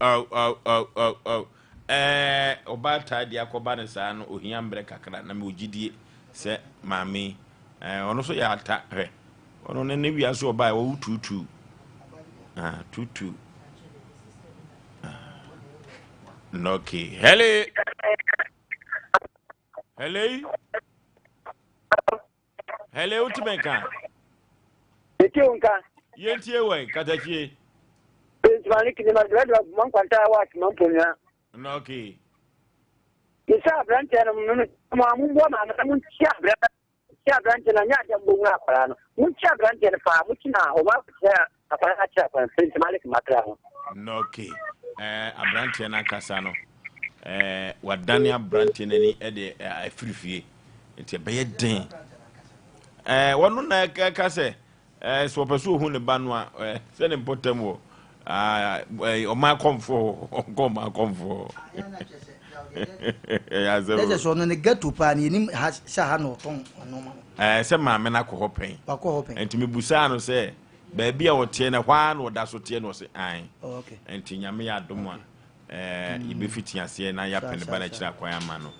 Oh, oh, oh, oh, oh. Eh, ɔbaa taa di akɔba ne saa no, ohia mbrɛ kakra na mewɔ gyidie sɛ maame eh, ɔno nso yɛ ata hwɛ. Ɔno ne ne wiase ɔbaa wɔwo tuutuu. Ah, tuutuu. Ah. Okay. Hello. Hello. Hello, wotumi nka? Yɛtie wo nka. Yɛntie wɔ katakyie. Ntoma ne kinima dwumadwuma buma nkwanta wɔ asoma mponua. Na okay. Mesa aberanteɛ no mo mo a momboa maame na monkyia aberanteɛ aberanteɛ no anyɛ adeɛ mbɔhunu akwaraa no monkyia aberanteɛ no paa mokyi na ɔma akyerɛ akwaraa no akyerɛ akwaraa no ntoma ne kima ho. Na okay. Eh, aberanteɛ no akasa no eh, wadane aberanteɛ no ani de afiri fie. Nti ɛbɛyɛ den. Ɛɛ wɔn na ɛka sɛ ɛɛ sɛ ɔpɛ so ohun ne ba no a ɛɛ sɛ ne mpɔtam wɔ ɛɛ ɔman akɔmfoɔ ɔnkɔ ɔman akɔmfoɔ. Ɛyɛ asɛm. Ɛsɛ sɛ ɔno ne ghetto paa ne yɛnim ha sɛ ha na ɔtɔn nneɛma no. Ɛɛ sɛ maame no akɔ hɔ pɛn. Wakɔ hɔ pɛn. Nti mebusaa no sɛ baabi a ɔteɛ no ɛhɔ ara na ɔda so teɛ na ɔse ae. Oh, okay. Nti nyame yɛ adom a. Eh, yɛbɛfiti aseɛ na yɛapɛ ne ba no akyiri akwan ama no.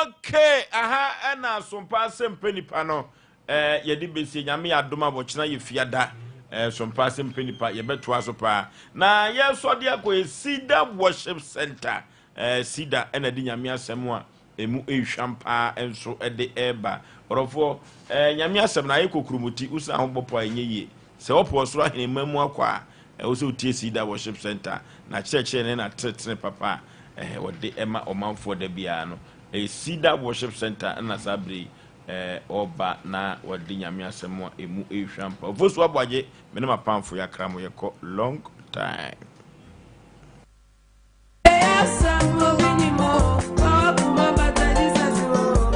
Okay, aha ɛna asompa asɛm nipa no eh, yɛde bɛsie. Nyame yɛ adom a wɔkyena yɛ fiada eh, sompa asɛm pɛ nipa yɛbɛtoa so paa. Na yɛsɔ de akɔ yɛ Cedar Worship Center. Eh, Cedar ɛna de Nyame asɛm a Emu rehwam paa nso de reba. Ɔdɔfoɔ, eh, Nyame asɛm no ayɛ kokuromoti, wo san ho bɔ pɔ a ɛnyɛ yie. Sɛ wopɛ ɔsoro ahenemma mu akɔ a, ɛwɔ sɛ wotie Cedar Worship Center, n'akyerɛkyerɛ ne n'atenetene papa. a wɔde ma ɔmanfoɔ da biara no. Ɛyɛ Cedar Worship Center na saa bere yi ɔreba na wɔde Nyame asɛm a ɛmu ɛrehwa mpa. Ofosu Aboagye, me ne m'apamfo yɛakra mo yɛkɔ long time.